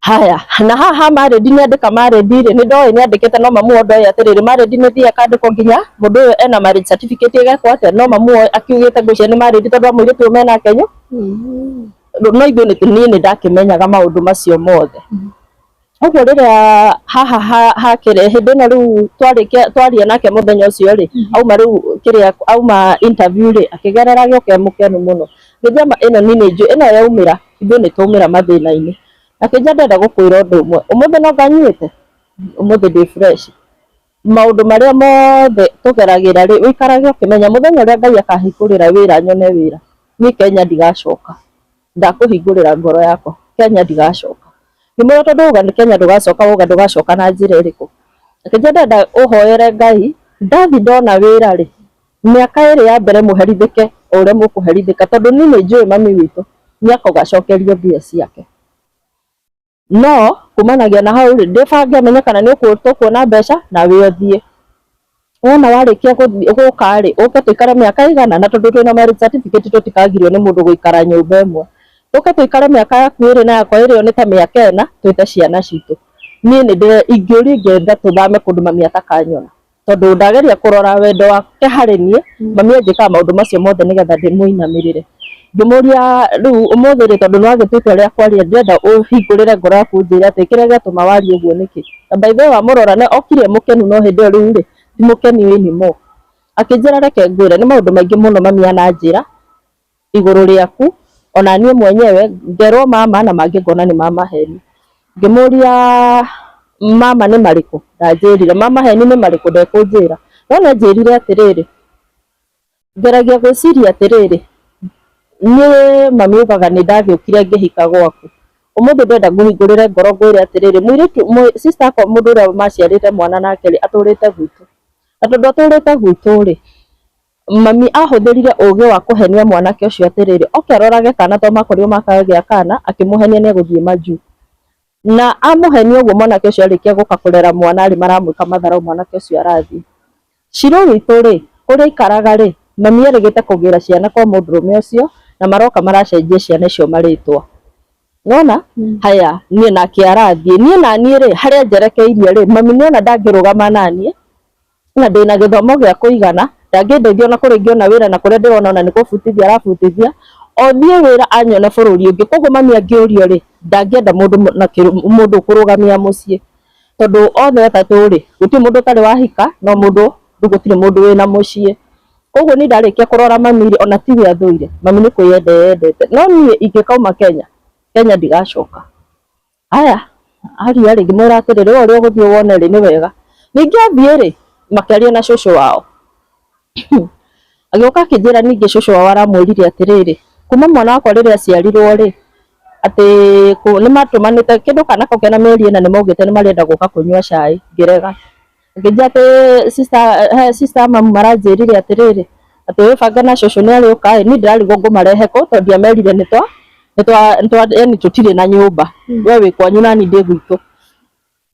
Haya na haha married nĩ andĩka married rĩ nĩ ndoĩ nĩ andĩkĩte no mamu wao ndoĩ atĩrĩrĩ married nĩ ĩthiĩ ĩkandĩkwo nginya mũndũ ũyũ ena marriage certificate ĩgekwo atĩa no mamu wao akiugĩte ngwĩciria nĩ married tondũ wa mũirĩtu ũyũ menake no ithuĩ niĩ nĩ ndakĩmenyaga maũndũ macio mothe. Ũguo rĩrĩa haha hakĩrĩ hĩndĩ ĩno rĩu twarĩkia twaria nake mũthenya ũcio rĩ auma rĩu kĩrĩa auma interview rĩ akĩgerera agĩũka e mũkenu mũno. Ngĩnjĩra ma ĩno niĩ nĩ njũĩ ĩno yaumĩra ithuĩ nĩ twaumĩra mathĩna-inĩ. Akĩnjĩra ndĩrenda gũkwĩra ũndũ ũmwe ũmũthĩ no nganyuĩte ũmũthĩ ndĩ fresh. Maũndũ marĩa mothe tũgeragĩra rĩ ũikarage ũkĩmenya mũthenya ũrĩa Ngai akahingũrĩra wĩra nyone wĩra niĩ Kenya ndigacoka. Ndakũhingũrĩra ngoro yakwa Kenya ndigacoka. Ngĩmwĩra tondũ wauga nĩ Kenya ndũgacoka wauga ndũgacoka na njĩra ĩrĩkũ. Akĩnjĩra ndĩrenda ũhoere Ngai ndathiĩ ndona wĩra rĩ mĩaka ĩrĩ ya mbere mũherithĩke o ũrĩa mũkũherithĩka tondũ niĩ nĩ njũĩ mami witũ nĩ akoga acokerio mbia ciake. No kumanagia na hau rĩ ndĩbange menye kana nĩ tũkuona mbeca nawe ũthiĩ. Wona warĩkia gũka rĩ ũke tũikare mĩaka ĩigana na tondũ twĩna marriage certificate tũtikagirio nĩ mũndũ gũikara nyũmba ĩmwe. Tũke tũikare mĩaka yaku ĩrĩ na yakwa ĩrĩ nĩ ta mĩaka ĩna twĩte ciana citũ. Niĩ nĩ ingĩũrio ingĩenda tũthame kũndũ mami atakanyona tondũ ndageria kũrora wendo wake harĩ niĩ mami anjĩkaga maũndũ macio mothe nĩgetha ndĩmũinamĩrĩre. Ngĩmũria rĩu ũmũthĩ rĩ tondũ nĩ wagĩtua itua rĩa kwaria ndĩrenda ũhingũrĩre ngoro yaku ũnjĩre atĩ kĩrĩa gĩatũma warie ũguo nĩkĩ. Na by the way wamũrora nĩ okire e mũkenu no hĩndĩ ĩyo rĩu rĩ ti mũkenu anymore. Akĩnjĩra reke ngwĩre nĩ maũndũ maingĩ mũno mami ananjĩra igũrũ rĩaku ona niĩ mwenyewe ngerwo mama na mangĩ ngona nĩ ma maheni. Ngĩmũria mama nĩ marĩkũ ndanjĩrire ma maheni nĩ marĩkũ ndekũnjĩra. No nĩ anjĩrire atĩrĩrĩ ngeragia gwĩciria atĩrĩrĩ niĩ mami augaga nĩ ndagĩũkire ngĩhika gwaku. Ũmũthĩ ndĩrenda ngũhingũrĩre ngoro ngwĩre atĩrĩrĩ mũirĩtu sister akwa mũndũ ũrĩa maciarĩte mwana nake rĩ atũrĩte gwitũ. Na tondũ atũrĩte gwitũ rĩ Mami ahũthĩrire ũgĩ wa kũhenia mwanake ũcio atĩrĩrĩ, oke arorage kana to makorirwo makagĩa kana, akĩmũhenia nĩ egũthiĩ majuu. Na amũhenia ũguo mwanake ũcio arĩkia gũka kũrera mwana rĩ, maramwĩka matharau mwanake ũcio arathiĩ. Shiro witũ rĩ, kũrĩa aikaraga rĩ, mami erĩgĩte kũgĩra ciana kwa mũndũrũme ũcio na maroka maracenjia ciana icio marĩtwa. Nona? Haya, niĩ nake arathiĩ. Niĩ naniĩ rĩ, harĩa njerekeirie rĩ, mami nĩona ndangĩrũgama naniĩ, na ndĩna gĩthomo gĩa kũigana, ndangĩndeithia ona kũrĩa ingĩona wĩra na kũrĩa ndĩrona ona nĩ kũbutithia arabutithia, o thiĩ wĩra anyone bũrũri ũngĩ. Koguo mami angĩũrio rĩ, ndangĩenda mũndũ na mũndũ ũkũrũgamia mũciĩ. Tondũ othe atatũ rĩ, gũtirĩ mũndũ ũtarĩ wahika, no mũndũ gũtirĩ mũndũ wĩna mũciĩ. Koguo niĩ ndarĩkia kũrora mami rĩ, ona tiwe athũire, mami nĩ kwĩyenda eyendete. No niĩ ingĩkauma Kenya, Kenya ndigacoka. Aya, aria rĩ, ngĩmwĩra atĩrĩrĩ, we ũrĩa ũgũthiĩ wone rĩ, nĩ wega. Ningĩ athiĩ rĩ, makĩaria na cũcũ wao. Agĩũka akĩnjĩra ningĩ cũcũ wao aramwĩrire atĩrĩrĩ, kuma mwana wakwa rĩrĩa aciarirwo rĩ, atĩ nĩ matũmanĩte kĩndũ kana kau kena mĩeri ĩna nĩ maugĩte nĩ marenda gũka kũnyua cai, ngĩrega. Akĩnjĩra atĩ sister, he sister mamu maranjĩrire atĩrĩrĩ, atĩ wĩbange na cũcũ nĩ arĩũka ĩ, niĩ ndĩrarigwo ngũmarehe kũ tondũ ndiamerire nĩ twa nĩ twa nĩ twa yani tũtirĩ na nyũmba. We wĩ kwanyu na niĩ ndĩ gwitũ.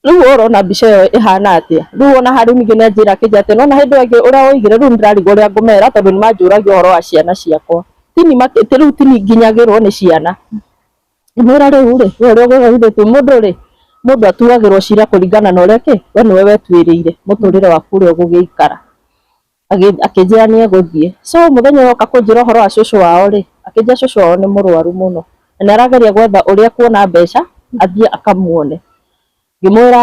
Rĩu ũrona mbica ĩyo ĩhana atĩa? Rĩu ona harĩ ningĩ nĩ anjĩra akĩnjĩra atĩ nĩwona hĩndĩ ĩyo ĩngĩ ũrĩa woigire rĩu nĩ ndĩrarigwo ũrĩa ngũmera tondũ nĩ manjũragia ũhoro wa ciana ciakwa. Tini rĩu tini nginyagĩrwo nĩ ciana. Ngĩmwĩra rĩu rĩ, we ũrĩa ũgũgĩthiĩ tu mũndũ rĩ, mũndũ atuagĩrwo cira kũringana na ũrĩa kĩ, we nĩwe wetuĩrĩire mũtũrĩre waku ũrĩa ũgũgĩikara. Akĩnjĩra nĩ egũthiĩ. So mũthenya ũyũ oka kũnjĩra ũhoro wa cũcũ wao rĩ, akĩnjĩra cũcũ wao nĩ mũrwaru mũno na nĩ arageria gwetha ũrĩa ekuona mbeca athiĩ akamuone. Ngĩmwĩra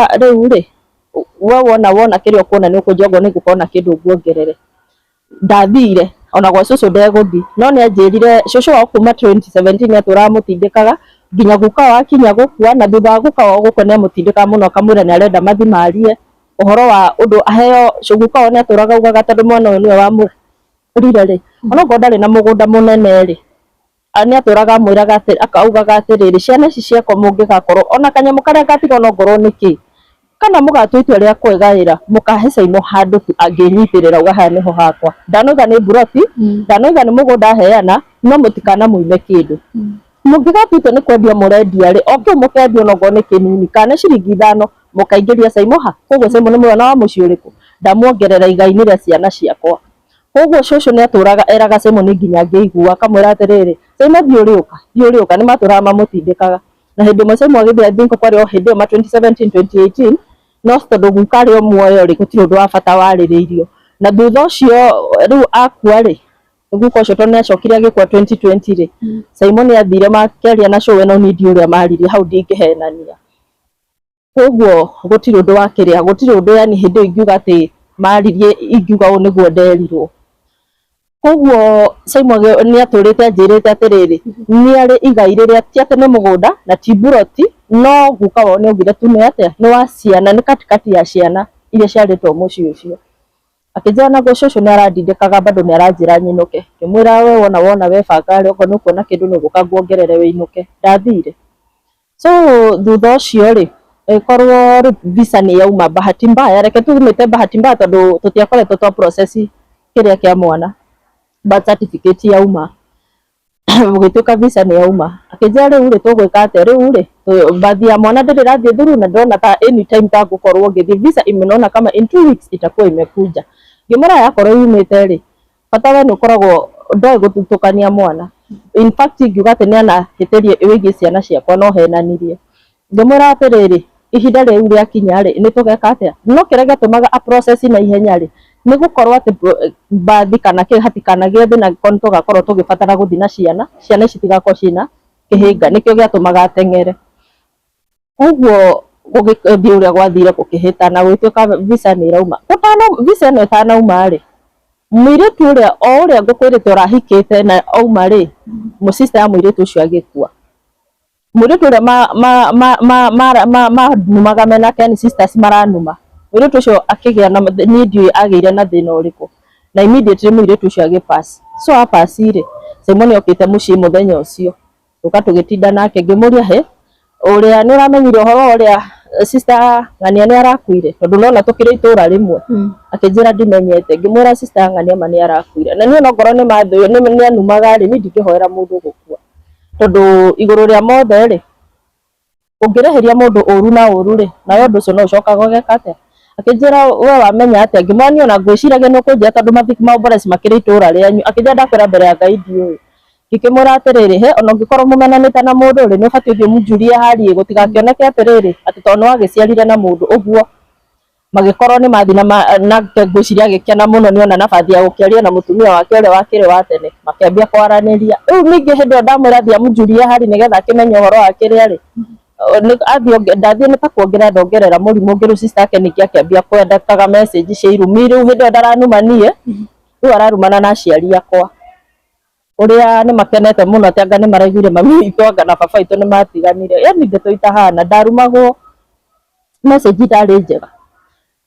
rĩu rĩ, we wona wona kĩrĩa ũkuona nĩ ũkũnjĩra okorwo nĩ ngũkorwo na kĩndũ nguongerere. Ndathire ona gwa cũcũ ndegũthiĩ no nĩ anjĩrire cũcũ wao kuma 2017 nĩ atũraga amũtindĩkaga nginya guka wao akinya gũkua na thutha wa guka wao gũkua nĩ amũtindĩkaga mũno akamwĩra nĩ arenda mathiĩ marie ũhoro wa ũndũ aheo guka wao nĩ atũraga augaga tondũ mwana ũyũ nĩwe wamũrire rĩ, onokorwo ndarĩ na mũgũnda mũnene rĩ, nĩ atũraga amwĩraga atĩ akaugaga atĩrĩrĩ, ciana ici ciakwa mũngĩgakorwo ona kanyamũ karĩa ngatiga ona ongorwo nĩ kĩ, kana mũgatua itua rĩa kwĩgaĩra, mũkahe Caimo handũ tu angĩnyitĩrĩra auga haha nĩho hakwa. Ndanauga nĩ mburoti, ndanauga nĩ mũgũnda aheana, no mũtikanamuime kĩndũ. Mũngĩgatua itua nĩ kwendia mũrendia rĩ, o kĩu mũkendia ona ongorwo nĩ kĩnini, kana nĩ ciringi ithano, mũkaingĩria Caimo ha? Koguo Caimo nĩ mwana wa mũciĩ ũrĩkũ? Ndamuongerera igai-inĩ rĩa ciana ciakwa. Koguo cũcũ nĩ atũraga eraga Simon nginya angĩigua akamwĩra atĩrĩrĩ, Simon thiĩ ũrĩũka, thiĩ ũrĩũka, nĩ matũraga mamũtindĩkaga. Na hĩndĩ ĩmwe Simon agĩthiĩ I think kwarĩ o hĩndĩ ĩyo ma 2017 2018, no tondũ guka arĩ o muoyo rĩ, gũtirĩ ũndũ wa bata warĩrĩirio. Na thutha ũcio rĩu akua rĩ, guka ũcio tondũ nĩ acokire agĩkua 2020 rĩ, Simon nĩ athire makĩaria na cũwe no niĩ ndiũĩ ũrĩa maririe, hau ndingĩhenania. Koguo gũtirĩ ũndũ wa kĩrĩa, gũtirĩ ũndũ yani hĩndĩ ĩyo ingiuga atĩ maririe ingiuga ũũ nĩguo nderirwo. Koguo Simon nĩ atũrĩte anjĩrĩte atĩrĩrĩ, nĩ arĩ igai rĩrĩa ti atĩ nĩ mũgũnda na ti mburoti, no guka wao nĩ augire tu nĩ atĩa, nĩ wa ciana, nĩ katikati ya ciana iria ciarĩtwo mũciĩ ũcio. Akĩnjĩra naguo cũcũ nĩ arandindĩkaga bado nĩ aranjĩra nyinũke. Ngĩmwĩra we wona wona we banga rĩ, okorwo nĩ ũkuona kĩndũ nĩ ũgũka nguongerere wĩinũke. Ndathire. So thutha ũcio rĩ, ĩkorwo rĩu visa nĩ yauma bahati mbaya, reke tũmĩte bahati mbaya tondũ tũtiakoretwo twa process kĩrĩa kĩa mwana, birth certificate yauma, gũgĩtuĩka visa nĩ yauma. Akĩnjĩra rĩu rĩ tũgwĩka atĩa, rĩu rĩ birth ya mwana ndĩrĩ ĩrathiĩ through na ndĩrona ta any time ta ngũkorwo ngĩthiĩ, visa naona kama in 2 weeks itakuwa imekuja. Ngĩmwĩra yakorwo yumĩte rĩ, bata we nĩ ũkoragwo ndoĩ gũthutũkania mwana. In fact ingiuga atĩ nĩ anahĩtĩria wĩgiĩ ciana ciakwa no henanirie. Ngĩmwĩra atĩrĩrĩ, ihinda rĩu rĩakinya rĩ, nĩ tũgeka atĩa? No kĩrĩa gĩatũmaga a process na ihenya rĩ, nĩ gũkorwo atĩ birth kana kĩ hatikanagĩe thĩna angĩkorwo nĩ tũgakorwo tũgĩbatara gũthiĩ na ciana, ciana ici itigakorwo ciĩna kĩhĩnga, nĩkĩo gĩatũmaga ateng'ere. Koguo gũgĩthiĩ ũrĩa gwathire gũkĩhĩtana gũgĩtuĩka visa nĩ ĩrauma. Visa ĩno ĩtanauma rĩ, mũirĩtu ũrĩa o ũrĩa ngũkwĩrĩte ũrahikĩte na auma rĩ, sister ya mũirĩtu ũcio agĩkua. Mũirĩtu ũrĩa manumaga menake yani sisters maranuma, mũirĩtu ũcio akĩgĩa na niĩ ndiũĩ agĩire na thĩna ũrĩkũ, na immediately mũirĩtu ũcio agĩ pass. So a pass rĩ, Simon okĩte mũciĩ mũthenya ũcio, tũka tũgĩtinda nake ngĩmũria he, ũrĩa nĩ ũramenyire ũhoro wa ũrĩa sister ng'ania nĩ arakuire tondũ nona tũkĩrĩ itũra rĩmwe. Akĩnjĩra ndimenyete, ngĩmwĩra sister ng'ania ma nĩ arakuire, na niĩ nongorwo nĩ mathũ nĩ anumaga rĩ, niĩ ndingĩhoera mũndũ gũkua, tondũ igũrũ rĩa mothe rĩ, ũngĩrĩhĩria mũndũ ũru na ũru rĩ, nawe ũndũ ũcio no ũcokaga ũgeka atĩa. Akĩnjĩra we wamenya atĩa, ngĩmwĩra niĩ ona ngwĩciragia nĩ ũkũnjĩra tondũ maomboreci makĩrĩ itũra rĩanyu. Akĩnjĩra ndakwĩra mbere ya Ngai ndiũĩ. Ngĩkĩmwĩra atĩrĩrĩ, he ona ũngĩkorwo mũmenanĩte na mũndũ rĩ, nĩ ũbatiĩ ũthiĩ ũmũnjurie hali ĩ, gũtigakĩoneke atĩrĩrĩ atĩ tondũ nĩ wagĩciarire na mũndũ ũguo. Magĩkorwo nĩ mathiĩ nake ngwĩciria agĩkena mũno nĩ ona nabathi ya gũkĩaria na mũtumia wake ũrĩa wakĩrĩ wa tene, makĩambia kwaranĩria. Rĩu ningĩ hĩndĩ ĩyo ndamwĩra thiĩ amũnjurie hali nĩgetha akĩmenye ũhoro wa kĩrĩa rĩ, athiĩ ndathiĩ nĩ ta kuongerera ndongerera mũrimũ ũngĩ. Rĩu sister yake ningĩ akĩambia kwandĩkaga message cia irumi. Rĩu hĩndĩ ĩyo ndaranuma niĩ, rĩu ararumana na aciari akwa, ũrĩa nĩ makenete mũno atĩ anga nĩ maraiguire mami witũ anga na baba witũ nĩ matiganire. Yani ndeto itahana, ndarumagwo message itarĩ njega.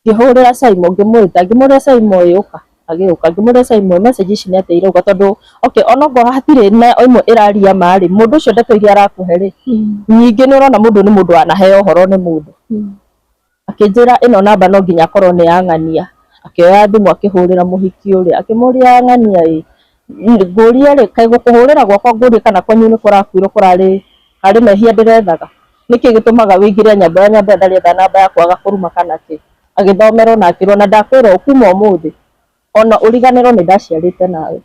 Ngĩhũrĩra Simon, ngĩmwĩta, ngĩmũria Simon ĩ ũka, agĩũka. Ngĩmũria Simon message ici nĩ atĩa irauga, tondũ okay onokorwo hatirĩ na ĩmwe ĩraria ma rĩ, mũndũ ũcio ndeto iria arakũhe rĩ, nyingĩ nĩ ũrona mũndũ nĩ mũndũ wanaheo ũhoro nĩ mũndũ. Akĩnjĩra ĩno namba no nginya akorwo nĩ ya ng'ania. Akĩoya thimũ akĩhũrĩra mũhiki ũrĩa, akĩmũria ng'ania ĩ, ngũrie rĩ, kaĩ gũkũhũrĩra gwakwa ngũrie kana kwanyu nĩ kũrakuirwo kũrarĩ harĩ mehia ndĩrethaga, nĩkĩ gĩtũmaga wĩingĩre nyamboya nyamboya ndarĩetha namba ya kwaga kũruma kana kĩ. Agĩthomerwo na akĩrwo na ndakwĩra kuma ũmũthĩ ona ũriganĩrwo nĩ ndaciarĩte nawe.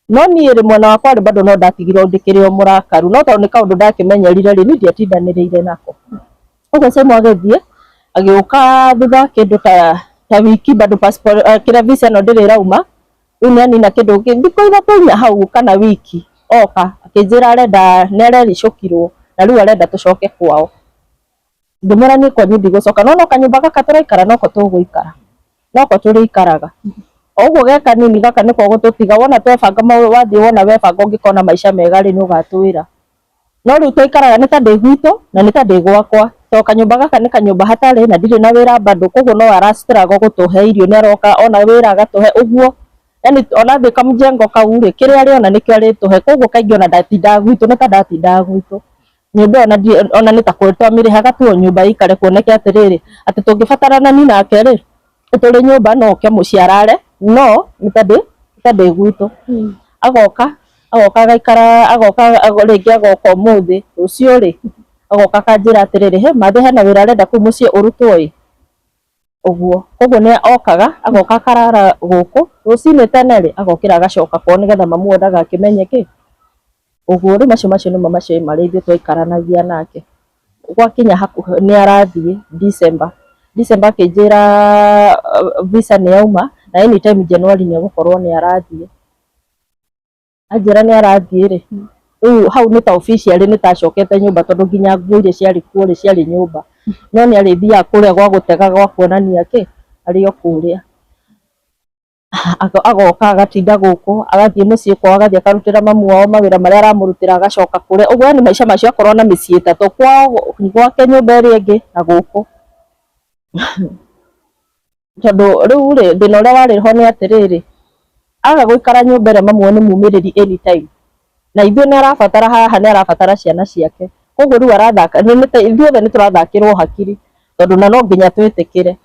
No niĩ rĩ, mwena wakwa rĩ, bado no ndatigirwo ndĩkĩrĩ o mũrakaru, no tondũ nĩ kaũndũ ndakĩmenyerire rĩ, niĩ ndiatindanĩrĩire nako. Ũguo Simon agĩthiĩ agĩũka thutha wa kĩndũ ta wiki, bado passport kĩrĩa visa ĩno ndĩrĩ ĩrauma. Rĩu nĩ anina kĩndũ thikũ ithatũ inya hau kana wiki, oka akĩnjĩra arenda nĩ arericũkirwo na rĩu arenda tũcoke kwao. Ngĩmwĩra niĩ kwanyu ndigũcoka, no no kanyũmba gaka tũraikara noko tũgũikara, noko tũrĩikaraga. O ũguo ge kanini gaka nĩko gũtũtiga, wona twebanga wathiĩ wona webanga ũngĩkona maica mega rĩ, nĩ ũgatwĩra. No rĩu twaikaraga nĩ ta ndĩ gwitũ na nĩ ta ndĩ gwakwa, tondũ kanyũmba gaka nĩ kanyũmba hatarĩ na ndirĩ na wĩra bado, koguo no ara struggle gũtũhe irio, nĩ aroka ona wĩra agatũhe ũguo. Yani ona thiĩ kamjengo kau rĩ, kĩrĩa arĩona nĩkĩo arĩtũhe, koguo kaingĩ ona ndatindaga gwitũ nĩ ta ndatindaga gwitũ. Nyũmba ĩyo ona nĩ ta twamĩrĩhaga tu o nyũmba ĩikare kuoneke atĩrĩrĩ, atĩ tũngĩbatarana niĩ nake rĩ, tũrĩ nyũmba no oke mũciĩ arare, no nĩ ta ndĩ gwitũ. Agoka agoka agaikara, agoka rĩngĩ agoka ũmũthĩ, rũciũ rĩ, agoka akanjĩra atĩrĩrĩ, he mathe hena wĩra arenda kũu mũciĩ ũrutwo ĩ, ũguo. Koguo nĩ okaga agoka akarara gũkũ, rũcinĩ tene rĩ, agokĩra agacoka kwao nĩgetha mamu wao ndagakĩmenye kĩ. Ũguo rĩu macio nĩmo macio marĩa ithuĩ twaikaranagia nake. Gwakinya hakuhĩ nĩ arathiĩ December, December akĩnjĩra visa nĩ yauma na anytime January nĩ egũkorwo nĩ arathiĩ. Anjĩra nĩ arathiĩ rĩ, rĩu hau nĩ ta officially nĩ ta acokete nyũmba, tondũ nginya nguo iria ciarĩ kuo rĩ, ciarĩ nyũmba. No nĩ arĩthiaga kũrĩa gwa gũtega gwa kuonania kĩ, arĩ o kũrĩa. Agoka agatinda gũkũ, agathiĩ mũciĩ kwao, agathiĩ akarutĩra mamu wao mawĩra marĩa aramũrutĩra, agacoka kũrĩa. Ũguo yani maica macio akorwo na mĩciĩ ĩtatũ, kwao gwake nyũmba ĩrĩa ĩngĩ na gũkũ. Tondũ rĩu rĩ, thĩna ũrĩa warĩ ho nĩ atĩrĩrĩ, aga gũikara nyũmba ĩrĩa mamu wao nĩ mumĩrĩri anytime. Na ithuĩ nĩ arabatara haha, nĩ arabatara ciana ciake. Koguo rĩu arathaka, ithuothe nĩ tũrathakĩrwo hakiri, tondũ na no nginya twĩtĩkĩre.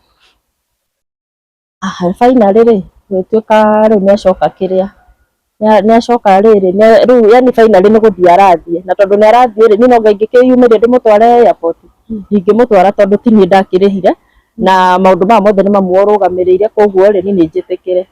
Finally rĩ, gũgĩtuĩka rĩu nĩ acoka kĩrĩa, nĩ acoka rĩrĩ, rĩu yani finally nĩ gũthiĩ arathiĩ. Na tondũ nĩ arathiĩ rĩ, niĩ no anga ingĩkĩyumĩria ndĩmũtware airport, ndingĩmũtwara tondũ ti niĩ ndakĩrĩhire, na maũndũ maya mothe nĩ mamu wao ũrũgamĩrĩire, koguo rĩ, niĩ nĩ njĩtĩkĩre.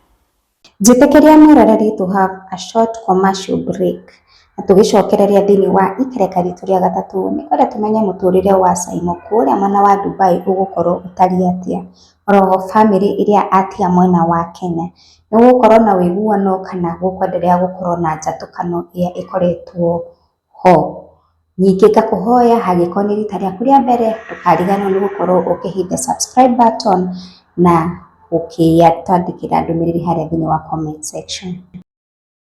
Njĩtĩkĩria mwĩroreri to have a short commercial break, na tũgĩcokereria thĩinĩ wa ikereka ritũ rĩa gatatũ nĩ kwenda tũmenye mũtũrĩre wa Saimo kũrĩa mwena wa Dubai ũgũkorwo ũtariĩ atĩa. Oroho bamĩrĩ ĩrĩa atiga mwena wa Kenya nĩ gũgũkorwo na ũiguano kana gũkwenderea gũkorwo na njatũkano ĩrĩa ĩkoretwo ho. Ningĩ ngakũhoya hangĩkorwo nĩ rita rĩaku rĩa mbere ndũkariganĩrwo nĩ gũkorwo ũkĩ hit the subscribe button na ũkĩtwandĩkĩra ndũmĩrĩri harĩa thĩinĩ wa comment section.